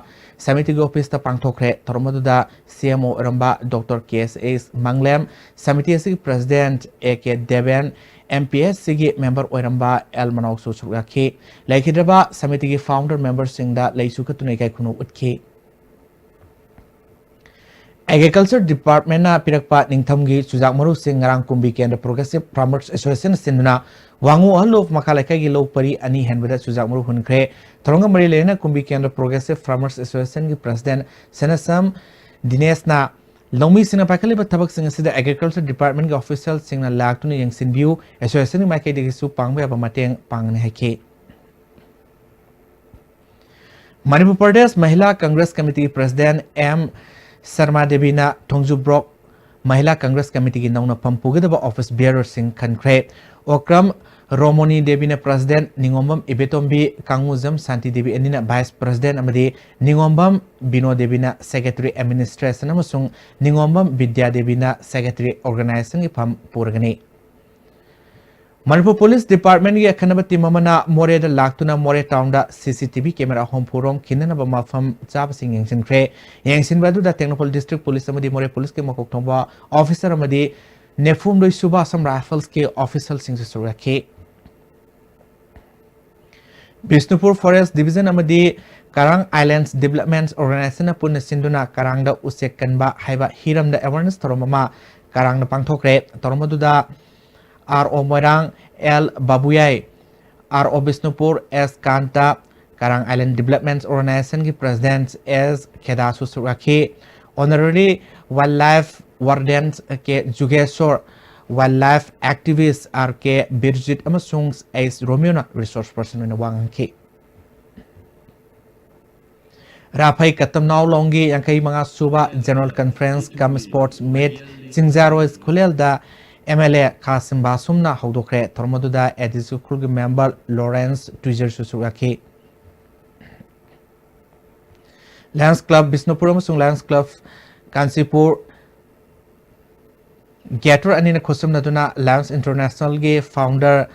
ꯁꯃꯤꯇꯤꯒꯤ ꯑꯣꯐꯤꯁꯇ ꯄꯥꯡꯊꯣꯛꯈ꯭ꯔꯦ꯫ ꯊꯧꯔꯝ ꯑꯗꯨꯗ ꯁꯤ ꯑꯦꯝ ꯑꯣ ꯑꯣꯏꯔꯝꯕ ꯗꯣꯛꯇꯔ ꯀꯦ ꯑꯦꯁ ꯑꯦꯁ ꯃꯪꯂꯦꯝ, ꯁꯃꯤꯇꯤ ꯑꯁꯤꯒꯤ president A K Deben, M P S ꯁꯤꯒꯤ ꯃꯦꯝꯕꯔ ꯑꯣꯏꯔꯝꯕ ꯑꯦꯜ ꯃꯅꯥꯎꯁꯨ ꯁꯔꯨꯛ ꯌꯥꯈꯤ꯫ ꯂꯩꯈꯤꯗ꯭ꯔꯕ ꯁꯃꯤꯇꯤꯒꯤ ꯐꯥꯎꯟꯗꯔ ꯃꯦꯝꯕꯔꯁꯤꯡꯗ ꯂꯩꯁꯨ ꯀꯠꯇꯨꯅ ꯏꯀꯥꯏ ꯈꯨꯝꯅꯧ ꯎꯠꯈꯤ꯫ ꯑꯦꯒ꯭ꯔꯤꯀꯜꯆꯔ ꯗꯤꯄꯥꯔꯠꯃꯦꯟꯅ ꯄꯤꯔꯛꯄ ꯅꯤꯡꯊꯝꯒꯤ ꯆꯨꯖꯥꯛ ꯃꯔꯨꯁꯤꯡ ꯉꯔꯥꯡ ꯀꯨꯝꯕꯤ ꯀꯦꯟꯗ꯭ꯔ ꯄ꯭ꯔꯣꯒ꯭ꯔꯦꯁꯤꯚ ꯐꯥꯔꯃꯔꯁ ꯑꯦꯁꯣꯁꯤꯌꯦꯁꯟ ꯁꯤꯟꯗꯨꯅ ꯋꯥꯉꯨ ꯑꯍꯜ ꯑꯣꯐ ꯃꯈꯥ ꯂꯩꯀꯥꯏꯒꯤ ꯂꯧ ꯄꯔꯤ ꯑꯅꯤ ꯍꯦꯟꯕꯗ ꯆꯨꯖꯥꯛ ꯃꯔꯨ ꯍꯨꯟꯈ꯭ꯔꯦ꯫ ꯊꯧꯔꯝꯒ ꯃꯔꯤ ꯂꯩꯅꯅ ꯀꯨꯝꯕꯤ ꯀꯦꯟꯗ꯭ꯔ ꯄ꯭ꯔꯣꯒ꯭ꯔꯦꯁꯤꯚ ꯐꯥꯔꯃꯔꯁ ꯑꯦꯁꯣꯁꯤꯌꯦꯁꯟꯒꯤ ꯄ꯭ꯔꯁꯤꯗꯦꯟꯠ ꯁꯅꯥꯁꯝ ꯗꯤꯅꯦꯁꯅ ꯂꯧꯃꯤꯁꯤꯡꯅ ꯄꯥꯏꯈꯠꯂꯤꯕ ꯊꯕꯛꯁꯤꯡ ꯑꯁꯤꯗ ꯑꯦꯒ꯭ꯔꯤꯀꯜꯆꯔ ꯗꯤꯄꯥꯔꯠꯃꯦꯟꯒꯤ ꯑꯣꯐꯤꯁꯤꯌꯦꯜꯁꯤꯡꯅ ꯂꯥꯛꯇꯨꯅ ꯌꯦꯡꯁꯤꯟꯕꯤꯌꯨ, ꯑꯦꯁꯣꯁꯤꯌꯦꯁꯟꯒꯤ ꯃꯥꯏꯀꯩꯗꯒꯤꯁꯨ ꯄꯥꯡꯕ ꯌꯥꯕ ꯃꯇꯦꯡ ꯄꯥꯡꯒꯅꯤ ꯍꯥꯏꯈꯤ꯫ ꯃꯅꯤꯄꯨꯔ ꯄ꯭ꯔꯗꯦꯁ ꯃꯍꯤꯂꯥ ꯀꯪꯒ꯭ꯔꯦꯁ ꯀꯃꯤꯇꯤꯒꯤ ꯄ꯭ꯔꯁꯤꯗꯦꯟꯠ ꯑꯦꯝ ꯁꯔꯃꯥ ꯗꯦꯕꯤꯅ ꯊꯣꯡꯖꯨ ꯕ꯭ꯂꯣꯛ ꯃꯍꯤꯂꯥ ꯀꯪꯒ꯭ꯔꯦꯁ ꯀꯃꯤꯇꯤꯒꯤ ꯅꯧꯅ ꯐꯝ ꯄꯨꯒꯗꯕ ꯑꯣꯐꯤꯁ ꯕꯤꯌꯔꯔꯁꯤꯡ ꯈꯟꯈ꯭ꯔꯦ꯫ ꯑꯣꯀ꯭ꯔꯝ ꯔꯣꯃꯣꯅꯤ ꯗꯦꯕꯤꯅ ꯄ꯭ꯔꯁꯤꯗꯦꯟꯠ, ꯅꯤꯉꯣꯝꯕꯝ ꯏꯕꯦꯇꯣꯝꯕꯤ, ꯀꯥꯡꯉꯨꯖꯝ ꯁꯥꯟꯇꯤ ꯗꯦꯕꯤ ꯑꯅꯤꯅ ꯚꯥꯏꯁ ꯄ꯭ꯔꯁꯤꯗꯦꯟꯠ ꯑꯃꯗꯤ ꯅꯤꯉꯣꯝꯕꯝ ꯕꯤꯅꯣ ꯗꯦꯕꯤꯅ ꯁꯦꯀ꯭ꯔꯦꯇꯔꯤ ꯑꯦꯗꯃꯤꯅꯤꯁꯇ꯭ꯔꯦꯁꯟ ꯑꯃꯁꯨꯡ ꯅꯤꯉꯣꯝꯕꯝ ꯕꯤꯗ꯭ꯌꯥ ꯗꯦꯕꯤꯅ ꯁꯦꯀ꯭ꯔꯦꯇꯔꯤ ꯑꯣꯔꯒꯅꯥꯏꯖꯦꯁꯟꯒꯤ ꯐꯝ ꯄꯨꯔꯒꯅꯤ꯫ ꯃꯅꯤꯄꯨꯔ ꯄꯨꯂꯤꯁ ꯗꯤꯄꯥꯔꯠꯃꯦꯟꯒꯤ ꯑꯈꯟꯅꯕ ꯇꯤꯝ ꯑꯃꯅ ꯃꯣꯔꯦꯗ ꯂꯥꯛꯇꯨꯅ ꯃꯣꯔꯦ ꯇꯥꯎꯟꯗ ꯁꯤ ꯁꯤ ꯇꯤ ꯚꯤ ꯀꯦꯃꯦꯔꯥ ꯍꯨꯝꯐꯨ ꯔꯣꯝ ꯈꯤꯟꯅꯅꯕ ꯃꯐꯝ ꯆꯥꯕꯁꯤꯡ ꯌꯦꯡꯁꯤꯟꯈ꯭ꯔꯦ꯫ ꯌꯦꯡꯁꯤꯟꯕ ꯑꯗꯨꯗ ꯇꯦꯡꯅꯧꯄꯜ ꯗꯤꯁꯇ꯭ꯔꯤꯛ ꯄꯨꯂꯤꯁ ꯑꯃꯗꯤ ꯃꯣꯔꯦ ꯄꯨꯂꯤꯁꯀꯤ ꯃꯀꯣꯛ ꯊꯣꯡꯕ ꯑꯣꯐꯤꯁꯔ ꯑꯃꯗꯤ ꯅꯤꯐꯨꯍꯨꯝꯗꯣꯏ ꯁꯨꯕ ꯑꯁꯥꯝ ꯔꯥꯏꯐꯜꯁꯀꯤ ꯑꯣꯐꯤꯁꯔꯁꯤꯡꯁꯨ ꯁꯔꯨꯛ ꯌꯥꯈꯤ꯫ ꯕꯤꯁꯅꯨꯄꯨꯔ ꯐꯣꯔꯦꯁ ꯗꯤꯕꯤꯖꯟ ꯑꯃꯗꯤ ꯀꯔꯥꯡ ꯑꯥꯏꯂꯦꯟꯁ ꯗꯤꯕꯂꯞꯃꯦꯟꯠ ꯑꯣꯔꯒꯅꯥꯏꯖꯦꯁꯟꯅ ꯄꯨꯟꯅ ꯁꯤꯟꯗꯨꯅ ꯀꯔꯥꯡꯗ ꯎꯆꯦꯛ ꯀꯟꯕ ꯍꯥꯏꯕ ꯍꯤꯔꯝꯗ ꯑꯦꯋꯥꯔꯅꯦꯁ ꯊꯧꯔꯝ ꯑꯃ ꯀꯔꯥꯡꯗ ꯄꯥꯡꯊꯣꯛꯈ꯭ꯔꯦ꯫ ꯊꯧꯔꯝ ꯑꯗꯨꯗ ꯑꯥꯔ ꯑꯣ ꯃꯣꯏꯔꯥꯡ, ꯑꯦꯜ ꯕꯥꯕꯨꯌꯥꯏ, ꯑꯥꯔ ꯑꯣ ꯕꯤꯁꯅꯨꯄꯨꯔ, ꯑꯦꯁ ꯀꯥꯟꯇ, ꯀꯔꯥꯡ ꯑꯥꯏꯂꯦꯟ ꯗꯤꯕꯂꯞꯃꯦꯟꯠ ꯑꯣꯔꯒꯅꯥꯏꯖꯦꯁꯟꯒꯤ ꯄ꯭ꯔꯁꯤꯗꯦꯟꯠ ꯑꯦꯁ ꯈꯦꯗꯥꯁꯨ ꯁꯔꯨꯛ ꯌꯥꯈꯤ꯫ ꯑꯣꯅꯔꯦꯔꯤ ꯋꯥꯏꯜꯗ ꯂꯥꯏꯐ ꯋꯥꯔꯗꯦꯟ ꯀꯦ ꯖꯨꯒꯦꯁꯣꯔ, ꯋꯥꯏꯜꯗ ꯂꯥꯏꯐ ꯑꯦꯛꯇꯤꯚꯤꯁ ꯑꯥꯔ ꯀꯦ ꯕꯤꯔꯖꯤꯠ ꯑꯃꯁꯨꯡ ꯑꯩꯆ ꯔꯣꯃꯤꯌꯣꯅ ꯔꯤꯁꯣꯔꯁ ꯄꯔꯁꯟ ꯑꯣꯏꯅ ꯋꯥ ꯉꯥꯡꯈꯤ꯫ ꯔꯥꯐꯩ ꯀꯠꯇꯝꯅꯥꯎ ꯂꯣꯡꯒꯤ ꯌꯥꯡꯈꯩ ꯃꯉꯥ ꯁꯨꯕ general conference cum sports meet Chingjaroi ꯈꯨꯂꯦꯜꯗ ꯑꯦꯝ ꯑꯦꯜ ꯑꯦ ꯈꯥꯁꯤꯝ ꯕꯥꯁꯨꯝꯅ ꯍꯧꯗꯣꯛꯈ꯭ꯔꯦ꯫ ꯊꯧꯔꯝ ꯑꯗꯨꯗ ꯑꯦ ꯗꯤ ꯁꯤ ꯎꯈ꯭ꯔꯨꯜꯒꯤ ꯃꯦꯝꯕꯔ ꯂꯣꯔꯦꯟꯁ ꯇꯨꯏꯖꯔꯁꯨ ꯁꯔꯨꯛ ꯌꯥꯈꯤ꯫ ꯂꯥꯌꯟꯁ ꯀ꯭ꯂꯕ ꯕꯤꯁꯅꯨꯄꯨꯔ ꯑꯃꯁꯨꯡ ꯂꯥꯌꯟꯁ ꯀ꯭ꯂꯕ ꯀꯥꯟꯆꯤꯄꯨꯔ Gator ꯑꯅꯤꯅ ꯈꯨꯠꯁꯝꯅꯗꯨꯅ Lions Internationalꯒꯤ founder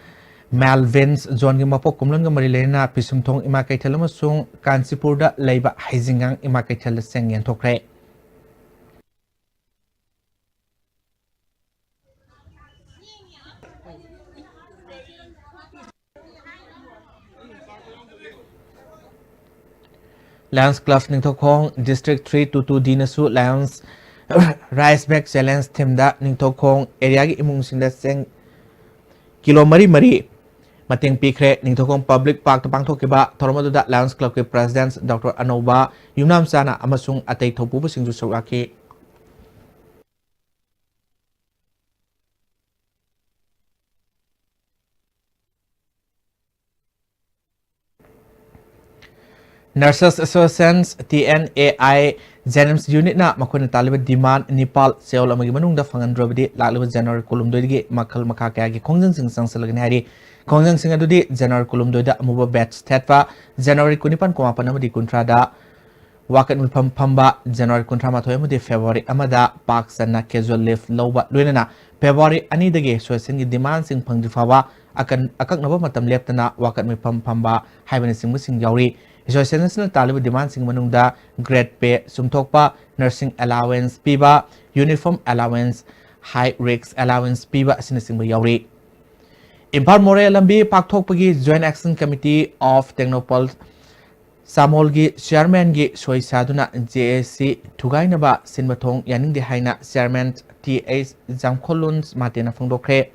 Melvins Johnꯒꯤ ꯃꯄꯣꯛ ꯀꯨꯝꯂꯣꯟꯒ ꯃꯔꯤ ꯂꯩꯅꯅ ꯄꯤꯁꯨꯝꯊꯣꯡ ꯏꯃꯥ ꯀꯩꯊꯦꯜ ꯑꯃꯁꯨꯡ ꯀꯥꯟꯆꯤꯄꯨꯔꯗ ꯂꯩꯕ ꯍꯩꯖꯤꯡꯉꯥꯡ ꯏꯃꯥ ꯀꯩꯊꯦꯜꯗ ꯆꯦꯡ ꯌꯦꯟꯊꯣꯛꯈ꯭ꯔꯦ꯫ Lions Club Ningthoukhong District three two two D ꯅꯁꯨ Lions Race Bag Challenge themeꯗ Ningthoukhong areaꯒꯤ ꯏꯃꯨꯡꯁꯤꯡꯗ ꯆꯦꯡ ꯀꯤꯂꯣ ꯃꯔꯤ ꯃꯔꯤ ꯃꯇꯦꯡ ꯄꯤꯈ꯭ꯔꯦ꯫ ꯅꯤꯡꯊꯧꯈꯣꯡ Public Parkꯇ ꯄꯥꯡꯊꯣꯛꯈꯤꯕ ꯊꯧꯔꯝ ꯑꯗꯨꯗ Lions Clubꯀꯤ President Doctor ꯑꯅꯧꯕ ꯌꯨꯝꯅꯥꯝꯆꯥꯅ ꯑꯃꯁꯨꯡ ꯑꯇꯩ ꯊꯧꯄꯨꯕꯁꯤꯡꯁꯨ ꯁꯔꯨꯛ ꯌꯥꯈꯤ꯫ Nurses Association, T N A I, JNIMS unitꯅ ꯃꯈꯣꯏꯅ ꯇꯥꯜꯂꯤꯕ demand ꯅꯤꯄꯥꯜ ꯆꯌꯣꯜ ꯑꯃꯒꯤ ꯃꯅꯨꯡꯗ ꯐꯪꯍꯟꯗ꯭ꯔꯕꯗꯤ ꯂꯥꯛꯂꯤꯕ January ꯀꯨꯟꯍꯨꯝꯗꯣꯏꯗꯒꯤ ꯃꯈꯜ ꯃꯈꯥ ꯀꯌꯥꯒꯤ ꯈꯣꯡꯖꯪꯁꯤꯡ ꯆꯪꯁꯤꯜꯂꯒꯅꯤ ꯍꯥꯏꯔꯤ꯫ ꯈꯣꯡꯖꯪꯁꯤꯡ ꯑꯗꯨꯗꯤ January ꯀꯨꯟꯍꯨꯝꯗꯣꯏꯗ ꯑꯃꯨꯕ badge ꯊꯦꯠꯄ, January ꯀꯨꯟꯅꯤꯄꯥꯟ, ꯀꯨꯟꯃꯥꯄꯟ ꯑꯃꯗꯤ ꯀꯨꯟꯊ꯭ꯔꯥꯗ ꯋꯥꯀꯠ ꯃꯤꯐꯝ ꯐꯝꯕ, January ꯀꯨꯟꯊ꯭ꯔꯥ ꯃꯥꯊꯣꯏ ꯑꯃꯗꯤ February ꯑꯃꯗ ꯄꯥꯛ ꯆꯟꯅ casual leave ꯂꯧꯕ, ꯂꯣꯏꯅꯅ February ꯑꯅꯤꯗꯒꯤ associationꯒꯤ demandꯁꯤꯡ ꯐꯪꯗ꯭ꯔꯤ ꯐꯥꯎꯕ ꯑꯀꯟ-, ꯑꯀꯛꯅꯕ ꯃꯇꯝ ꯂꯦꯞꯇꯅ ꯋꯥꯀꯠ ꯃꯤꯐꯝ ꯐꯝꯕ ꯍꯥꯏꯕꯅꯆꯤꯡꯕꯁꯤꯡ ꯌꯥꯎꯔꯤ꯫ Association ꯑꯁꯤꯅ ꯇꯥꯜꯂꯤꯕ demandꯁꯤꯡ ꯃꯅꯨꯡꯗ grade pay ꯆꯨꯝꯊꯣꯛꯄ, nursing allowance ꯄꯤꯕ, uniform allowance, high risk allowance ꯄꯤꯕ ꯑꯁꯤꯅꯆꯤꯡꯕ ꯌꯥꯎꯔꯤ꯫ ꯏꯝꯐꯥꯜ ꯃꯣꯔꯦ ꯂꯝꯕꯤ ꯄꯥꯛꯊꯣꯛꯄꯒꯤ Joint Action Committee of Technopol ꯆꯥꯃꯣꯜꯒꯤ chairmanꯒꯤ ꯁꯣꯏ ꯁꯥꯗꯨꯅ J A C ꯊꯨꯒꯥꯏꯅꯕ ꯁꯤꯟꯕ ꯊꯣꯡ ꯌꯥꯅꯤꯡꯗꯦ ꯍꯥꯏꯅ chairman T H ꯖꯥꯝꯈꯣꯜꯂꯨꯟ ꯃꯥꯇꯦꯅ ꯐꯣꯡꯗꯣꯛꯈ꯭ꯔꯦ꯫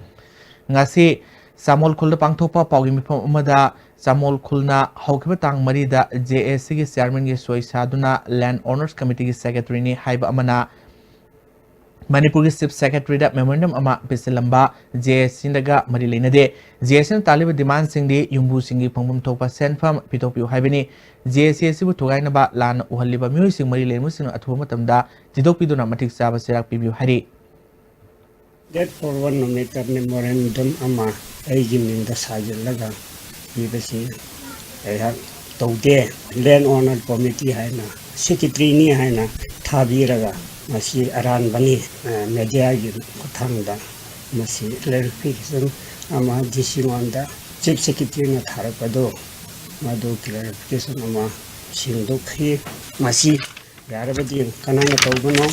ꯉꯁꯤ ꯆꯥꯃꯣꯜ ꯈꯨꯜꯗ ꯄꯥꯡꯊꯣꯛꯄ ꯄꯥꯎꯒꯤ ꯃꯤꯐꯝ ꯑꯃꯗ ꯆꯥꯃꯣꯜ ꯈꯨꯜꯅ ꯍꯧꯈꯤꯕ ꯇꯥꯡ ꯃꯔꯤꯗ J A Cꯒꯤ chairmanꯒꯤ ꯁꯣꯏ ꯁꯥꯗꯨꯅ Land Owners Committeeꯒꯤ secretaryꯅꯤ ꯍꯥꯏꯕ ꯑꯃꯅ ꯃꯅꯤꯄꯨꯔꯒꯤ Chief Secretaryꯗ memorandum ꯑꯃ ꯄꯤꯁꯤꯜꯂꯝꯕ J A Cꯒ ꯃꯔꯤ ꯂꯩꯅꯗꯦ꯫ J A Cꯅ ꯇꯥꯜꯂꯤꯕ demandꯁꯤꯡꯗꯤ ꯌꯨꯝꯕꯨꯁꯤꯡꯒꯤ ꯐꯪꯐꯝ ꯊꯣꯛꯄ ꯁꯦꯟꯐꯝ ꯄꯤꯊꯣꯛꯄꯤꯌꯨ ꯍꯥꯏꯕꯅꯤ꯫ J A C ꯑꯁꯤꯕꯨ ꯊꯨꯒꯥꯏꯅꯕ ꯂꯥꯟꯅ ꯎꯍꯜꯂꯤꯕ ꯃꯤꯑꯣꯏꯁꯤꯡ ꯃꯔꯤ ꯂꯩꯅꯕꯁꯤꯡꯅ ꯑꯊꯨꯕ ꯃꯇꯝꯗ ꯊꯤꯗꯣꯛꯄꯤꯗꯨꯅ ꯃꯇꯤꯛ ꯆꯥꯕ ꯆꯩꯔꯥꯛ ꯄꯤꯕꯤꯌꯨ ꯍꯥꯏꯔꯤ꯫ Date four one ꯅꯨꯃꯤꯠꯇ memorandum ꯑꯃ ꯑꯩꯒꯤ ꯃꯤꯡꯗ ꯁꯥꯖꯤꯜꯂꯒ ꯄꯤꯕꯁꯤ ꯑꯩꯍꯥꯛ ꯇꯧꯗꯦ꯫ Land Owner Committee ꯍꯥꯏꯅ secretaryꯅꯤ ꯍꯥꯏꯅ ꯊꯥꯕꯤꯔꯒ ꯃꯁꯤ ꯑꯔꯥꯟꯕꯅꯤ꯫ ꯑ, ꯃꯦꯗꯤꯌꯥꯒꯤ ꯈꯨꯠꯊꯥꯡꯗ ꯃꯁꯤ ꯀ꯭ꯂꯦꯔꯤꯐꯤꯀꯦꯁꯟ ꯑꯃ ꯗꯤ ꯁꯤ ꯉꯣꯟꯗ ꯆꯤꯐ ꯁꯦꯀ꯭ꯔꯦꯇꯔꯤꯅ ꯊꯥꯔꯛꯄꯗꯨ, ꯃꯗꯨ ꯀ꯭ꯂꯦꯔꯤꯐꯤꯀꯦꯁꯟ ꯑꯃ ꯁꯦꯡꯗꯣꯛꯈꯤ꯫ ꯃꯁꯤ ꯌꯥꯔꯕꯗꯤ ꯀꯅꯥꯅ ꯇꯧꯕꯅꯣ,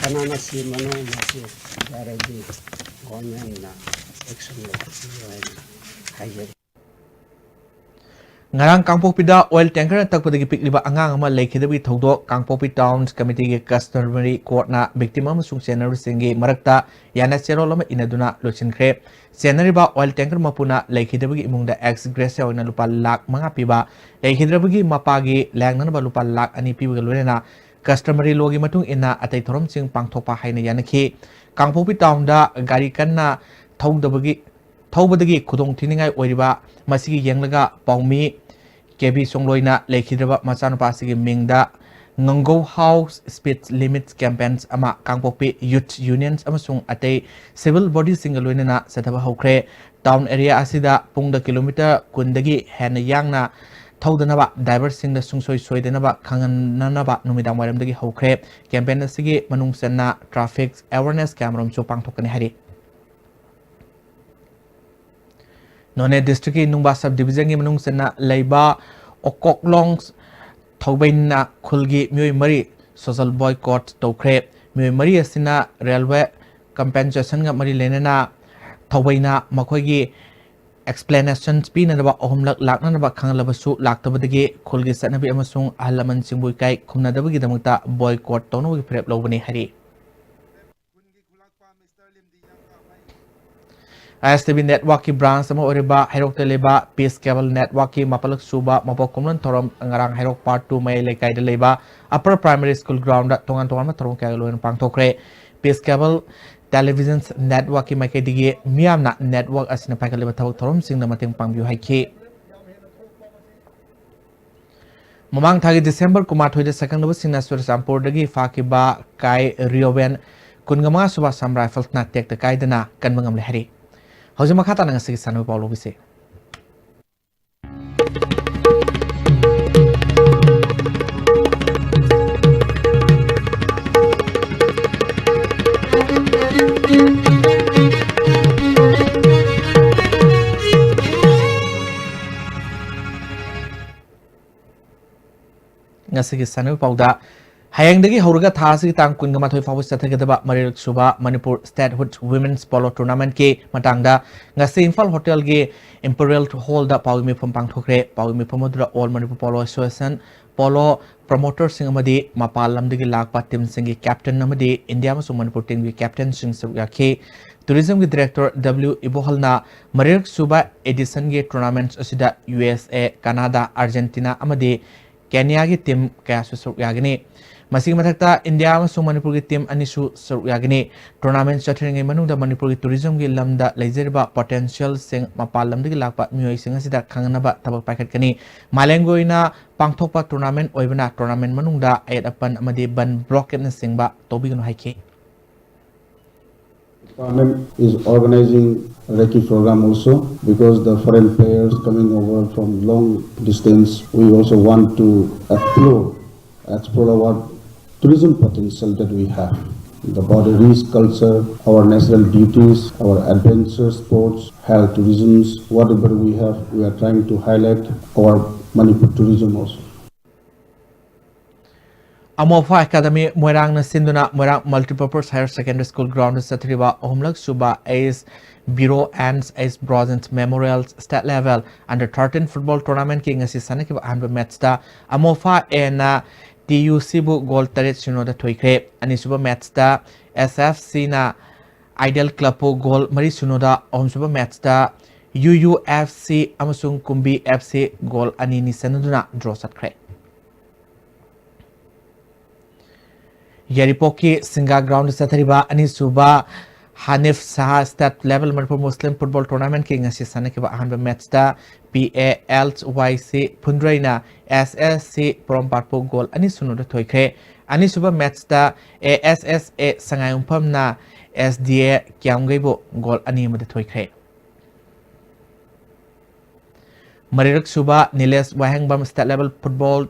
ꯀꯅꯥꯅ ꯁꯦꯝꯕꯅꯣ, ꯃꯁꯤ ꯌꯥꯔꯕꯗꯤ ꯒꯣꯔꯃꯦꯟꯅ ꯑꯦꯛꯁꯟ ꯂꯧꯈꯠꯄꯤꯌꯨ ꯍꯥꯏꯅ ꯍꯥꯏꯖꯔꯤ꯫ ꯉꯔꯥꯡ ꯀꯥꯡꯄꯣꯛꯄꯤꯗ ꯑꯣꯏꯜ ꯇꯦꯡꯀꯔꯅ ꯇꯛꯄꯗꯒꯤ ꯄꯤꯛꯂꯤꯕ ꯑꯉꯥꯡ ꯑꯃ ꯂꯩꯈꯤꯗꯕꯒꯤ ꯊꯧꯗꯣꯛ ꯀꯥꯡꯄꯣꯛꯄꯤ ꯇꯥꯎꯟ ꯀꯃꯤꯇꯤꯒꯤ ꯀꯁꯇꯃꯔꯤ ꯀꯣꯔꯠꯅ ꯚꯤꯛꯇꯤꯝ ꯑꯃꯁꯨꯡ ꯆꯦꯟꯅꯔꯤꯕꯁꯤꯡꯒꯤ ꯃꯔꯛꯇ ꯌꯥꯅ ꯆꯦꯔꯣꯜ ꯑꯃ ꯏꯅꯗꯨꯅ ꯂꯣꯏꯁꯤꯟꯈ꯭ꯔꯦ꯫ ꯆꯦꯟꯅꯔꯤꯕ ꯑꯣꯏꯜ ꯇꯦꯡꯀꯔ ꯃꯄꯨꯅ ꯂꯩꯈꯤꯗꯕꯒꯤ ꯏꯃꯨꯡꯗ ꯑꯦꯛꯁ ꯒ꯭ꯔꯦꯁꯤꯌꯥ ꯑꯣꯏꯅ ꯂꯨꯄꯥ ꯂꯥꯈ ꯃꯉꯥ ꯄꯤꯕ, ꯂꯩꯈꯤꯗ꯭ꯔꯕꯒꯤ ꯃꯄꯥꯒꯤ ꯂꯥꯌꯦꯡꯅꯅꯕ ꯂꯨꯄꯥ ꯂꯥꯈ ꯑꯅꯤ ꯄꯤꯕꯒ ꯂꯣꯏꯅꯅ ꯀꯁꯇꯃꯔꯤ ꯂꯣꯒꯤ ꯃꯇꯨꯡ ꯏꯟꯅ ꯑꯇꯩ ꯊꯧꯔꯝꯁꯤꯡ ꯄꯥꯡꯊꯣꯛꯄ ꯍꯥꯏꯅ ꯌꯥꯅꯈꯤ꯫ ꯀꯥꯡꯄꯣꯛꯄꯤ ꯇꯥꯎꯟꯗ ꯒꯥꯔꯤ ꯀꯟꯅ ꯊꯧꯗꯕꯒꯤ, ꯊꯧꯕꯗꯒꯤ ꯈꯨꯗꯣꯡ ꯊꯤꯅꯤꯡꯉꯥꯏ ꯑꯣꯏꯔꯤꯕ ꯃꯁꯤꯒꯤ ꯌꯦꯡꯂꯒ ꯄꯥꯎꯃꯤ ꯀꯦ ꯕꯤ ꯁꯣꯡꯂꯣꯏꯅ ꯂꯩꯈꯤꯗ꯭ꯔꯕ ꯃꯆꯥꯅꯨꯄꯥ ꯑꯁꯤꯒꯤ ꯃꯤꯡꯗ ꯉꯪꯒꯧ ꯍꯥꯎ ꯁ꯭ꯄꯤꯗ ꯂꯤꯃꯤꯠ ꯀꯦꯝꯄꯦꯟꯁ ꯑꯃ ꯀꯥꯡꯄꯣꯛꯄꯤ ꯌꯨꯊ ꯌꯨꯅꯤꯌꯟꯁ ꯑꯃꯁꯨꯡ ꯑꯇꯩ ꯁꯤꯚꯤꯜ ꯕꯣꯗꯤꯁꯤꯡꯒ ꯂꯣꯏꯅꯅ ꯆꯠꯊꯕ ꯍꯧꯈ꯭ꯔꯦ꯫ ꯇꯥꯎꯟ ꯑꯦꯔꯤꯌꯥ ꯑꯁꯤꯗ ꯄꯨꯡꯗ ꯀꯤꯂꯣꯃꯤꯇꯔ ꯀꯨꯟꯗꯒꯤ ꯍꯦꯟꯅ ꯌꯥꯡꯅ ꯊꯧꯗꯅꯕ, ꯗ꯭ꯔꯥꯏꯚꯔꯁꯤꯡꯗ ꯁꯨꯡꯁꯣꯏ ꯁꯣꯏꯗꯅꯕ ꯈꯪꯍꯟꯅꯅꯕ ꯅꯨꯃꯤꯗꯥꯡ ꯋꯥꯏꯔꯝꯗꯒꯤ ꯍꯧꯈ꯭ꯔꯦ꯫ ꯀꯦꯝꯄꯦꯟ ꯑꯁꯤꯒꯤ ꯃꯅꯨꯡ ꯆꯟꯅ ꯇ꯭ꯔꯥꯐꯤꯛ ꯑꯦꯋꯥꯔꯅꯦꯁ ꯀꯌꯥꯃꯔꯨꯝꯁꯨ ꯄꯥꯡꯊꯣꯛꯀꯅꯤ ꯍꯥꯏꯔꯤ꯫ ꯅꯣꯅꯦ ꯗꯤꯁꯇ꯭ꯔꯤꯛꯀꯤ ꯅꯨꯡꯕꯥ ꯁꯕ ꯗꯤꯕꯤꯖꯟꯒꯤ ꯃꯅꯨꯡ ꯆꯟꯅ ꯂꯩꯕ ꯑꯣꯀꯣꯛꯂꯣꯡ ꯊꯧꯕꯩꯅ ꯈꯨꯜꯒꯤ ꯃꯤꯑꯣꯏ ꯃꯔꯤ ꯁꯣꯁꯦꯜ ꯕꯣꯏꯀꯣꯠ ꯇꯧꯈ꯭ꯔꯦ꯫ ꯃꯤꯑꯣꯏ ꯃꯔꯤ ꯑꯁꯤꯅ ꯔꯦꯜꯋꯦ ꯀꯝꯄꯦꯟꯁꯦꯁꯟꯒ ꯃꯔꯤ ꯂꯩꯅꯅ ꯊꯧꯕꯩꯅ ꯃꯈꯣꯏꯒꯤ ꯑꯦꯛꯁꯄ꯭ꯂꯦꯅꯦꯁꯟ ꯄꯤꯅꯅꯕ ꯑꯍꯨꯝꯂꯛ ꯂꯥꯛꯅꯅꯕ ꯈꯪꯍꯜꯂꯕꯁꯨ ꯂꯥꯛꯇꯕꯗꯒꯤ ꯈꯨꯜꯒꯤ ꯆꯠꯅꯕꯤ ꯑꯃꯁꯨꯡ ꯑꯍꯜ ꯂꯃꯟꯁꯤꯡꯕꯨ ꯏꯀꯥꯏ ꯈꯨꯝꯅꯗꯕꯒꯤꯗꯃꯛꯇ ꯕꯣꯏꯀꯣꯠ ꯇꯧꯅꯕꯒꯤ ꯐꯤꯔꯦꯞ ꯂꯧꯕꯅꯤ ꯍꯥꯏꯔꯤ꯫ ꯑꯥꯏ ꯑꯦꯁ ꯇꯤ ꯚꯤ ꯅꯦꯠꯋꯥꯔꯛꯀꯤ ꯕ꯭ꯔꯥꯟꯁ ꯑꯃ ꯑꯣꯏꯔꯤꯕ ꯍꯩꯔꯣꯛꯇ ꯂꯩꯕ ꯄꯤꯁ ꯀꯦꯕꯜ ꯅꯦꯠꯋꯥꯔꯛꯀꯤ ꯃꯥꯄꯜꯂꯛ ꯁꯨꯕ ꯃꯄꯣꯛ ꯀꯨꯝꯂꯣꯟ ꯊꯧꯔꯝ ꯉꯔꯥꯡ ꯍꯩꯔꯣꯛ ꯄꯥꯔꯠ ꯇꯨ ꯃꯌꯥꯏ ꯂꯩꯀꯥꯏꯗ ꯂꯩꯕ ꯑꯄꯔ ꯄ꯭ꯔꯥꯏꯃꯥꯔꯤ ꯁ꯭ꯀꯨꯜ ꯒ꯭ꯔꯥꯎꯟꯗ ꯇꯣꯉꯥꯟ ꯇꯣꯉꯥꯟꯕ ꯊꯧꯔꯝ ꯀꯌꯥꯒ ꯂꯣꯏꯅ ꯄꯥꯡꯊꯣꯛꯈ꯭ꯔꯦ꯫ ꯄꯤꯁ ꯀꯦꯕꯜ ꯇꯦꯂꯤꯚꯤꯖꯟ ꯅꯦꯠꯋꯥꯔꯛꯀꯤ ꯃꯥꯏꯀꯩꯗꯒꯤ ꯃꯤꯌꯥꯝꯅ ꯅꯦꯠꯋꯥꯔꯛ ꯑꯁꯤꯅ ꯄꯥꯏꯈꯠꯂꯤꯕ ꯊꯕꯛ ꯊꯧꯔꯝꯁꯤꯡꯗ ꯃꯇꯦꯡ ꯄꯥꯡꯕꯤꯌꯨ ꯍꯥꯏꯈꯤ꯫ ꯃꯃꯥꯡ ꯊꯥꯒꯤ ꯗꯤꯁꯦꯝꯕꯔ ꯀꯨꯟꯃꯥꯊꯣꯏꯗ ꯁꯛꯈꯪꯅꯕꯁꯤꯡꯅ ꯆꯨꯔꯆꯥꯟꯄꯨꯔꯗꯒꯤ ꯐꯥꯈꯤꯕ ꯀꯥꯏ ꯔꯤꯑꯣꯕꯦꯟ ꯀꯨꯟꯒ ꯃꯉꯥ ꯁꯨꯕ ꯁꯝ ꯔꯥꯏꯐꯜꯁꯅ ꯇꯦꯛꯇ ꯀꯥꯏꯗꯅ ꯀꯟꯕ ꯉꯝꯂꯦ ꯍꯥꯏꯔꯤ꯫ ꯍꯧꯖꯤꯛ ꯃꯈꯥ ꯇꯥꯅ ꯉꯁꯤꯒꯤ ꯁꯥꯟꯅꯕ ꯄꯥꯎ ꯂꯧꯕꯤꯁꯤ꯫ ꯉꯁꯤꯒꯤ ꯁꯥꯟꯅꯕ ꯄꯥꯎꯗ, ꯍꯌꯦꯡꯗꯒꯤ ꯍꯧꯔꯒ ꯊꯥ ꯑꯁꯤꯒꯤ ꯇꯥꯡ ꯀꯨꯟꯒ ꯃꯥꯊꯣꯏ ꯐꯥꯎꯕ ꯆꯠꯊꯒꯗꯕ ꯃꯔꯤꯔꯛ ꯁꯨꯕ ꯃꯅꯤꯄꯨꯔ Statehood Women's Polo Tournamentꯀꯤ ꯃꯇꯥꯡꯗ ꯉꯁꯤ ꯏꯝꯐꯥꯜ ꯍꯣꯇꯦꯜꯒꯤ Imperial Hallꯗ ꯄꯥꯎꯒꯤ ꯃꯤꯐꯝ ꯄꯥꯡꯊꯣꯛꯈ꯭ꯔꯦ꯫ ꯄꯥꯎꯒꯤ ꯃꯤꯐꯝ ꯑꯗꯨꯗ All Manipur Polo Association, Polo promoterꯁꯤꯡ ꯑꯃꯗꯤ ꯃꯄꯥꯟ ꯂꯝꯗꯒꯤ ꯂꯥꯛꯄ teamꯁꯤꯡꯒꯤ captain ꯑꯃꯗꯤ India ꯑꯃꯁꯨꯡ ꯃꯅꯤꯄꯨꯔ teamꯒꯤ captainꯁꯤꯡ ꯁꯔꯨꯛ ꯌꯥꯈꯤ꯫ Tourismꯒꯤ director W ꯏꯕꯣꯍꯜꯅ ꯃꯔꯤꯔꯛ ꯁꯨꯕ editionꯒꯤ tournament ꯑꯁꯤꯗ U S A, Canada, Argentina ꯑꯃꯗꯤ Kenyaꯒꯤ team ꯀꯌꯥꯁꯨ ꯁꯔꯨꯛ ꯌꯥꯒꯅꯤ꯫ ꯃꯁꯤꯒꯤ ꯃꯊꯛꯇ India ꯑꯃꯁꯨꯡ ꯃꯅꯤꯄꯨꯔꯒꯤ team ꯑꯅꯤꯁꯨ ꯁꯔꯨꯛ ꯌꯥꯒꯅꯤ꯫ Tournament ꯆꯠꯊꯔꯤꯉꯩ ꯃꯅꯨꯡꯗ ꯃꯅꯤꯄꯨꯔꯒꯤ tourismꯒꯤ ꯂꯝꯗ ꯂꯩꯖꯔꯤꯕ potentialꯁꯤꯡ, ꯃꯄꯥꯟ ꯂꯝꯗꯒꯤ ꯂꯥꯛꯄ ꯃꯤꯑꯣꯏꯁꯤꯡ ꯑꯁꯤꯗ ꯈꯪꯍꯟꯅꯕ ꯊꯕꯛ ꯄꯥꯏꯈꯠꯀꯅꯤ꯫ ꯃꯥꯂꯦꯝꯒꯤ ꯑꯣꯏꯅ ꯄꯥꯡꯊꯣꯛꯄ tournament ꯑꯣꯏꯕꯅ tournament ꯃꯅꯨꯡꯗ ꯑꯌꯦꯠ ꯑꯄꯟ ꯑꯃꯗꯤ ꯕꯟ blockadesꯅꯆꯤꯡꯕ ꯇꯧꯕꯤꯒꯅꯨ ꯍꯥꯏꯈꯤ꯫ Department is organizing recce program also, because the foreign players coming over from long distance, we also want to explore, explore our tourism potential that we have. The border rich culture, our natural beauties, our adventure sports, health tourism, whatever we have, we are trying to highlight our Manipur tourism also. ꯑꯃꯣꯐꯥ Academy ꯃꯣꯏꯔꯥꯡꯅ ꯁꯤꯟꯗꯨꯅ ꯃꯣꯏꯔꯥꯡ Multipurpose Higher Secondary School groundꯗ ꯆꯠꯊꯔꯤꯕ ꯑꯍꯨꯝꯂꯛ ꯁꯨꯕ Ace Biro and Ace Brozens Memorial State Level Under thirteen Football Tournamentꯀꯤ ꯉꯁꯤ ꯁꯥꯟꯅꯈꯤꯕ ꯑꯍꯥꯟꯕ matchꯇ ꯑꯃꯣꯐꯥ Aꯅ T U Cꯕꯨ goal ꯇꯔꯦꯠ ꯁꯤꯅꯣꯗ ꯊꯣꯏꯈ꯭ꯔꯦ꯫ ꯑꯅꯤꯁꯨꯕ matchꯇ S F Cꯅ Ideal Clubꯄꯨ goal ꯃꯔꯤ ꯁꯤꯅꯣꯗ, ꯑꯍꯨꯝꯁꯨꯕ matchꯇ U U F C ꯑꯃꯁꯨꯡ ꯀꯨꯝꯕꯤ F C goal ꯑꯅꯤ ꯑꯅꯤ ꯆꯟꯅꯗꯨꯅ draw ꯆꯠꯈ꯭ꯔꯦ꯫ ꯌꯥꯏꯔꯤꯄꯣꯛꯀꯤ ꯁꯤꯡꯒꯥ groundꯗ ꯆꯠꯊꯔꯤꯕ ꯑꯅꯤꯁꯨꯕ Hanif Shah State Level Manipur Muslim Football Tournamentꯀꯤ ꯉꯁꯤ ꯁꯥꯟꯅꯈꯤꯕ ꯑꯍꯥꯟꯕ matchꯇ P A L Y C ꯐꯨꯟꯗ꯭ꯔꯩꯅ S S C ꯄꯣꯔꯣꯝꯄꯥꯠꯄꯨ goal ꯑꯅꯤ ꯁꯤꯅꯣꯗ ꯊꯣꯏꯈ꯭ꯔꯦ꯫ ꯑꯅꯤꯁꯨꯕ matchꯇ A S S A ꯁꯉꯥꯏꯌꯨꯝꯐꯝꯅ S D A ꯀ꯭ꯌꯥꯝꯒꯩꯕꯨ goal ꯑꯅꯤ ꯑꯃꯗ ꯊꯣꯏꯈ꯭ꯔꯦ꯫ ꯃꯔꯤꯔꯛ ꯁꯨꯕ ꯅꯤꯂꯦꯁ ꯋꯥꯍꯦꯡꯕꯝ State Level Football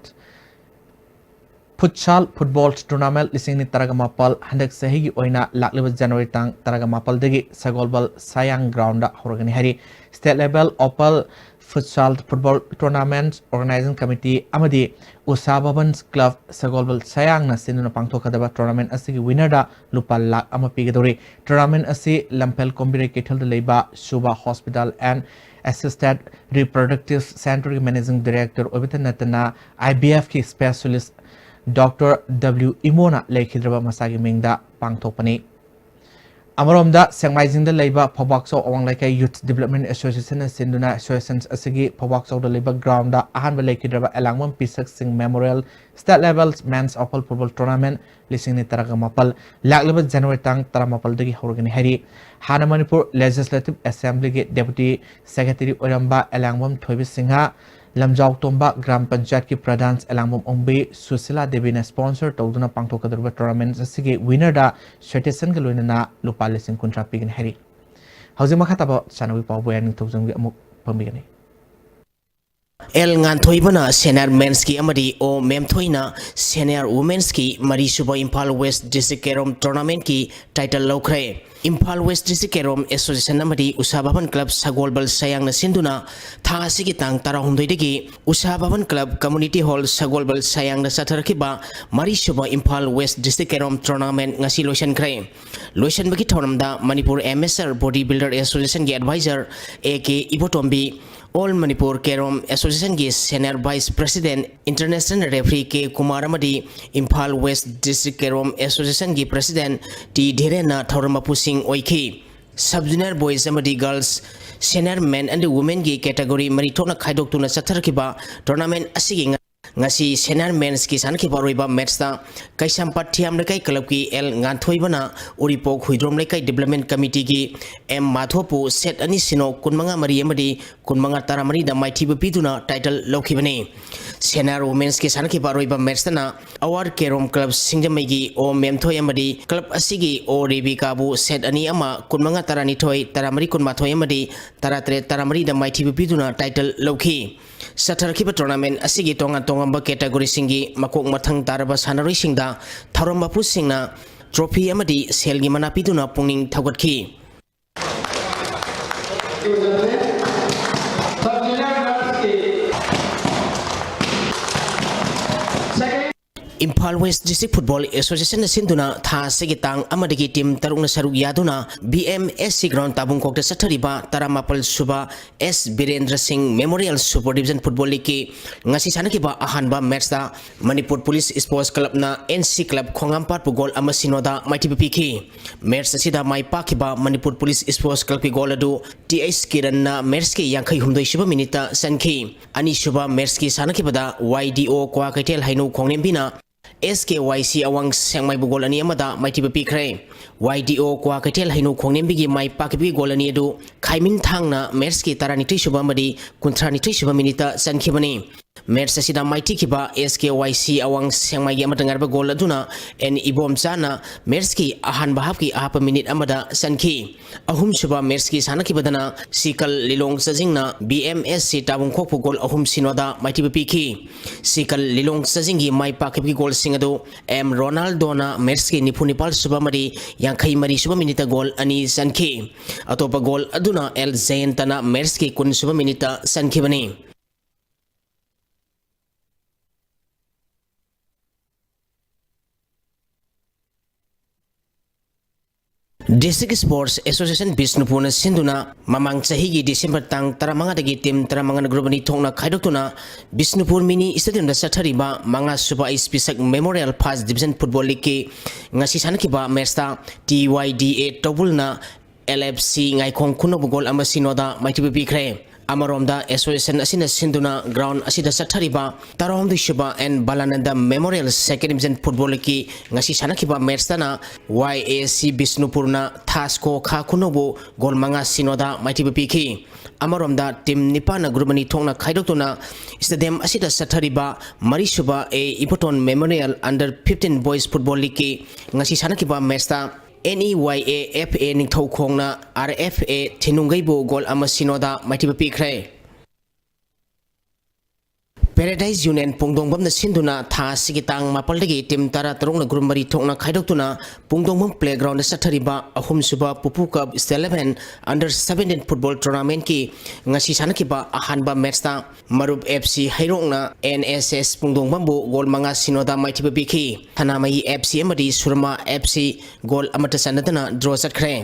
Futsal Football Tournament ꯂꯤꯁꯤꯡ ꯑꯅꯤ ꯇꯔꯥꯒ ꯃꯥꯄꯜ ꯍꯟꯗꯛ ꯆꯍꯤꯒꯤ ꯑꯣꯏꯅ ꯂꯥꯛꯂꯤꯕ January ꯇꯥꯡ ꯇꯔꯥꯒ ꯃꯥꯄꯜꯗꯒꯤ ꯁꯒꯣꯜꯕꯜ ꯁꯌꯥꯡ ground ꯗ ꯍꯧꯔꯒꯅꯤ ꯍꯥꯏꯔꯤ꯫ State level Opal Futsal Football Tournament Organizing Committee ꯑꯃꯗꯤ ꯎꯁꯥ ꯚꯕꯟ Club ꯁꯒꯣꯜꯕꯜ ꯁꯌꯥꯡꯅ ꯁꯤꯟꯗꯨꯅ ꯄꯥꯡꯊꯣꯛꯀꯗꯕ tournament ꯑꯁꯤꯒꯤ winner ꯗ ꯂꯨꯄꯥ ꯂꯥꯈ ꯑꯃ ꯄꯤꯒꯗꯧꯔꯤ꯫ Tournament ꯑꯁꯤ ꯂꯝꯐꯦꯜ ꯀꯣꯝꯕꯤꯔꯩ ꯀꯩꯊꯦꯜꯗ ꯂꯩꯕ Shubha Hospital and Assisted Reproductive Center ꯒꯤ Managing Director ꯑꯣꯏꯕꯇ ꯅꯠꯇꯅ, I V F ꯀꯤ specialist Doctor W ꯏꯃꯣꯅ ꯂꯩꯈꯤꯗ꯭ꯔꯕ ꯃꯆꯥꯒꯤ ꯃꯤꯡꯗ ꯄꯥꯡꯊꯣꯛꯄꯅꯤ꯫ ꯑꯃꯔꯣꯝꯗ, ꯁꯦꯛꯃꯥꯏꯖꯤꯡꯗ ꯂꯩꯕ ꯐꯧꯕꯥꯛꯆꯧ ꯑꯋꯥꯡ ꯂꯩꯀꯥꯏ Youth Development Association ꯅ ꯁꯤꯟꯗꯨꯅ association ꯑꯁꯤꯒꯤ ꯐꯧꯕꯥꯛꯆꯧꯗ ꯂꯩꯕ ground ꯗ ꯑꯍꯥꯟꯕ ꯂꯩꯈꯤꯗ꯭ꯔꯕ ꯑꯦꯂꯥꯡꯕꯝ ꯄꯤꯁꯛꯁꯤꯡ Memorial State Level Men's Opal Football Tournament ꯂꯤꯁꯤꯡ ꯑꯅꯤ ꯇꯔꯥꯒ ꯃꯥꯄꯜ ꯂꯥꯛꯂꯤꯕ January ꯇꯥꯡ ꯇꯔꯥꯃꯥꯄꯜꯗꯒꯤ ꯍꯧꯔꯒꯅꯤ ꯍꯥꯏꯔꯤ꯫ ꯍꯥꯟꯅ ꯃꯅꯤꯄꯨꯔ Legislative Assembly ꯒꯤ Deputy Secretary ꯑꯣꯏꯔꯝꯕ ꯑꯦꯂꯥꯡꯕꯝ ꯊꯣꯏꯕꯤ ꯁꯤꯡꯍ, ꯂꯝꯖꯥꯎꯇꯣꯝꯕ ꯒ꯭ꯔꯥꯝ ꯄꯟꯆꯥꯌꯠꯀꯤ ꯄ꯭ꯔꯙꯥꯟ ꯑꯦꯂꯥꯡꯕꯝ ꯑꯣꯡꯕꯤ ꯁꯨꯁꯤꯂꯥ ꯗꯦꯕꯤꯅ sponsor ꯇꯧꯗꯨꯅ ꯄꯥꯡꯊꯣꯛꯀꯗꯧꯔꯤꯕ tournament ꯑꯁꯤꯒꯤ winner ꯗ citation ꯒ ꯂꯣꯏꯅꯅ ꯂꯨꯄꯥ ꯂꯤꯁꯤꯡ ꯀꯨꯟꯊ꯭ꯔꯥ ꯄꯤꯒꯅꯤ ꯍꯥꯏꯔꯤ꯫ ꯍꯧꯖꯤꯛ ꯃꯈꯥ ꯇꯥꯕ ꯆꯥꯅꯕꯒꯤ ꯄꯥꯎ ꯕꯣꯌꯥ ꯅꯤꯡꯊꯧꯖꯝꯒꯤ ꯑꯃꯨꯛ ꯐꯝꯕꯤꯒꯅꯤ꯫ ꯑꯦꯜ ꯉꯥꯟꯊꯣꯏꯕꯅ Senior Men's ꯀꯤ ꯑꯃꯗꯤ ꯑꯣ ꯃꯦꯝꯊꯣꯏꯅ Senior Women's ꯀꯤ ꯃꯔꯤꯁꯨꯕ Imphal West District Carrom Tournament ꯀꯤ title ꯂꯧꯈ꯭ꯔꯦ꯫ Imphal West District Carrom Association ꯑꯃꯗꯤ ꯎꯁꯥ ꯚꯕꯟ Club ꯁꯒꯣꯜꯕꯜ ꯁꯌꯥꯡꯅ ꯁꯤꯟꯗꯨꯅ ꯊꯥ ꯑꯁꯤꯒꯤ ꯇꯥꯡ ꯇꯔꯥꯍꯨꯝꯗꯣꯏꯗꯒꯤ ꯎꯁꯥ ꯚꯕꯟ Club Community Hall ꯁꯒꯣꯜꯕꯜ ꯁꯌꯥꯡꯗ ꯆꯠꯊꯔꯛꯈꯤꯕ ꯃꯔꯤꯁꯨꯕ Imphal West District Carrom Tournament ꯉꯁꯤ ꯂꯣꯏꯁꯤꯟꯈ꯭ꯔꯦ꯫ ꯂꯣꯏꯁꯤꯟꯕꯒꯤ ꯊꯧꯔꯝꯗ Manipur Amateur Body Builder Association ꯒꯤ advisor A K Ibotombi, All Manipur Carrom Association ꯒꯤ Senior Vice President, International Referee ꯀꯦ ꯀꯨꯃꯥꯔ ꯑꯃꯗꯤ Imphal West District Carrom Association ꯒꯤ President ꯇꯤ ꯙꯤꯔꯦꯟꯅ ꯊꯧꯔꯝ ꯃꯄꯨꯁꯤꯡ ꯑꯣꯏꯈꯤ꯫ Sub Junior Boys ꯑꯃꯗꯤ Girls, Senior Men and Women ꯒꯤ category ꯃꯔꯤ ꯊꯣꯛꯅ ꯈꯥꯏꯗꯣꯛꯇꯨꯅ ꯆꯠꯊꯔꯛꯈꯤꯕ tournament ꯑꯁꯤꯒꯤ ꯉ-, ꯉꯁꯤ Senior Men's ꯀꯤ ꯁꯥꯟꯅꯈꯤꯕ ꯑꯔꯣꯏꯕ match ꯇ ꯀꯩꯁꯥꯝꯄꯥꯠ ꯊꯤꯌꯥꯝ ꯂꯩꯀꯥꯏ club ꯀꯤ ꯑꯦꯜ ꯉꯥꯟꯊꯣꯏꯕꯅ ꯎꯔꯤꯄꯣꯛ ꯍꯨꯏꯗ꯭ꯔꯣꯝ ꯂꯩꯀꯥꯏ Development Committee ꯒꯤ ꯑꯦꯝ ꯃꯥꯊꯣꯄꯨ set ꯑꯅꯤ ꯁꯤꯅꯣ ꯀꯨꯟꯃꯉꯥ ꯃꯔꯤ ꯑꯃꯗꯤ ꯀꯨꯟꯃꯉꯥ ꯇꯔꯥꯃꯔꯤꯗ ꯃꯥꯏꯊꯤꯕ ꯄꯤꯗꯨꯅ title ꯂꯧꯈꯤꯕꯅꯤ꯫ Senior Women's ꯀꯤ ꯁꯥꯟꯅꯈꯤꯕ ꯑꯔꯣꯏꯕ match ꯇꯅ ꯑꯋꯥꯔ Carrom Club ꯁꯤꯡꯖꯃꯩꯒꯤ ꯑꯣ ꯃꯦꯝꯊꯣꯏ ꯑꯃꯗꯤ club ꯑꯁꯤꯒꯤ ꯑꯣ ꯔꯦꯕꯤꯀꯥꯕꯨ set ꯑꯅꯤ ꯑꯃ, ꯀꯨꯟꯃꯉꯥ ꯇꯔꯥꯅꯤꯊꯣꯏ, ꯇꯔꯥꯃꯔꯤ ꯀꯨꯟꯃꯥꯊꯣꯏ ꯑꯃꯗꯤ ꯇꯔꯥꯇꯔꯦꯠ ꯇꯔꯥꯃꯔꯤꯗ ꯃꯥꯏꯊꯤꯕ ꯄꯤꯗꯨꯅ title ꯂꯧꯈꯤ꯫ ꯆꯠꯊꯔꯛꯈꯤꯕ tournament ꯑꯁꯤꯒꯤ ꯇꯣꯉꯥꯟ ꯇꯣꯉꯥꯟ ꯇꯝꯕ categoryꯁꯤꯡꯒꯤ ꯃꯀꯣꯛ ꯃꯊꯪ ꯇꯥꯔꯕ ꯁꯥꯟꯅꯔꯣꯏꯁꯤꯡꯗ ꯊꯧꯔꯝ ꯃꯄꯨꯁꯤꯡꯅ trophy ꯑꯃꯗꯤ ꯁꯦꯜꯒꯤ ꯃꯅꯥ ꯄꯤꯗꯨꯅ ꯄꯨꯛꯅꯤꯡ ꯊꯧꯒꯠꯈꯤ꯫ Imphal West District Football Associationꯅ ꯁꯤꯟꯗꯨꯅ ꯊꯥ ꯑꯁꯤꯒꯤ ꯇꯥꯡ ꯑꯃꯗꯒꯤ team ꯇꯔꯨꯛꯅ ꯁꯔꯨꯛ ꯌꯥꯗꯨꯅ B M S C ground ꯇꯥꯕꯨꯡꯈꯣꯛꯇ ꯆꯠꯊꯔꯤꯕ ꯇꯔꯥꯃꯥꯄꯜ ꯁꯨꯕ S ꯕꯤꯔꯦꯟꯗ꯭ꯔ ꯁꯤꯡ Memorial Super Division Football Leagueꯀꯤ ꯉꯁꯤ ꯁꯥꯟꯅꯈꯤꯕ ꯑꯍꯥꯟꯕ matchꯇ Manipur Police Sports Clubꯅ N C Club ꯈꯣꯡꯉꯥꯝꯄꯥꯠꯄꯨ goal ꯑꯃ ꯁꯤꯅꯣꯗ ꯃꯥꯏꯊꯤꯕ ꯄꯤꯈꯤ꯫ Match ꯑꯁꯤꯗ ꯃꯥꯏ ꯄꯥꯛꯈꯤꯕ ꯃꯅꯤꯄꯨꯔ Police Sports Clubꯀꯤ goal ꯑꯗꯨ T H ꯀꯤꯔꯟꯅ matchꯀꯤ ꯌꯥꯡꯈꯩ ꯍꯨꯝꯗꯣꯏ ꯁꯨꯕ minuteꯇ ꯆꯟꯈꯤ꯫ ꯑꯅꯤꯁꯨꯕ matchꯀꯤ ꯁꯥꯟꯅꯈꯤꯕꯗ Y D O ꯀ꯭ꯋꯥꯀꯩꯊꯦꯜ ꯍꯩꯅꯧ ꯈꯣꯡꯅꯦꯝꯕꯤꯅ S K Y C ꯑꯋꯥꯡ ꯁꯦꯡꯃꯥꯏꯕꯨ goal ꯑꯅꯤ ꯑꯃꯗ ꯃꯥꯏꯊꯤꯕ ꯄꯤꯈ꯭ꯔꯦ꯫ Y D O ꯀ꯭ꯋꯥꯀꯩꯊꯦꯜ ꯍꯩꯅꯧ ꯈꯣꯡꯅꯦꯝꯕꯤꯒꯤ ꯃꯥꯏ ꯄꯥꯛꯈꯤꯕꯒꯤ goal ꯑꯅꯤ ꯑꯗꯨ ꯈꯥꯏꯃꯤꯟ ꯊꯥꯡꯅ matchꯀꯤ ꯇꯔꯥꯅꯤꯊꯣꯏ ꯁꯨꯕ ꯑꯃꯗꯤ ꯀꯨꯟꯊ꯭ꯔꯥꯅꯤꯊꯣꯏ ꯁꯨꯕ minuteꯇ ꯆꯟꯈꯤꯕꯅꯤ꯫ Match ꯑꯁꯤꯗ ꯃꯥꯏꯊꯤꯈꯤꯕ S K Y C ꯑꯋꯥꯡ ꯁꯦꯡꯃꯥꯏꯒꯤ ꯑꯃꯠꯇ ꯉꯥꯏꯔꯕ goal ꯑꯗꯨꯅ N ꯏꯕꯣꯝꯆꯥꯅ matchꯀꯤ ꯑꯍꯥꯟꯕ halfꯀꯤ ꯑꯍꯥꯞꯄ minute ꯑꯃꯗ ꯆꯟꯈꯤ꯫ ꯑꯍꯨꯝꯁꯨꯕ matchꯀꯤ ꯁꯥꯟꯅꯈꯤꯕꯗꯅ ꯁꯤꯀꯜ ꯂꯤꯂꯣꯡ ꯆꯥꯖꯤꯡꯅ B M S C ꯇꯥꯕꯨꯡꯈꯣꯛꯄꯨ goal ꯑꯍꯨꯝ ꯁꯤꯅꯣꯗ ꯃꯥꯏꯊꯤꯕ ꯄꯤꯈꯤ꯫ ꯁꯤꯀꯜ ꯂꯤꯂꯣꯡ ꯆꯥꯖꯤꯡꯒꯤ ꯃꯥꯏ ꯄꯥꯛꯈꯤꯕꯒꯤ goalꯁꯤꯡ ꯑꯗꯨ M ꯔꯣꯅꯥꯜꯗꯣꯅ matchꯀꯤ ꯅꯤꯐꯨ ꯅꯤꯄꯥꯜ ꯁꯨꯕ ꯑꯃꯗꯤ ꯌꯥꯡꯈꯩ ꯃꯔꯤ ꯁꯨꯕ minuteꯇ goal ꯑꯅꯤ ꯆꯟꯈꯤ꯫ ꯑꯇꯣꯞꯄ goal ꯑꯗꯨꯅ L ꯖꯌꯟꯇꯅ matchꯀꯤ ꯀꯨꯟ ꯁꯨꯕ minuteꯇ ꯆꯟꯈꯤꯕꯅꯤ꯫ District Sports Association ꯕꯤꯁꯅꯨꯄꯨꯔꯅ ꯁꯤꯟꯗꯨꯅ ꯃꯃꯥꯡ ꯆꯍꯤꯒꯤ December ꯇꯥꯡ ꯇꯔꯥꯃꯉꯥꯗꯒꯤ team ꯇꯔꯥꯃꯉꯥꯅ group ꯑꯅꯤ ꯊꯣꯛꯅ ꯈꯥꯏꯗꯣꯛꯇꯨꯅ ꯕꯤꯁꯅꯨꯄꯨꯔ mini stadiumꯗ ꯆꯠꯊꯔꯤꯕ ꯃꯉꯥ ꯁꯨꯕ H Pishak Memorial First Division Football Leagueꯀꯤ ꯉꯁꯤ ꯁꯥꯟꯅꯈꯤꯕ matchꯇ T Y D A ꯇꯧꯕꯨꯜꯅ L F C ꯉꯥꯏꯈꯣꯡ ꯈꯨꯅꯧꯕꯨ goal ꯑꯃ ꯁꯤꯅꯣꯗ ꯃꯥꯏꯊꯤꯕ ꯄꯤꯈ꯭ꯔꯦ꯫ ꯑꯃꯔꯣꯝꯗ association ꯑꯁꯤꯅ ꯁꯤꯟꯗꯨꯅ ground ꯑꯁꯤꯗ ꯆꯠꯊꯔꯤꯕ ꯇꯔꯥꯍꯨꯝꯗꯣꯏ ꯁꯨꯕ N ꯕꯂꯥꯅꯟꯗ Memorial Second Division Football Leagueꯀꯤ ꯉꯁꯤ ꯁꯥꯟꯅꯈꯤꯕ matchꯇꯅ Y A C ꯕꯤꯁꯅꯨꯄꯨꯔꯅ ꯊꯥꯁꯀꯣ ꯈꯥ ꯈꯨꯅꯧꯕꯨ goal ꯃꯉꯥ ꯁꯤꯅꯣꯗ ꯃꯥꯏꯊꯤꯕ ꯄꯤꯈꯤ꯫ ꯑꯃꯔꯣꯝꯗ team ꯅꯤꯄꯥꯟꯅ group ꯑꯅꯤ ꯊꯣꯛꯅ ꯈꯥꯏꯗꯣꯛꯇꯨꯅ stadium ꯑꯁꯤꯗ ꯆꯠꯊꯔꯤꯕ ꯃꯔꯤꯁꯨꯕ A Iboton Memorial Under fifteen Boys Football Leagueꯀꯤ ꯉꯁꯤ ꯁꯥꯟꯅꯈꯤꯕ matchꯇ N E Y A F A ꯅꯤꯡꯊꯧꯈꯣꯡꯅ R F A ꯊꯤꯅꯨꯡꯒꯩꯕꯨ goal ꯑꯃ ꯁꯤꯅꯣꯗ ꯃꯥꯏꯊꯤꯕ ꯄꯤꯈ꯭ꯔꯦ꯫ Paradise Union ꯄꯨꯡꯗꯣꯡꯕꯝꯅ ꯁꯤꯟꯗꯨꯅ ꯊꯥ ꯑꯁꯤꯒꯤ ꯇꯥꯡ ꯃꯥꯄꯜꯗꯒꯤ team ꯇꯔꯥ ꯇꯔꯨꯛꯅ group ꯃꯔꯤ ꯊꯣꯛꯅ ꯈꯥꯏꯗꯣꯛꯇꯨꯅ ꯄꯨꯡꯗꯣꯡꯕꯝ playgroundꯗ ꯆꯠꯊꯔꯤꯕ ꯑꯍꯨꯝꯁꯨꯕ Pupu Cup State eleven under seventeen football tournamentꯀꯤ ꯉꯁꯤ ꯁꯥꯟꯅꯈꯤꯕ ꯑꯍꯥꯟꯕ matchꯇ ꯃꯔꯨꯞ F C ꯍꯩꯔꯣꯛꯅ N S S ꯄꯨꯡꯗꯣꯡꯕꯝꯕꯨ goal ꯃꯉꯥ ꯁꯤꯅꯣꯗ ꯃꯥꯏꯊꯤꯕ ꯄꯤꯈꯤ꯫ ꯁꯅꯥꯃꯍꯤ F C ꯑꯃꯗꯤ ꯁꯨꯔꯃꯥ F C goal ꯑꯃꯠꯇ ꯆꯟꯅꯗꯅ draw ꯆꯠꯈ꯭ꯔꯦ꯫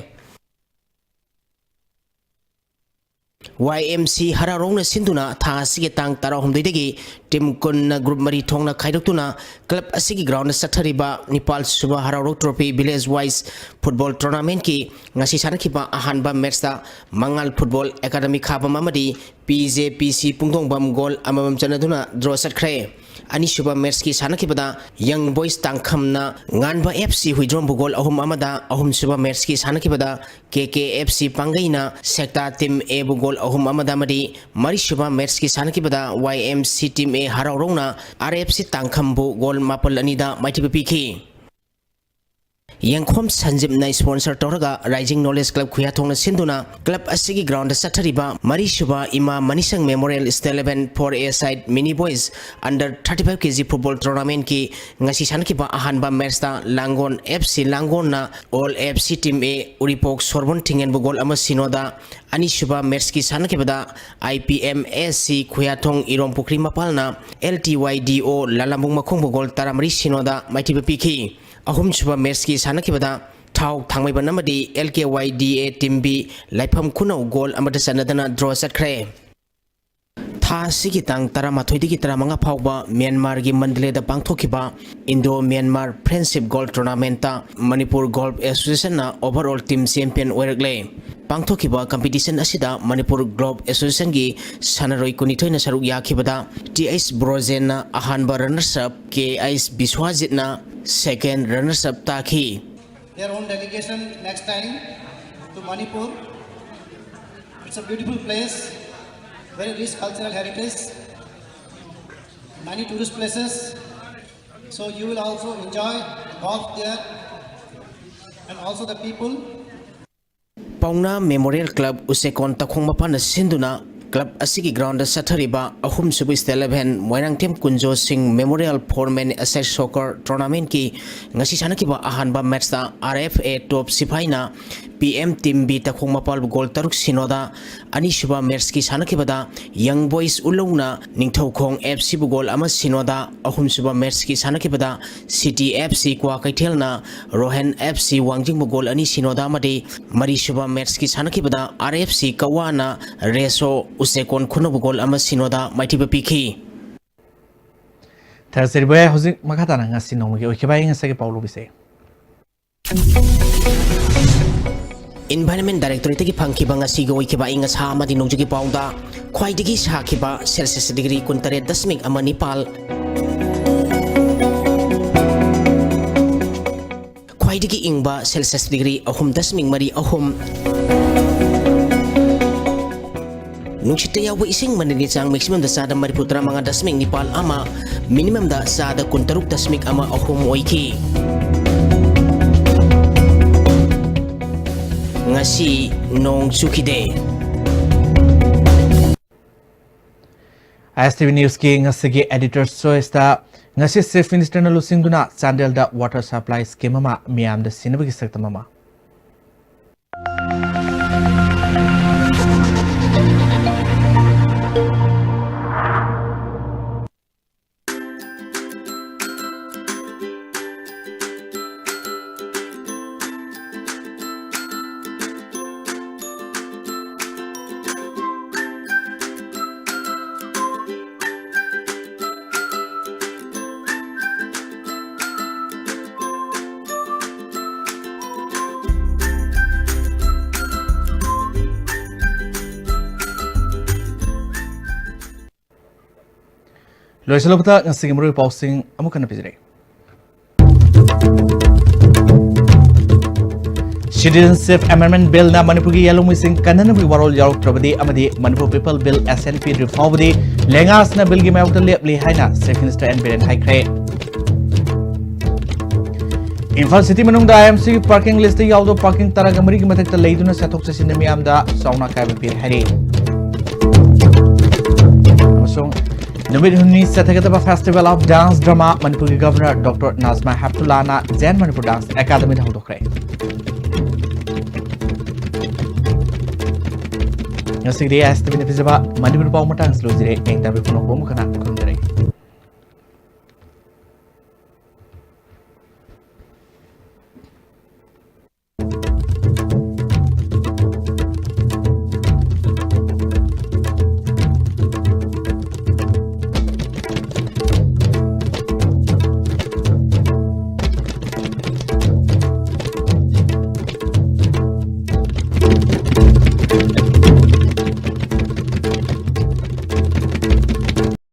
Y M C ꯍꯔꯥꯎꯔꯧꯅ ꯁꯤꯟꯗꯨꯅ ꯊꯥ ꯑꯁꯤꯒꯤ ꯇꯥꯡ ꯇꯔꯥꯍꯨꯝꯗꯣꯏꯗꯒꯤ team ꯀꯨꯟꯅ group ꯃꯔꯤ ꯊꯣꯛꯅ ꯈꯥꯏꯗꯣꯛꯇꯨꯅ club ꯑꯁꯤꯒꯤ groundꯗ ꯆꯠꯊꯔꯤꯕ ꯅꯤꯄꯥꯜ ꯁꯨꯕ ꯍꯔꯥꯎꯔꯧ trophy village wise football tournamentꯀꯤ ꯉꯁꯤ ꯁꯥꯟꯅꯈꯤꯕ ꯑꯍꯥꯟꯕ matchꯇ ꯃꯉꯥꯜ Football Academy ꯈꯥꯕꯝ ꯑꯃꯗꯤ P J P C ꯄꯨꯡꯗꯣꯡꯕꯝ goal ꯑꯃꯃꯝ ꯆꯟꯅꯗꯨꯅ draw ꯆꯠꯈ꯭ꯔꯦ꯫ ꯑꯅꯤꯁꯨꯕ matchꯀꯤ ꯁꯥꯟꯅꯈꯤꯕꯗ Young Boys ꯇꯥꯡꯈꯝꯅ ꯉꯥꯟꯕ F C ꯍꯨꯏꯗ꯭ꯔꯣꯝꯕꯨ goal ꯑꯍꯨꯝ ꯑꯃꯗ, ꯑꯍꯨꯝꯁꯨꯕ matchꯀꯤ ꯁꯥꯟꯅꯈꯤꯕꯗ K K F C ꯄꯥꯡꯒꯩꯅ ꯁꯦꯛꯇꯥ team Aꯕꯨ goal ꯑꯍꯨꯝ ꯑꯃꯗ ꯑꯃꯗꯤ ꯃꯔꯤꯁꯨꯕ matchꯀꯤ ꯁꯥꯟꯅꯈꯤꯕꯗ Y M C team A ꯍꯔꯥꯎꯔꯧꯅ R F C ꯇꯥꯡꯈꯝꯕꯨ goal ꯃꯥꯄꯜ ꯑꯅꯤꯗ ꯃꯥꯏꯊꯤꯕ ꯄꯤꯈꯤ꯫ ꯌꯦꯡꯈꯣꯝ ꯁꯟꯖꯤꯞꯅ sponsor ꯇꯧꯔꯒ Rising Knowledge Club ꯈꯨꯌꯥꯊꯣꯡꯅ ꯁꯤꯟꯗꯨꯅ club ꯑꯁꯤꯒꯤ groundꯗ ꯆꯠꯊꯔꯤꯕ ꯃꯔꯤꯁꯨꯕ ꯏꯃꯥ ꯃꯅꯤꯁꯪ Memorial State eleven four A side mini boys under thirty five K G football tournamentꯀꯤ ꯉꯁꯤ ꯁꯥꯟꯅꯈꯤꯕ ꯑꯍꯥꯟꯕ matchꯇ ꯂꯥꯡꯒꯣꯟ F C ꯂꯥꯡꯒꯣꯟꯅ All F C team A Uripok ꯁꯣꯔꯕꯣꯟ ꯊꯤꯡꯉꯦꯟꯕꯨ goal ꯑꯃ ꯁꯤꯅꯣꯗ, ꯑꯅꯤꯁꯨꯕ matchꯀꯤ ꯁꯥꯟꯅꯈꯤꯕꯗ I P M S C ꯈꯨꯌꯥꯊꯣꯡ ꯏꯔꯣꯝ ꯄꯨꯈ꯭ꯔꯤ ꯃꯄꯥꯜꯅ L T Y D O ꯂꯥꯂꯥꯝꯕꯨꯡ ꯃꯈꯣꯡꯕꯨ goal ꯇꯔꯥꯃꯔꯤ ꯁꯤꯅꯣꯗ ꯃꯥꯏꯊꯤꯕ ꯄꯤꯈꯤ꯫ ꯑꯍꯨꯝꯁꯨꯕ matchꯀꯤ ꯁꯥꯟꯅꯈꯤꯕꯗ ꯊꯥꯎ ꯊꯥꯡꯃꯩꯕꯟ ꯑꯃꯗꯤ L K Y D A team B ꯂꯥꯏꯐꯝ ꯈꯨꯅꯧ goal ꯑꯃꯠꯇ ꯆꯟꯅꯗꯅ draw ꯆꯠꯈ꯭ꯔꯦ꯫ ꯊꯥ ꯑꯁꯤꯒꯤ ꯇꯥꯡ ꯇꯔꯥꯃꯥꯊꯣꯏꯗꯒꯤ ꯇꯔꯥꯃꯉꯥ ꯐꯥꯎꯕ ꯃ꯭ꯌꯥꯟꯃꯥꯔꯒꯤ ꯃꯟꯗꯂꯦꯗ ꯄꯥꯡꯊꯣꯛꯈꯤꯕ Indo Myanmar Friendship Golf Tournamentꯇ Manipur Golf Associationꯅ overall team champion ꯑꯣꯏꯔꯛꯂꯦ꯫ ꯄꯥꯡꯊꯣꯛꯈꯤꯕ competition ꯑꯁꯤꯗ ꯃꯅꯤꯄꯨꯔ Golf Associationꯒꯤ ꯁꯥꯟꯅꯔꯣꯏ ꯀꯨꯟꯅꯤꯊꯣꯏꯅ ꯁꯔꯨꯛ ꯌꯥꯈꯤꯕꯗ T H ꯕ꯭ꯔꯣꯖꯦꯟꯅ ꯑꯍꯥꯟꯕ runners up, K H ꯕꯤꯁ꯭ꯋꯥꯖꯤꯠꯅ second runners up ꯇꯥꯈꯤ꯫ Their own delegation next time to Manipur. It's a beautiful place, very rich cultural heritage, many tourist places. So you will also enjoy golf there and also the people. Paona Memorial Club ꯎꯆꯦꯛꯀꯣꯟ ꯇꯈꯣꯡ ꯃꯄꯥꯟꯅ ꯁꯤꯟꯗꯨꯅ Club ꯑꯁꯤꯒꯤ ground ꯆꯠꯊꯔꯤꯕ ꯑꯍꯨꯝꯁꯨꯕ State eleven Moirangthem Kunjo ꯁꯤꯡ Memorial Four Man A-Side Soccer Tournament ꯀꯤ ꯉꯁꯤ ꯁꯥꯟꯅꯈꯤꯕ ꯑꯍꯥꯟꯕ match ꯇ R F A Top ꯁꯤꯐꯥꯏꯅ P M Team B ꯇꯈꯣꯡ ꯃꯄꯥꯜꯕꯨ goal ꯇꯔꯨꯛ ꯁꯤꯅꯣꯗ, ꯑꯅꯤꯁꯨꯕ match ꯀꯤ ꯁꯥꯟꯅꯈꯤꯕꯗ Young Boys ꯎꯂꯧꯅ Ningthoukhong F C ꯕꯨ goal ꯑꯃ ꯁꯤꯅꯣꯗ, ꯑꯍꯨꯝꯁꯨꯕ match ꯀꯤ ꯁꯥꯟꯅꯈꯤꯕꯗ City F C ꯀ꯭ꯋꯥꯀꯩꯊꯦꯜꯅ Rohan F C ꯋꯥꯡꯖꯤꯡꯕꯨ goal ꯑꯅꯤ ꯁꯤꯅꯣꯗ ꯑꯃꯗꯤ ꯃꯔꯤꯁꯨꯕ match ꯀꯤ ꯁꯥꯟꯅꯈꯤꯕꯗ R F C ꯀꯋꯥꯅ ꯔꯦꯁꯣ ꯎꯆꯦꯀꯣꯟ ꯈꯨꯅꯧꯕꯨ goal ꯑꯃ ꯁꯤꯅꯣꯗ ꯃꯥꯏꯊꯤꯕ ꯄꯤꯈꯤ꯫ ꯊꯥꯒꯠꯆꯔꯤ ꯚꯥꯏ꯫ ꯍꯧꯖꯤꯛ ꯃꯈꯥ ꯇꯥꯅ ꯉꯁꯤ ꯅꯣꯡꯃꯒꯤ ꯑꯣꯏꯈꯤꯕ ꯑꯏꯪ ꯑꯁꯥꯒꯤ ꯄꯥꯎ ꯂꯧꯕꯤꯁꯦ꯫ Environment Directorate ꯇꯒꯤ ꯐꯪꯈꯤꯕ ꯉꯁꯤꯒꯤ ꯑꯣꯏꯈꯤꯕ ꯑꯏꯪ ꯑꯁꯥ ꯑꯃꯗꯤ ꯅꯣꯡꯖꯨꯒꯤ ꯄꯥꯎꯗ ꯈ꯭ꯋꯥꯏꯗꯒꯤ ꯁꯥꯈꯤꯕ Celsius degree ꯀꯨꯟꯇꯔꯦꯠ ꯗꯁꯃꯤꯛ ꯑꯃ ꯅꯤꯄꯥꯜ, ꯈ꯭ꯋꯥꯏꯗꯒꯤ ꯏꯪꯕ Celsius degree ꯑꯍꯨꯝ ꯗꯁꯃꯤꯛ ꯃꯔꯤ ꯑꯍꯨꯝ, ꯅꯨꯡꯁꯤꯠꯇ ꯌꯥꯎꯕ ꯏꯁꯤꯡ ꯃꯅꯤꯜꯒꯤ ꯆꯥꯡ maximum ꯗ ꯆꯥꯗ ꯃꯔꯤꯐꯨ ꯇꯔꯥꯃꯉꯥ ꯗꯁꯃꯤꯛ ꯅꯤꯄꯥꯜ ꯑꯃ, minimum ꯗ ꯆꯥꯗ ꯀꯨꯟꯇꯔꯨꯛ ꯗꯁꯃꯤꯛ ꯑꯃ ꯑꯍꯨꯝ ꯑꯣꯏꯈꯤ꯫ ꯉꯁꯤ ꯅꯣꯡ ꯆꯨꯈꯤꯗꯦ꯫ I S T V News ꯀꯤ ꯉꯁꯤꯒꯤ Editor's Choice ꯇ ꯉꯁꯤ Chief Minister ꯅ ꯂꯨꯆꯤꯡꯗꯨꯅ ꯆꯥꯟꯗꯦꯜꯗ water supply scheme ꯑꯃ ꯃꯤꯌꯥꯝꯗ ꯁꯤꯟꯅꯕꯒꯤ ꯁꯛꯇꯝ ꯑꯃ꯫ ꯂꯣꯏꯁꯤꯜꯂꯛꯄꯗ ꯉꯁꯤꯒꯤ ꯃꯔꯨꯑꯣꯏꯕ ꯄꯥꯎꯁꯤꯡ ꯑꯃꯨꯛ ꯍꯟꯅ ꯄꯤꯖꯔꯤ꯫ Citizenship Amendment Bill ꯅ ꯃꯅꯤꯄꯨꯔꯒꯤ ꯌꯦꯜꯍꯧꯃꯤꯁꯤꯡ ꯀꯟꯅꯅꯕꯒꯤ ꯋꯥꯔꯣꯜ ꯌꯥꯎꯔꯛꯇ꯭ꯔꯕꯗꯤ ꯑꯃꯗꯤ Manipur People Bill S N P ꯗ꯭ꯔꯤ ꯐꯥꯎꯕꯗꯤ ꯂꯦꯡꯒꯥꯁꯤꯡꯅ bill ꯒꯤ ꯃꯥꯌꯣꯛꯇ ꯂꯦꯞꯂꯤ ꯍꯥꯏꯅ Chief Minister N Biren ꯍꯥꯏꯈ꯭ꯔꯦ꯫ ꯏꯝꯐꯥꯜ city ꯃꯅꯨꯡꯗ I M C ꯒꯤ parking list ꯇ ꯌꯥꯎꯗꯕ parking ꯇꯔꯥꯒ ꯃꯔꯤꯒꯤ ꯃꯊꯛꯇ ꯂꯩꯗꯨꯅ ꯆꯠꯊꯣꯛ ꯆꯠꯁꯤꯟꯗ ꯃꯤꯌꯥꯝꯗ ꯆꯥꯎꯅ ꯑꯀꯥꯏꯕ ꯄꯤꯔꯦ ꯍꯥꯏꯔꯤ꯫ ꯑꯃꯁꯨꯡ ꯅꯨꯃꯤꯠ ꯍꯨꯝꯅꯤ ꯆꯠꯊꯒꯗꯕ Festival of Dance Drama ꯃꯅꯤꯄꯨꯔꯒꯤ Governor Doctor Najma Heptullahꯅ Zen Manipur Dance Academyꯗ ꯍꯧꯗꯣꯛꯈ꯭ꯔꯦ꯫ ꯉꯁꯤꯒꯤꯗꯤ ꯑꯦꯁ ꯇꯤꯚꯤꯅ ꯄꯤꯖꯕ ꯃꯅꯤꯄꯨꯔ ꯄꯥꯎ ꯃꯇꯥꯡꯁꯤ ꯂꯣꯏꯖꯔꯦ꯫ ꯅꯤꯡꯇꯝꯕ ꯄꯨꯝꯅꯃꯛꯄꯨ ꯑꯃꯨꯛ ꯍꯟꯅ ꯈꯨꯔꯨꯝꯖꯔꯤ꯫